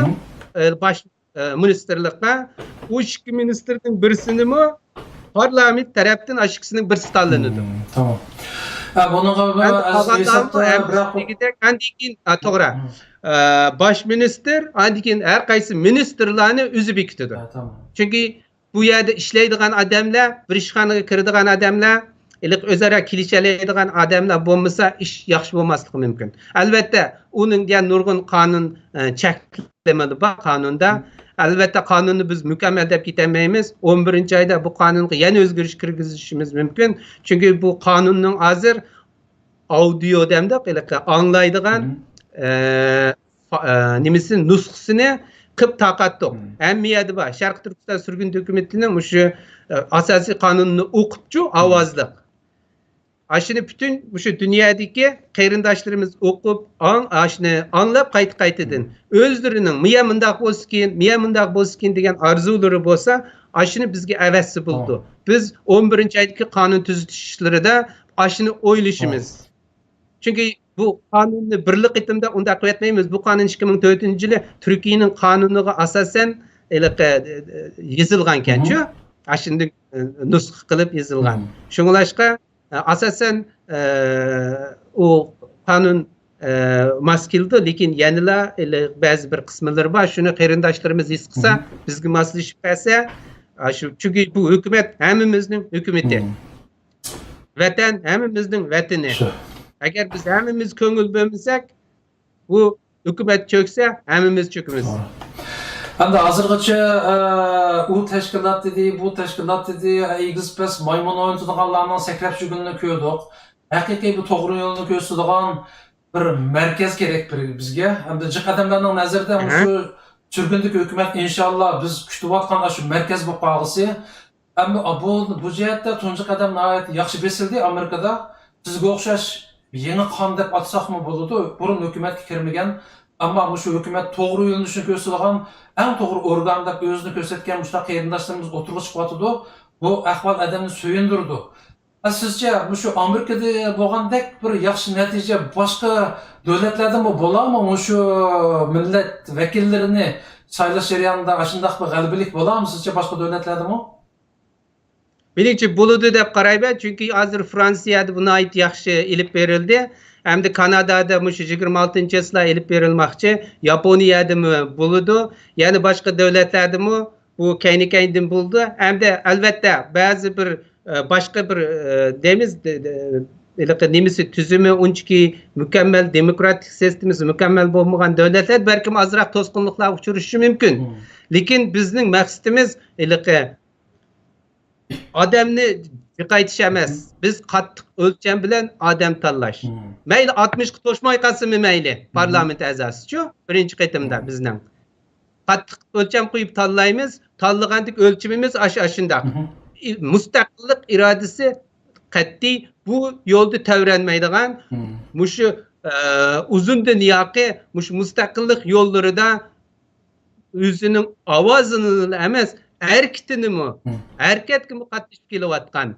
ئە، باش، ئە، مىنىستىرلىققا. ئۇ ئىككى مىنىستىرنىڭ بىرسىنىمۇ پارلامېنت تەرەپتىن ئاشۇ ئىككىسىنىڭ بىرسى تاللىنىدۇ. تامام. ھە، بۇنىڭغا ئەمدى قالغانلارمۇ ھەممىسى دېگۈدەك، ئاندىن كېيىن، ھە، توغرا. ئە، باش مىنىستىر، ئاندىن كېيىن ھەر قايسى مىنىستىرلارنى ئۆزى بېكىتىدۇ. ھە، تامام. چۈنكى بۇ يەردە ئىشلەيدىغان ئادەملەر، بىر ئىشخانىغا كىرىدىغان ئادەملەر، ھېلىقى ئۆزئارا كېلىشەلەيدىغان ئادەملەر بولمىسا، ئىش ياخشى بولماسلىقى مۇمكىن. ئەلۋەتتە، ئۇنىڭ دېگەن نۇرغۇن قانۇن، ئە، چەكلىمىلىرى بار قانۇندا. ئەلۋەتتە، قانۇننى بىز مۇكەممەل دەپ كېتەلمەيمىز. ئون بىرىنچى ئايدا بۇ قانۇنغا يەنە ئۆزگىرىش كىرگۈزۈشىمىز مۇمكىن. چۈنكى بۇ قانۇننىڭ ھازىر ئاودىيو دەمدۇق، ھېلىقى ئاڭلايدىغان، ئە، فا-، ئە، نېمىسىنى، نۇسخىسىنى قىلىپ تارقاتتۇق. ھەممە يەردە بار. شەرقىي تۈركىستان سۈرگۈن ھۆكۈمىتىنىڭ مۇشۇ، ئە، ئاساسىي قانۇنىنى ئوقۇپچۇ، ئاۋازلىق. ئاشۇنى پۈتۈن مۇشۇ دۇنيادىكى قېرىنداشلىرىمىز ئوقۇپ، ئاڭ-، ئاشۇنى ئاڭلاپ قايتا-قايتىدىن ئۆزلىرىنىڭ مىيە مۇنداق بولسىكىن، مىيە مۇنداق بولسىكىن دېگەن ئارزۇلىرى بولسا، ئاشۇنى بىزگە ئەۋەتسە بولىدۇ. بىز ئون بىرىنچى ئايدىكى قانۇن تۈزىتىش ئىشلىرىدا ئاشۇنى ئويلىشىمىز. چۈنكى بۇ قانۇننى بىرلا قېتىمدا ئۇنداق قىلىۋەتمەيمىز. بۇ قانۇن ئىككى مىڭ تۆتىنچى يىلى تۈركىيەنىڭ قانۇنىغا ئاساسەن ھېلىقى، ئە، يېزىلغانكەنچۇ. ئاشۇندىن، ئە، نۇسخا قىلىپ يېزىلغان. شۇڭلاشقا، ئە، ئاساسەن، ئە، ئۇ قانۇن، ئە، ماس كېلىدۇ، لېكىن يەنىلا ھېلى بەزى بىر قىسىملىرى بار. شۇنى قېرىنداشلىرىمىز ھېس قىلسا، بىزگە ماسلىشىپ بەرسە، ئاشۇ، چۈنكى بۇ ھۆكۈمەت ھەممىمىزنىڭ ھۆكۈمىتى. ۋەتەن ھەممىمىزنىڭ ۋەتىنى. ئەگەر بىز ھەممىمىز كۆڭۈل بۆلمىسەك، بۇ ھۆكۈمەت چۆكسە، ھەممىمىز چۆكىمىز. ئەمدى ھازىرغىچە، ئە، ئۇ تەشكىلات دېدى، بۇ تەشكىلات دېدى، ئېگىز پەس مايمۇن ئوينىتىدىغانلارنىڭ سەكرەپ يۈرگىنىنى كۆردۇق. ھەقىقىي بىر توغرا يولنى كۆرسىتىدىغان بىر مەركەز كېرەك بىر بىزگە. ئەمدى جىق ئادەملەرنىڭ نەزىرىدە مۇشۇ سۈرگۈندىكى ھۆكۈمەت ئىنشاللا بىز كۈتۈۋاتقان ئاشۇ مەركەز بولۇپ قالغۇسى. ئەمما بۇ، بۇ جەھەتتە تۇنجى قەدەم ناھايىتى ياخشى بېسىلدى ئامېرىكىدا. سىزگە ئوخشاش يېڭى قان دەپ ئاتىساقمۇ بولىدۇ، بۇرۇن ھۆكۈمەتكە كىرمىگەن، ئەمما مۇشۇ ھۆكۈمەت توغرا يۆنىلىشنى كۆرسىتىدىغان، ئەڭ توغرا ئورگان دەپ ئۆزىنى كۆرسەتكەن مۇشۇنداق قېرىنداشلىرىمىز ئوتتۇرىغا چىقىۋاتىدۇ. بۇ ئەھۋال ئادەمنى سۆيۈندۈرىدۇ. ئە، سىزچە مۇشۇ ئامېرىكىدا بولغاندەك بىر ياخشى نەتىجە باشقا دۆلەتلەردىمۇ بولارمۇ؟ مۇشۇ مىللەت ۋەكىللىرىنى سايلاش جەريانىدا ئاشۇنداق بىر غەلىبىلىك بولارمۇ سىزچە باشقا دۆلەتلەردىمۇ؟ مېنىڭچە بولىدۇ دەپ قارايمەن، چۈنكى ھازىر فرانسىيەدە بۇ ناھايىتى ياخشى ئېلىپ بېرىلدى. ئەمدى كانادادا مۇشۇ يىگىرمە ئالتىنچى چىسلا ئېلىپ بېرىلماقچى. ياپونىيەدىمۇ بولىدۇ. يەنە باشقا دۆلەتلەردىمۇ بۇ كەينى-كەينىدىن بولىدۇ. ئەمدى ئەلۋەتتە بەزى بىر ئە، باشقا بىر ئە، دەيمىز، دە- دە- ھېلىقى نېمىسى تۈزۈمى ئۇنچىكى مۇكەممەل، دېموكراتىك سىستېمىسى مۇكەممەل بولمىغان دۆلەتلەر بەلكىم ئازراق توسقۇنلۇقلارغا ئۇچرىشى مۇمكىن. لېكىن بىزنىڭ مەقسىتىمىز ھېلىقى ئادەمنى جىقايتىش ئەمەس. بىز قاتتىق ئۆلچەم بىلەن ئادەم تاللاش. مەيلى ئاتمىشقا توشماي قالسىنمۇ مەيلى. پارلامېنت ئەزاسىچۇ بىرىنچى قېتىمدا بىزنىڭ قاتتىق ئۆلچەم قويۇپ تاللايمىز. تاللىغاندىكى ئۆلچىمىمىز ئاشۇ ئاشۇنداق. ئى- مۇستەقىللىق ئىرادىسى قەتئىي بۇ يولدا تەۋرەنمەيدىغان، مۇشۇ ئە، ئۇزۇندىن ياقى مۇشۇ مۇستەقىللىق يوللىرىدا ئۆزىنىڭ ئاۋازىنىلا ئەمەس، ھەرىكىتىنىمۇ، ھەرىكەتكىمۇ قاتنىشىپ كېلىۋاتقان،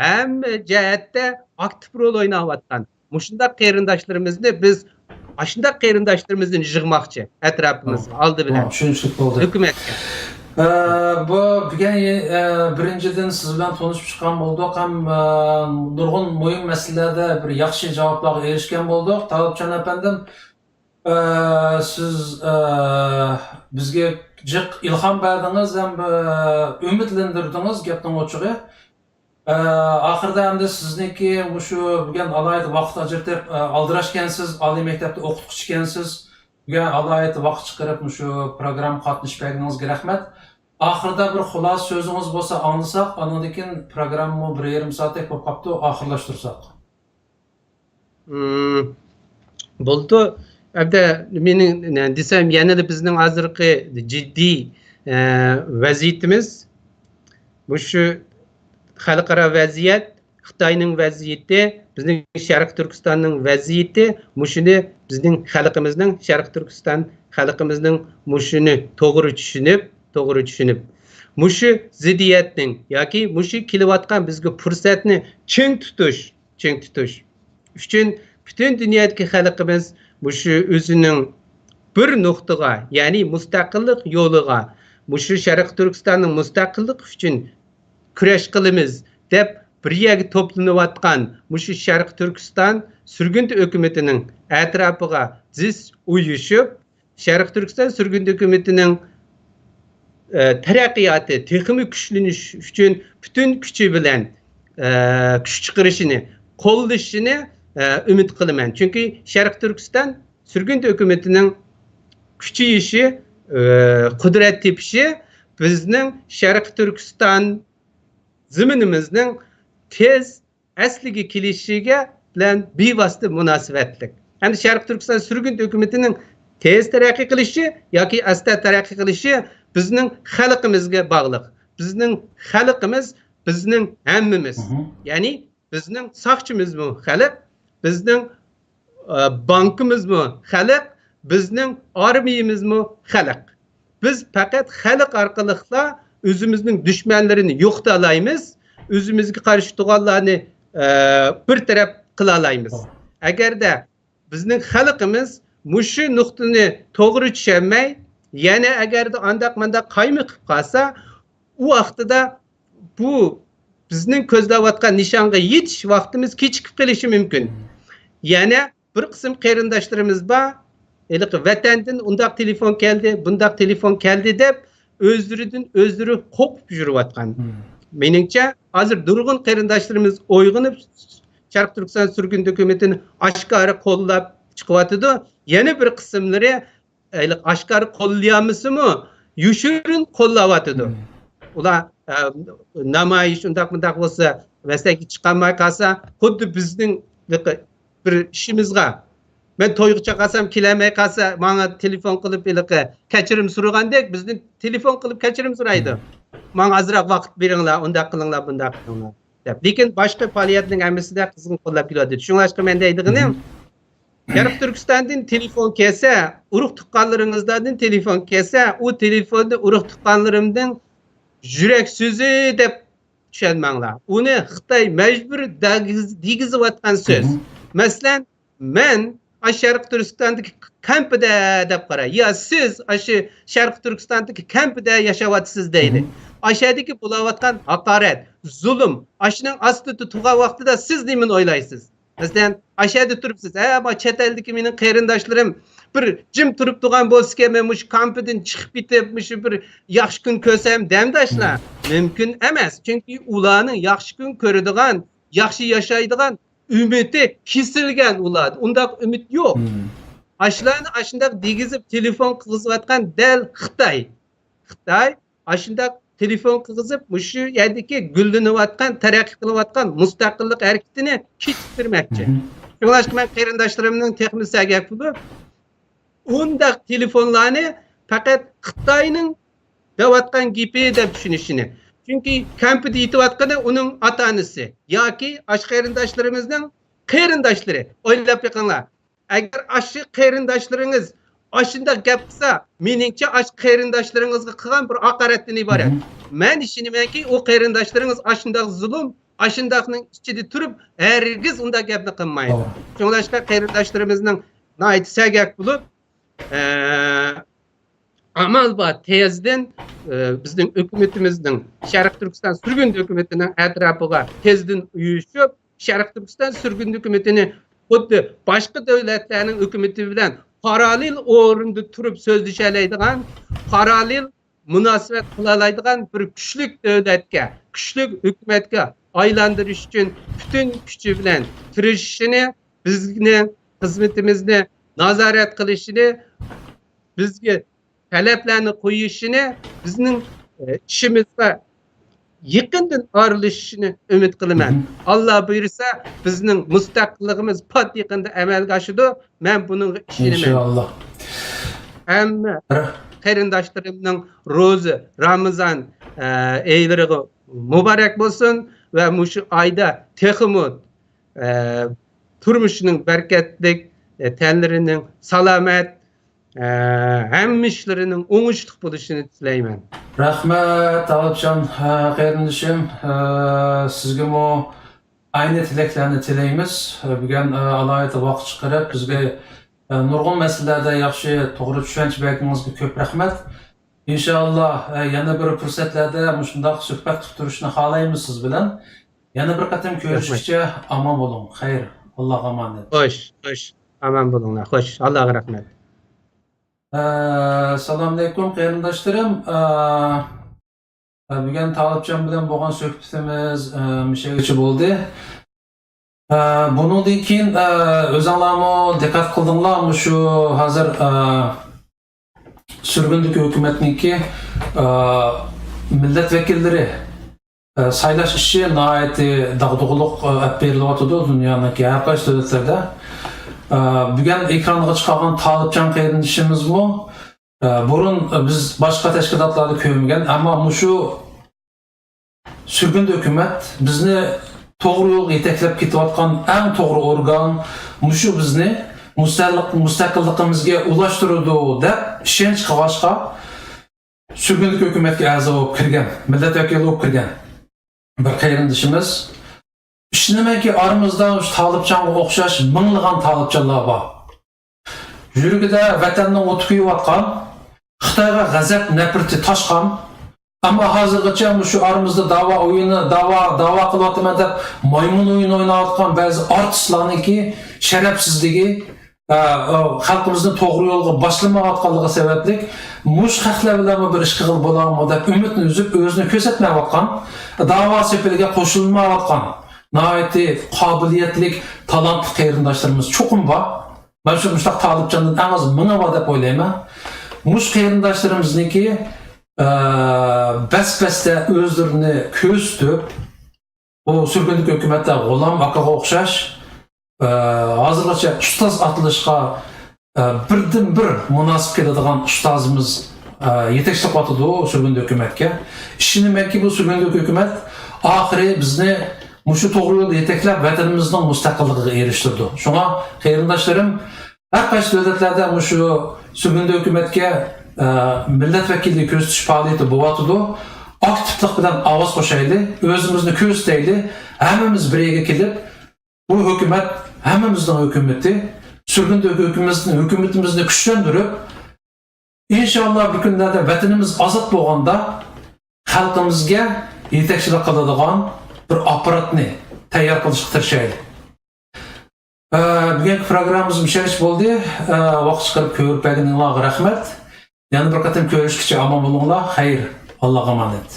ھەممە جەھەتتە ئاكتىپ رول ئويناۋاتقان مۇشۇنداق قېرىنداشلىرىمىزنى بىز، ئاشۇنداق قېرىنداشلىرىمىزنى يىغماقچى ئەتراپىمىزغا، ئالدى بىلەن ھە، چۈشىنىشلىك بولدى. ھۆكۈمەتكە. ئە، بۇ بۈگۈن، ئە، بىرىنچىدىن سىز بىلەن تونۇشۇپ چىققان بولدۇق ھەم، ئە، نۇرغۇن مۇھىم مەسىلىلەردە بىر ياخشى جاۋابلارغا ئېرىشكەن بولدۇق. تالىپجان ئەپەندىم، ئە، سىز، ئە، بىزگە جىق ئىلھام بەردىڭىز ھەم، ئە، ئۈمىدلەندۈردىڭىز گەپنىڭ ئوچۇقى. ئە، ئاخىرىدا ئەمدى سىزنىڭكى مۇشۇ بۈگۈن ئالاھىدە ۋاقىت ئاجرىتىپ، ئە، ئالدىراشكەنسىز، ئالىي مەكتەپتە ئوقۇتقۇچىكەنسىز. بۈگۈن ئالاھىدە ۋاقىت چىقىرىپ مۇشۇ پروگراممىغا قاتنىشىپ بەرگىنىڭىزگە رەھمەت. ئاخىرىدا بىر خۇلاسە سۆزىڭىز بولسا ئاڭلىساق، ئانىڭدىن كېيىن پروگراممىمۇ بىر يېرىم سائەتتەك بولۇپ قاپتۇ، ئاخىرلاشتۇرساق. مم، بولىدۇ. ئەمدى مېنىڭ نە دېسەم، يەنىلا بىزنىڭ ھازىرقى جىددىي، ئە، ۋەزىيىتىمىز مۇشۇ خەلقئارا ۋەزىيەت، خىتاينىڭ ۋەزىيىتى، بىزنىڭ شەرقىي تۈركىستاننىڭ ۋەزىيىتى، مۇشۇنى بىزنىڭ خەلقىمىزنىڭ، شەرقىي تۈركىستان خەلقىمىزنىڭ مۇشۇنى توغرا چۈشىنىپ، توغرا چۈشىنىپ، مۇشۇ زىددىيەتنىڭ ياكى مۇشۇ كېلىۋاتقان بىزگە پۇرسەتنى چىڭ تۇتۇش، چىڭ تۇتۇش ئۈچۈن پۈتۈن دۇنيادىكى خەلقىمىز مۇشۇ ئۆزىنىڭ بىر نۇقتىغا، يەنى مۇستەقىللىق يولىغا، مۇشۇ شەرقىي تۈركىستاننىڭ مۇستەقىللىقى ئۈچۈن كۈرەش قىلىمىز دەپ بىر يەرگە توپلىنىۋاتقان مۇشۇ شەرقىي تۈركىستان سۈرگۈندە ھۆكۈمىتىنىڭ ئەتراپىغا زىچ ئۇيۇشۇپ، شەرقىي تۈركىستان سۈرگۈندە ھۆكۈمىتىنىڭ، ئە، تەرەققىياتى تېخىمۇ كۈچلىنىش ئۈچۈن پۈتۈن كۈچى بىلەن، ئە، كۈچ چىقىرىشىنى، قوللىشىنى، ئە، ئۈمىد قىلىمەن. چۈنكى شەرقىي تۈركىستان سۈرگۈندە ھۆكۈمىتىنىڭ كۈچىيىشى، ئە، قۇدرەت تېپىشى بىزنىڭ شەرقىي تۈركىستان زېمىنىمىزنىڭ تېز ئەسلىگە كېلىشىگە بىلەن بىۋاسىتە مۇناسىۋەتلىك. ئەمدى شەرقىي تۈركىستان سۈرگۈندە ھۆكۈمىتىنىڭ تېز تەرەققىي قىلىشى ياكى ئاستا تەرەققىي قىلىشى بىزنىڭ خەلقىمىزگە باغلىق. بىزنىڭ خەلقىمىز بىزنىڭ ھەممىمىز. يەنى بىزنىڭ ساقچىمىزمۇ خەلق، بىزنىڭ ئە، بانكىمىزمۇ خەلق، بىزنىڭ ئارمىيىمىزمۇ خەلق. بىز پەقەت خەلق ئارقىلىقلا ئۆزىمىزنىڭ دۈشمەنلىرىنى يوقىتالايمىز، ئۆزىمىزگە قارشى تۇرغانلارنى، ئە، بىر تەرەپ قىلالايمىز. ئەگەردە بىزنىڭ خەلقىمىز مۇشۇ نۇقتىنى توغرا چۈشەنمەي، يەنە ئەگەردە ئانداق مانداق قايمىقىپ قالسا، ئۇ ۋاقتىدا بۇ بىزنىڭ كۆزلەۋاتقان نىشانغا يېتىش ۋاقتىمىز كېچىكىپ قېلىشى مۇمكىن. يەنە بىر قىسىم قېرىنداشلىرىمىز بار، ھېلىقى ۋەتەندىن ئۇنداق تېلېفون كەلدى، بۇنداق تېلېفون كەلدى دەپ، ئۆزلىرىدىن ئۆزلىرى قورقۇپ يۈرۈۋاتقان. مېنىڭچە، ھازىر نۇرغۇن قېرىنداشلىرىمىز ئويغىنىپ، شەرقىي تۈركىستان سۈرگۈندە ھۆكۈمىتىنى ئاشكارا قوللاپ چىقىۋاتىدۇ. يەنە بىر قىسىملىرى ئاشكارا قوللىيالمىسىمۇ، يوشۇرۇن قوللاۋاتىدۇ. ئۇلار، ئە، نامايىش، ئۇنداق مۇنداق بولسا، مەسلەككە چىقالماي قالسا، خۇددى بىزنىڭ بىر ئىشىمىزغا، مەن تويغا چاقىرسام كېلەلمەي قالسا، ماڭا تېلېفون قىلىپ ھېلىقى كەچۈرۈم سورىغاندەك، بىزدىن تېلېفون قىلىپ كەچۈرۈم سورايدۇ. ماڭا ئازراق ۋاقىت بېرىڭلار، ئۇنداق قىلىڭلار، بۇنداق قىلىڭلار دەپ. لېكىن باشقا پائالىيەتنىڭ ھەممىسىدە قىزغىن قوللاپ كېلىۋاتىدۇ. شۇڭلاشقا مەن دەيدىغىنىم، شەرقىي تۈركىستاندىن تېلېفون كەلسە، ئۇرۇق تۇغقانلىرىڭىزدىن تېلېفون كەلسە، ئۇ تېلېفوندا ئۇرۇق تۇغقانلىرىمنىڭ يۈرەك سۆزى دەپ چۈشەنمەڭلار. ئۇنى خىتاي مەجبۇر دېگۈز-، دېگۈزۈۋاتقان سۆز. مەسىلەن، مەن ئاشۇ شەرقىي تۈركىستاندىكى كەمپىدە دەپ قاراي. يا سىز ئاشۇ شەرقىي تۈركىستاندىكى كەمپىدە ياشاۋاتىسىز دەيلى. ئاشۇ يەردىكى بولۇۋاتقان ھاقارەت، زۇلۇم، ئاشۇنىڭ ئاستىدا تۇرغان ۋاقتىدا سىز نېمىنى ئويلايسىز؟ مەسىلەن، ئاشۇ يەردە تۇرۇپسىز، ھە، ما چەت ئەلدىكى مېنىڭ قېرىنداشلىرىم بىر جىم تۇرۇپ تۇرغان بولسىكەن، مەن مۇشۇ كامپىدىن چىقىپ كېتىپ، مۇشۇ بىر ياخشى كۈن كۆرسەم دەمداشلار. مۇمكىن ئەمەس، چۈنكى ئۇلارنىڭ ياخشى كۈن كۆرىدىغان، ياخشى ياشايدىغان ئۈمىدى كېسىلگەن ئۇلاردا. ئۇنداق ئۈمىد يوق. ئاشۇلارنى ئاشۇنداق دېگۈزۈپ تېلېفون قىلغۇزۇۋاتقان دەل خىتاي. خىتاي ئاشۇنداق تېلېفون قىلغۇزۇپ، مۇشۇ يەردىكى گۈللىنىۋاتقان، تەرەققىي قىلىۋاتقان مۇستەقىللىق ھەرىكىتىنى كېچىكتۈرمەكچى. شۇڭلاشقا مەن قېرىنداشلىرىمنىڭ تېخىمۇ سەگەك بولۇپ، ئۇنداق تېلېفونلارنى پەقەت خىتاينىڭ دەۋاتقان گېپى دەپ چۈشىنىشىنى. چۈنكى كەمپىدە يېتىۋاتقىنى ئۇنىڭ ئاتا-ئانىسى ياكى ئاشۇ قېرىنداشلىرىمىزنىڭ قېرىنداشلىرى. ئويلاپ بېقىڭلار. ئەگەر ئاشۇ قېرىنداشلىرىڭىز ئاشۇنداق گەپ قىلسا، مېنىڭچە ئاشۇ قېرىنداشلىرىڭىزغا قىلغان بىر ھاقارەتتىن ئىبارەت. مەن ئىشىنىمەنكى، ئۇ قېرىنداشلىرىڭىز ئاشۇنداق زۇلۇم، ئاشۇنداقنىڭ ئىچىدە تۇرۇپ، ھەرگىز ئۇنداق گەپنى قىلمايدۇ. شۇڭلاشقا قېرىنداشلىرىمىزنىڭ ناھايىتى سەگەك بولۇپ، ئە، ئامال بار تېزدىن، ئە، بىزنىڭ ھۆكۈمىتىمىزنىڭ، شەرقىي تۈركىستان سۈرگۈندە ھۆكۈمىتىنىڭ ئەتراپىغا تېزدىن ئۇيۇشۇپ، شەرقىي تۈركىستان سۈرگۈندە ھۆكۈمىتىنى خۇددى باشقا دۆلەتلەرنىڭ ھۆكۈمىتى بىلەن پاراللېل ئورۇندا تۇرۇپ سۆزلىشەلەيدىغان، پاراللېل مۇناسىۋەت قىلالايدىغان بىر كۈچلۈك دۆلەتكە، كۈچلۈك ھۆكۈمەتكە ئايلاندۇرۇش ئۈچۈن پۈتۈن كۈچى بىلەن تىرىشىشىنى، بىزنى، خىزمىتىمىزنى نازارەت قىلىشىنى، بىزگە تەلەپلەرنى قويۇشىنى، بىزنىڭ، ئە، ئىشىمىزغا يېقىندىن ئارىلىشىشىنى ئۈمىد قىلىمەن. ئاللا بۇيرۇسا، بىزنىڭ مۇستەقىللىقىمىز پات يېقىندا ئەمەلگە ئاشىدۇ. مەن بۇنىڭغا ئىشىنىمەن. ئىنشائاللا. ھەممە قېرىنداشلىرىمنىڭ روزا، رامىزان، ئە، ئېيلىرىغا مۇبارەك بولسۇن ۋە مۇشۇ ئايدا تېخىمۇ، ئە، تۇرمۇشىنىڭ بەرىكەتلىك، ئە، تەنلىرىنىڭ سالامەت، ئە، ھەممە ئىشلىرىنىڭ ئوڭۇشلۇق بولۇشىنى تىلەيمەن. رەھمەت، تالىپجان، ئە، قېرىندىشىم، ئە، سىزگىمۇ ئەينى تىلەكلەرنى تىلەيمىز. ئە، بۈگۈن، ئە، ئالاھىدە ۋاقىت چىقىرىپ، بىزگە، ئە، نۇرغۇن مەسىلىلەردە ياخشى، توغرا چۈشەنچە بەرگىنىڭىزگە كۆپ رەھمەت. ئىنشائاللا، ئە، يەنە بىر پۇرسەتلەردە مۇشۇنداق سۆھبەت قىلىپ تۇرۇشنى خالايمىز سىز بىلەن. يەنە بىر قېتىم كۆرۈشكىچە ئامان بولۇڭ. خەير، ئاللاغا ئامانەت. خوش، خوش. ئامان بولۇڭلار. خوش، ئاللاغا رەھمەت. ئە، سالامئەلەيكۇم، قېرىنداشلىرىم. ئە، ئە، بۈگۈن تالىپجان بىلەن بولغان سۆھبىتىمىز، ئە، مۇشۇ يەرگىچە بولدى. ئە، بۇنىڭدىن كېيىن، ئە، ئۆزۈڭلارمۇ دىققەت قىلدىڭلار، مۇشۇ ھازىر، ئە، سۈرگۈندىكى ھۆكۈمەتنىڭكى، ئە، مىللەت ۋەكىللىرى، ئە، سايلاش ئىشى ناھايىتى داغدۇغىلىق، ئە، ئەپ بېرىلىۋاتىدۇ دۇنيانىڭكى ھەر قايسى دۆلەتلەردە. ئە، بۈگۈن ئېكرانغا چىقارغان تالىپجان قېرىندىشىمىزمۇ، ئە، بۇرۇن، ئە، بىز باشقا تەشكىلاتلاردا كۆرمىگەن، ئەمما مۇشۇ سۈرگۈندە ھۆكۈمەت بىزنى توغرا يولغا يېتەكلەپ كېتىۋاتقان ئەڭ توغرا ئورگان، مۇشۇ بىزنى مۇستەقىللىق-، مۇستەقىللىقىمىزگە ئۇلاشتۇرىدۇ دەپ ئىشەنچ قىلغاچقا، سۈرگۈندىكى ھۆكۈمەتكە ئەزا بولۇپ كىرگەن، مىللەت ۋەكىلى بولۇپ كىرگەن بىر قېرىندىشىمىز. ئىشىنىمەنكى، ئارىمىزدا شۇ تالىپجانغا ئوخشاش مىڭلىغان تالىپجانلار بار. يۈرىكىدە ۋەتەننىڭ ئوتى كۆيۈۋاتقان، خىتايغا غەزەپ نەپرىتى تاشقان، ئەمما ھازىرغىچە مۇشۇ ئارىمىزدا داۋا ئويۇنى، داۋا، داۋا قىلىۋاتىمەن دەپ مايمۇن ئويۇنى ئويناۋاتقان بەزى ئارتىسلارنىڭكى شەرەپسىزلىكى، ئە، ئە، خەلقىمىزنى توغرا يولغا باشلىمايۋاتقانلىقى سەۋەبلىك، مۇشۇ خەقلەر بىلەنمۇ بىر ئىش قىلغىلى بولامدۇ دەپ ئۈمىدنى ئۈزۈپ، ئۆزىنى كۆرسەتمەيۋاتقان، داۋا سېپىگە قوشۇلمايۋاتقان ناھايىتى قابىلىيەتلىك، تالانتلىق قېرىنداشلىرىمىز چوقۇم بار. مەن شۇ مۇشۇنداق تالىپجاندىن ئەڭ ئاز مىڭى بار دەپ ئويلايمەن. مۇشۇ قېرىنداشلىرىمىزنىڭكى، ئە، بەس-بەستە ئۆزلىرىنى كۆرسىتىپ، ئۇ سۈرگۈندىكى ھۆكۈمەتتە غۇلام ئاكىغا ئوخشاش، ئە، ھازىرغىچە ئۇستاز ئاتىلىشقا، ئە، بىردىنبىر مۇناسىپ كېلىدىغان ئۇستازىمىز، ئە، يېتەكچىلىك قىلىۋاتىدۇ سۈرگۈندە ھۆكۈمەتكە. ئىشىنىمەنكى، بۇ سۈرگۈندە ھۆكۈمەت ئاخىرى بىزنى مۇشۇ توغرا يولدا يېتەكلەپ، ۋەتىنىمىزنىڭ مۇستەقىللىقىغا ئېرىشتۈرىدۇ. شۇڭا، قېرىنداشلىرىم، ھەر قايسى دۆلەتلەردە مۇشۇ سۈرگۈندە ھۆكۈمەتكە، ئە، مىللەت ۋەكىللىكى كۆرسىتىش پائالىيىتى بولۇۋاتىدۇ. ئاكتىپلىق بىلەن ئاۋاز قوشايلى، ئۆزىمىزنى كۆرسىتەيلى، ھەممىمىز بىر يەرگە كېلىپ، بۇ ھۆكۈمەت ھەممىمىزنىڭ ھۆكۈمىتى، سۈرگۈندە ھۆكۈمىتىمىزنى، ھۆكۈمىتىمىزنى كۈچلەندۈرۈپ، ئىنشاللا بىر كۈنلەردە ۋەتىنىمىز ئازاد بولغاندا خەلقىمىزگە يېتەكچىلىك قىلىدىغان بىر ئاپپاراتنى تەييار قىلىشقا تىرىشايلى. ئە، بۈگۈنكى پروگراممىمىز مۇشۇ يەرگىچە بولدى. ئە، ۋاقىت چىقىرىپ كۆرۈپ بەرگىنىڭلارغا رەھمەت. يەنە بىر قېتىم كۆرۈشكىچە ئامان بولۇڭلار. خەير، ئاللاغا ئامانەت.